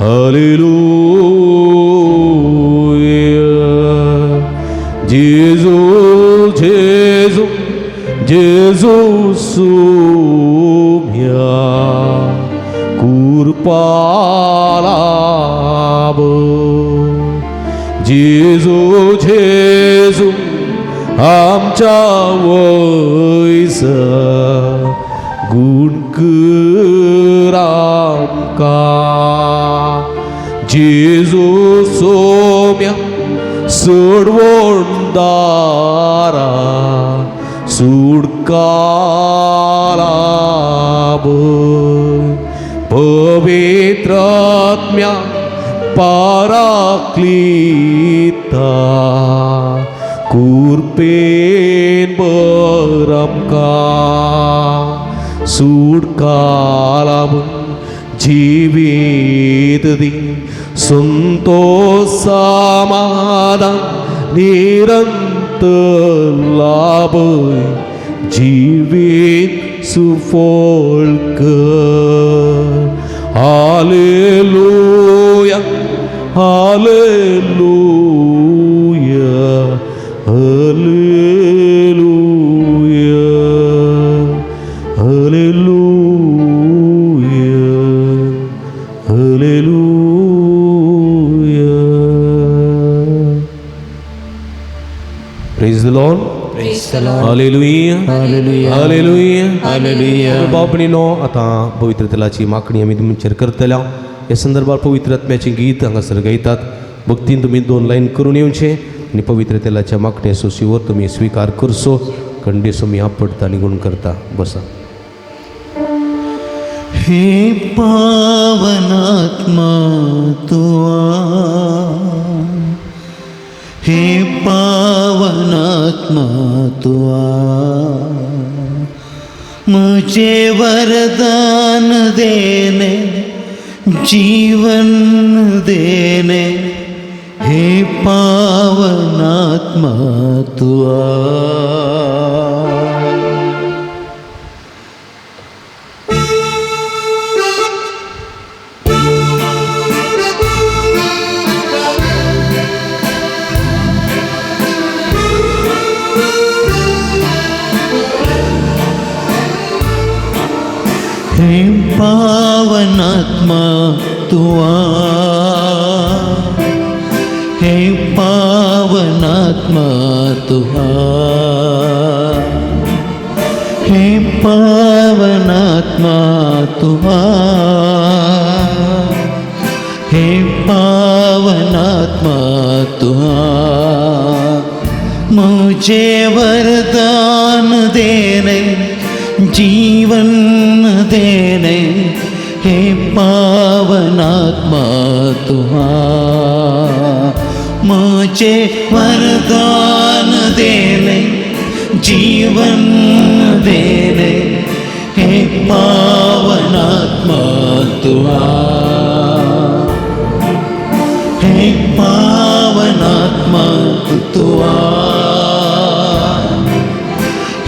hallelujah. जेजू, जेजू, जेजू सोम्या कृपा लाभ. जेजू, जेजू आमच्या वयस गुण कर आमकां. जेजू सोम्या सोडवणदारा सुटका लाभ. पवित्र आत्म्या पाराक्लीता कृपेन भर आमकां. सुटका लाभ जिवीत दी, संतोष समाधान निरंतर लाभ, जिवीत सुफळ कर. Hallelujah, hallelujah, hallelujah, hallelujah, hallelujah. Praise the Lord. Praise the Lord. Hallelujah. Hallelujah. Hallelujah. Hallelujah. भाव भयणीनो, आतां पवित्र तेलाची मागणी आमी तुमचेर करतल्या. ह्या संदर्भार पवित्र आत्म्याचें गीत हांगासर गायतात. भक्तीन तुमी दोन लायन करून येवचें आनी पवित्र तेलाच्या मागणेचो शिवर तुमी स्विकार करचो. खंडीस तुमी आपडता आनी गुण करता. बसा. हे पावनात्मा तू आ, हे पावनात्मा तू आ, मुझे वरदान देने, जीवन देने, हे पावनात्मा तुआ। हे पावनात्मा तुआ, हे पावनात्मा तुआ, हे पावनात्मा तुआ, हे पावनात्मा तुआ। मुझे वरदान देने, जीवन देने, हे पावनात्मा तुआ। मुझे वरदान देने, जीवन देने, हे पावनात्मा तुआ। हे पावनात्मा तुआ,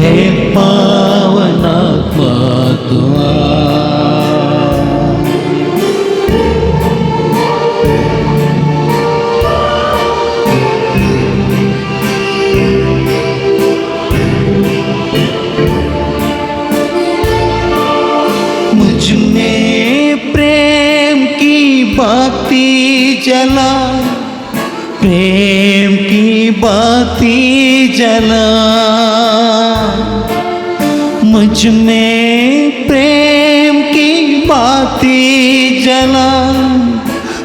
हे पावनात्मा तुआ। मुझ में प्रेम की बाती जला, प्रेम की बाती जला। मुझ में प्रेम की बाती जला,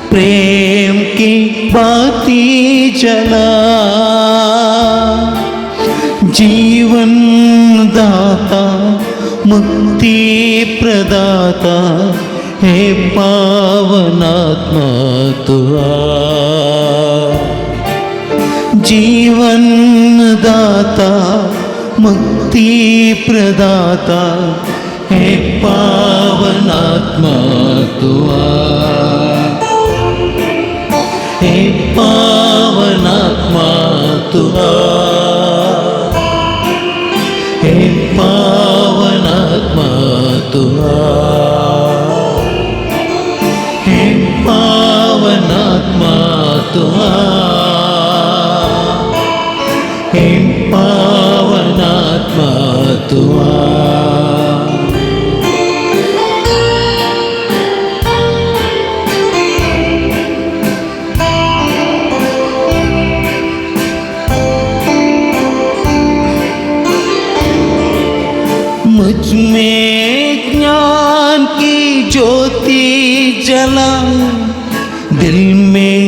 प्रेम की बाती जला। जीवन दाता, मुक्ति प्रदाता, हे पावनात्मा तुआ। जीवन दाता, मुक्ति प्रदाता, हे पावनात्मा तुआ। हे पावनात्मा तुआ, हे पावनात्मा तुआ, हे पावनात्मा तुआ, हे पावनात्मा तुआ। मुझ में ज्ञान की ज्योति जला, दिल में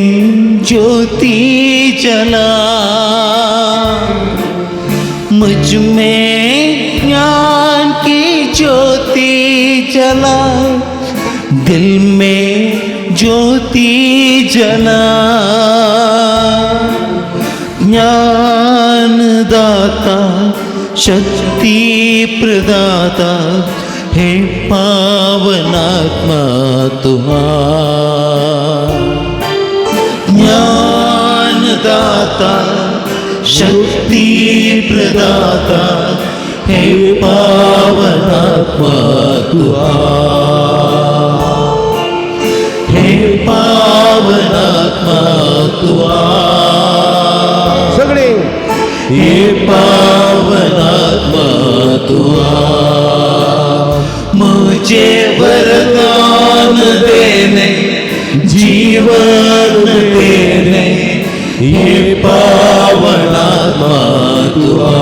ज्योति जला। मुझ में ज्ञान की ज्योति जला, दिल में ज्योति जला। ज्ञान दाता, शक्ति प्रदाता, हे पावनात्मा तुआ। ज्ञान दाता, शक्ति प्रदाता, हे पावनात्मा तुआ। हे पावनात्मा तुआ, सगळे हे पावनात्मा तुआ। मुझे वरदान देने, जीवन देने, हे पावनात्मा तुआ।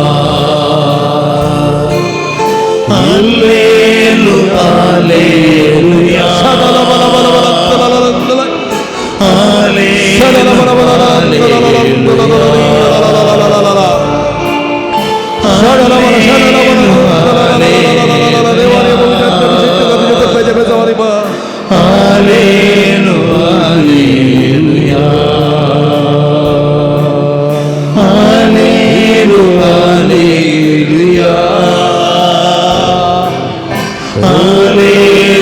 Hallelujah, hallelujah, hallelujah,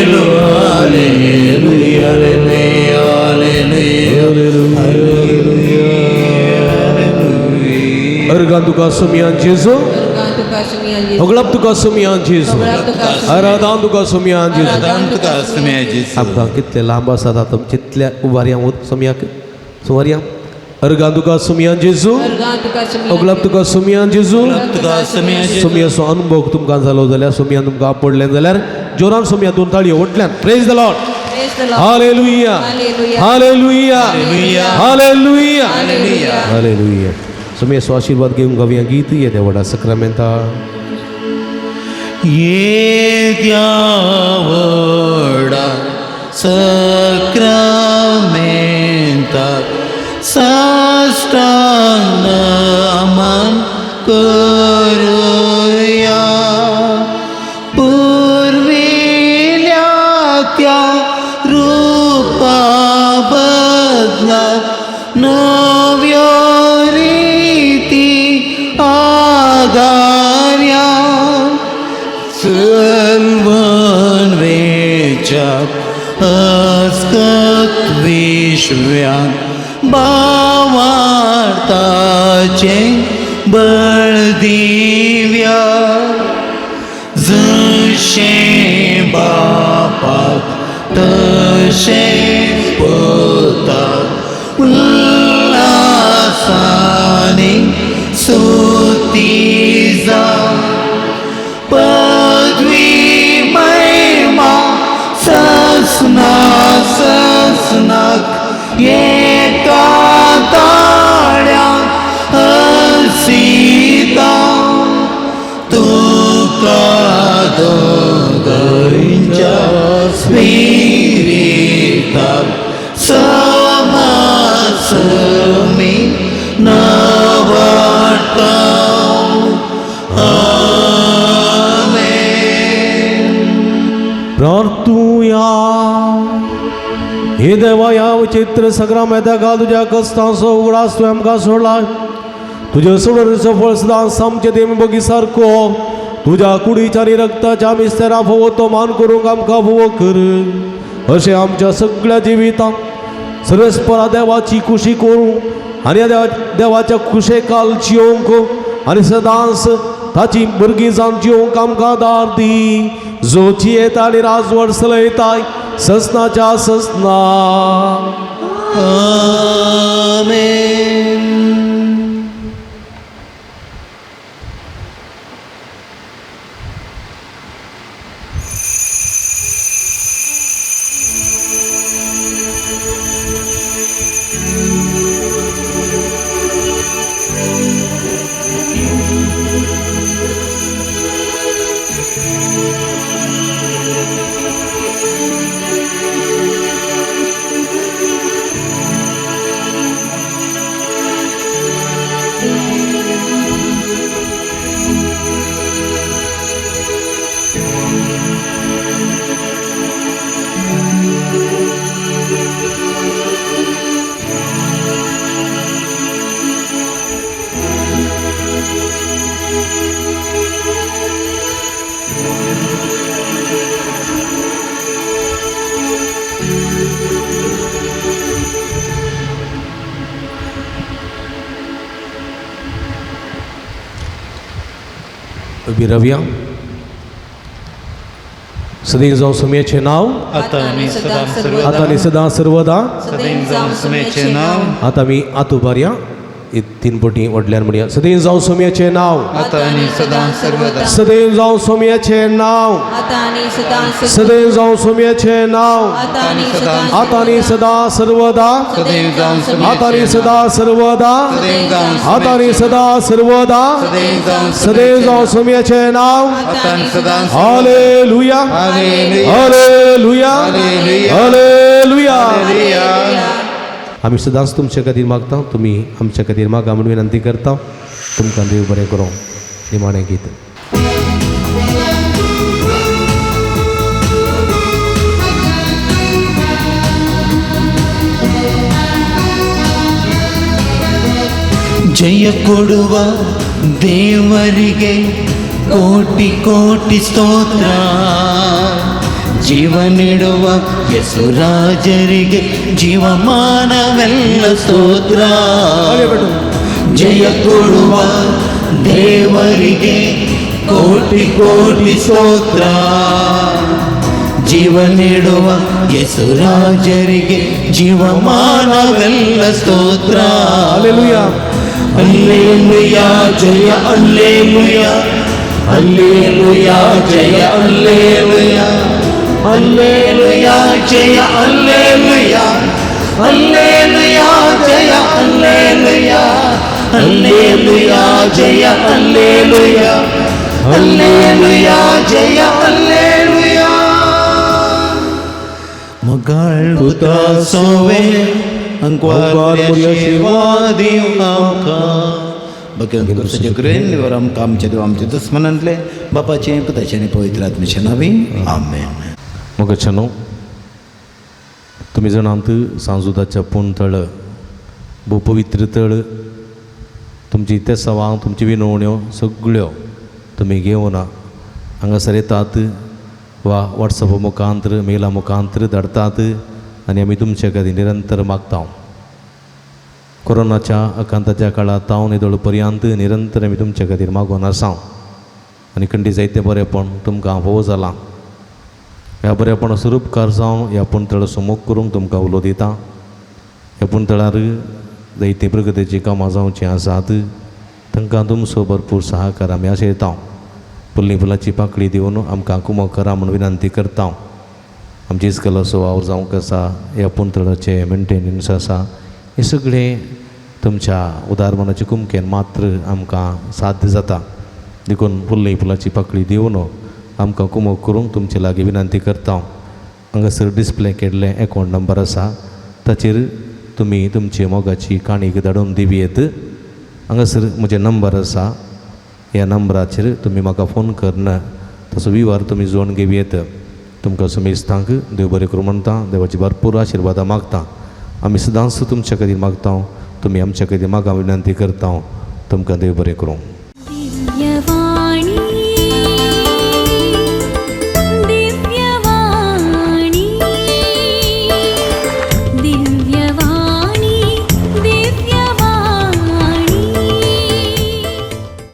hallelujah, hallelujah, hallelujah, hallelujah. अर्गां तुका सोमयान जेजू, होगळाप तुका सोमयान जेजू, आराधान तुका सोमयान जेजू. तुका सोमया जेजू. आमकां कितले लांब आसात आतां जितल्या उबारया सोमयाक सुवारया. अर्गां तुका सोमयान जेजू, होगळाप तुका सोमयान जेजू. तुका सोमया जेजू. सोमयाचो अनुभव तुमकां जालो जाल्यार, सोमयान तुमकां आपडलें जाल्यार जोरान सोमया दोन ताळयो व्हडल्यान. Praise the Lord. Hallelujah, hallelujah, hallelujah, hallelujah. सोमयाचो आशिर्वाद घेवन गावया गीत येद्या व्हडा सक्रामेंता. येद्या व्हडा सक्रामेंता साष्टांग नमन करूया. पुर्विल्या त्या रूपा बदला नव्यो रीती आदार्या. चलवन वेच्या अस्कत विश्व्यान बावार्ताचे बळ दिव्या. जशें बापाक तशें पुताक उल्हासानी स्तुती जा. पदवी महिमा ससना ससनाक एका ताळ्या हसीता. तुका दोगांयच्या स्पिरिताक समसमी नवाडटा. आमेन. प्रार्थुया. हे देवा, ह्या विचित्र सग्रामेंता तुज्या कस्तांचो उगडास तुवें आमकां सोडला. तुज्या सोडणीचो फळ सदां आमचे देम बगी सारको तुज्या कुडीच्या आनी रक्ताच्या मिस्तेरा फोवो तो मान करूंक आमकां फोवो कर. अशें आमच्या सगळ्या जिवितांत सर्वेस्परा देवाची खुशी करूं आनी ह्या देवाच्या खुशेकाल जियोंक आनी सदांच ताची भुरगीं जावन जियोंक आमकां दार दी, जो जियेता आनी राजवट चलयताय ससनाच्या ससना. आमेन. उबी रावया. सदैव जावं सुमयेचें नांव, आता आनी सदां आता सर्वदा. आनी सदां सर्वदा. सदैव जावं सुमेचें नांव. आतां आमी आत उबारया, तीन पटी व्हडल्यान म्हणया. सदैव जावं सुमयेचें नांव, आता आनी सदां सर्वदा. सदैव जावं सुमयेचें नांव, सदैव जावं सुमयेचें नांव, आता आनी सदां सर्वदा, सदैव जावं आता आनी सुमेचें नांव. सदां सर्वदा, सदैव जावं आता आनी सदां सर्वदा, सदैव जावं सदैव जावं सुमयेचें नांव. आता आनी सदां. Hallelujah, hallelujah. Hallelujah, hallelujah. Hallelujah. Hallelujah. आमी सदांच तुमचे खातीर मागता, तुमी आमच्या खातीर मागा म्हूण विनंती करता. तुमकां देव बरें करूं. निमाणें गीत. ಜಯ ಕೊಡುವ ದೇವರಿಗೆ ಕೋಟಿ ಕೋಟಿ ಸ್ತೋತ್ರ. ಜೀವ ನೀಡುವ ಯಸುರಾಜರಿಗೆ ಜೀವಮಾನವೆಲ್ಲ ಸ್ತೋತ್ರ. ಜಯ ಕೊಡುವ ದೇವರಿಗೆ ಕೋಟಿ ಕೋಟಿ ಸ್ತೋತ್ರ. ಜೀವ ನೀಡುವ ಯೇಸುರಾಜರಿಗೆ ಜೀವಮಾನವೆಲ್ಲ ಸ್ತೋತ್ರ. ಹಲ್ಲೆಲೂಯಾ. ಅಲ್ಲೇಲುಯಾ ಜಯ ಅಲ್ಲೇಲುಯಾ, ಅಲ್ಲೇಲುಯಾ ಜಯ ಅಲ್ಲೇಲುಯಾ, ಅಲ್ಲೇಲುಯಾ ಜಯ ಅಲ್ಲೇಲುಯಾ, ಅಲ್ಲೇಲುಯಾ ಜಯ ಅಲ್ಲೇಲುಯಾ, ಅಲ್ಲೇಲುಯಾ ಜಯ ಅಲ್ಲೇಲುಯಾ, ಅಲ್ಲೇಲುಯಾ ಜಯ ಅಲ್ಲೇಲುಯಾ. ಮಗಾಳ್ ಪುತಾ ಸೋವೆ अंकवार आशीर्वाद आमकां. भगवंत क्रिस्ताच्या कृपेन निवर आमकां आमच्या देव आमच्या दुस्मनांतले बापाचे पुताचे आनी पवित्र आत्म्याच्या नांवी आमेन. मोगाच्यानो, तुमी जाणात सांजुदाच्या पूण तळ भोव पवित्र तळ. तुमची तेसावां, तुमची विनवण्यो सगळ्यो तुमी घेवन हांगासर येतात वा वॉट्सॅपा मुखांतर मेला मुखांतर धाडटात आनी आमी तुमचे खातीर निरंतर मागता. कोरोनाच्या आकांताच्या काळांत हांव निदळ पर्यंत निरंतर आमी तुमचे खातीर मागून आसा आनी खंडी जायते बरेपण तुमकां भोव जालां. ह्या बरेपणा स्वरूपकार जावन ह्या पुणतळ सुमूख करूंक तुमकां उलो दिता. ह्या पुणतळार जायतीं प्रगतीचीं कामां जावचीं आसात, तांकां तुमचो भरपूर सहाकार आमी आशयता. फुल्ली फुलाची पाकळी दिवन आमकां कुमक करा म्हूण विनंती करता. आमची इस्कलाचो वावर जावंक आसा, ह्या पुणतळाचें मेंटेनन्स आसा, हें सगळें तुमच्या उदार मनाचे कुमकेन मात्र आमकां साध्य जाता. देखून फुल्ली फुलाची पाकळी दिवन आमकां कुमक करूंक तुमचे लागीं विनंती करता. हांगासर डिस्प्ले केल्लें एकावंट नंबर आसा, ताचेर तुमी तुमची मोगाची काणीक धाडून दिवयेत. हांगासर म्हजें नंबर आसा, ह्या नंबराचेर तुमी म्हाका फोन करून तसो विवर तुमी जोडून घेवयेत. तुमकां समेस्तांक देव बरें करूं म्हणटा, देवाची भरपूर आशिर्वादां मागता. आमी सदांच तुमच्या खातीर मागता, तुमी आमच्या खातीर मागा विनंती करता. तुमकां देव बरें करूं. दिव्यवाणी.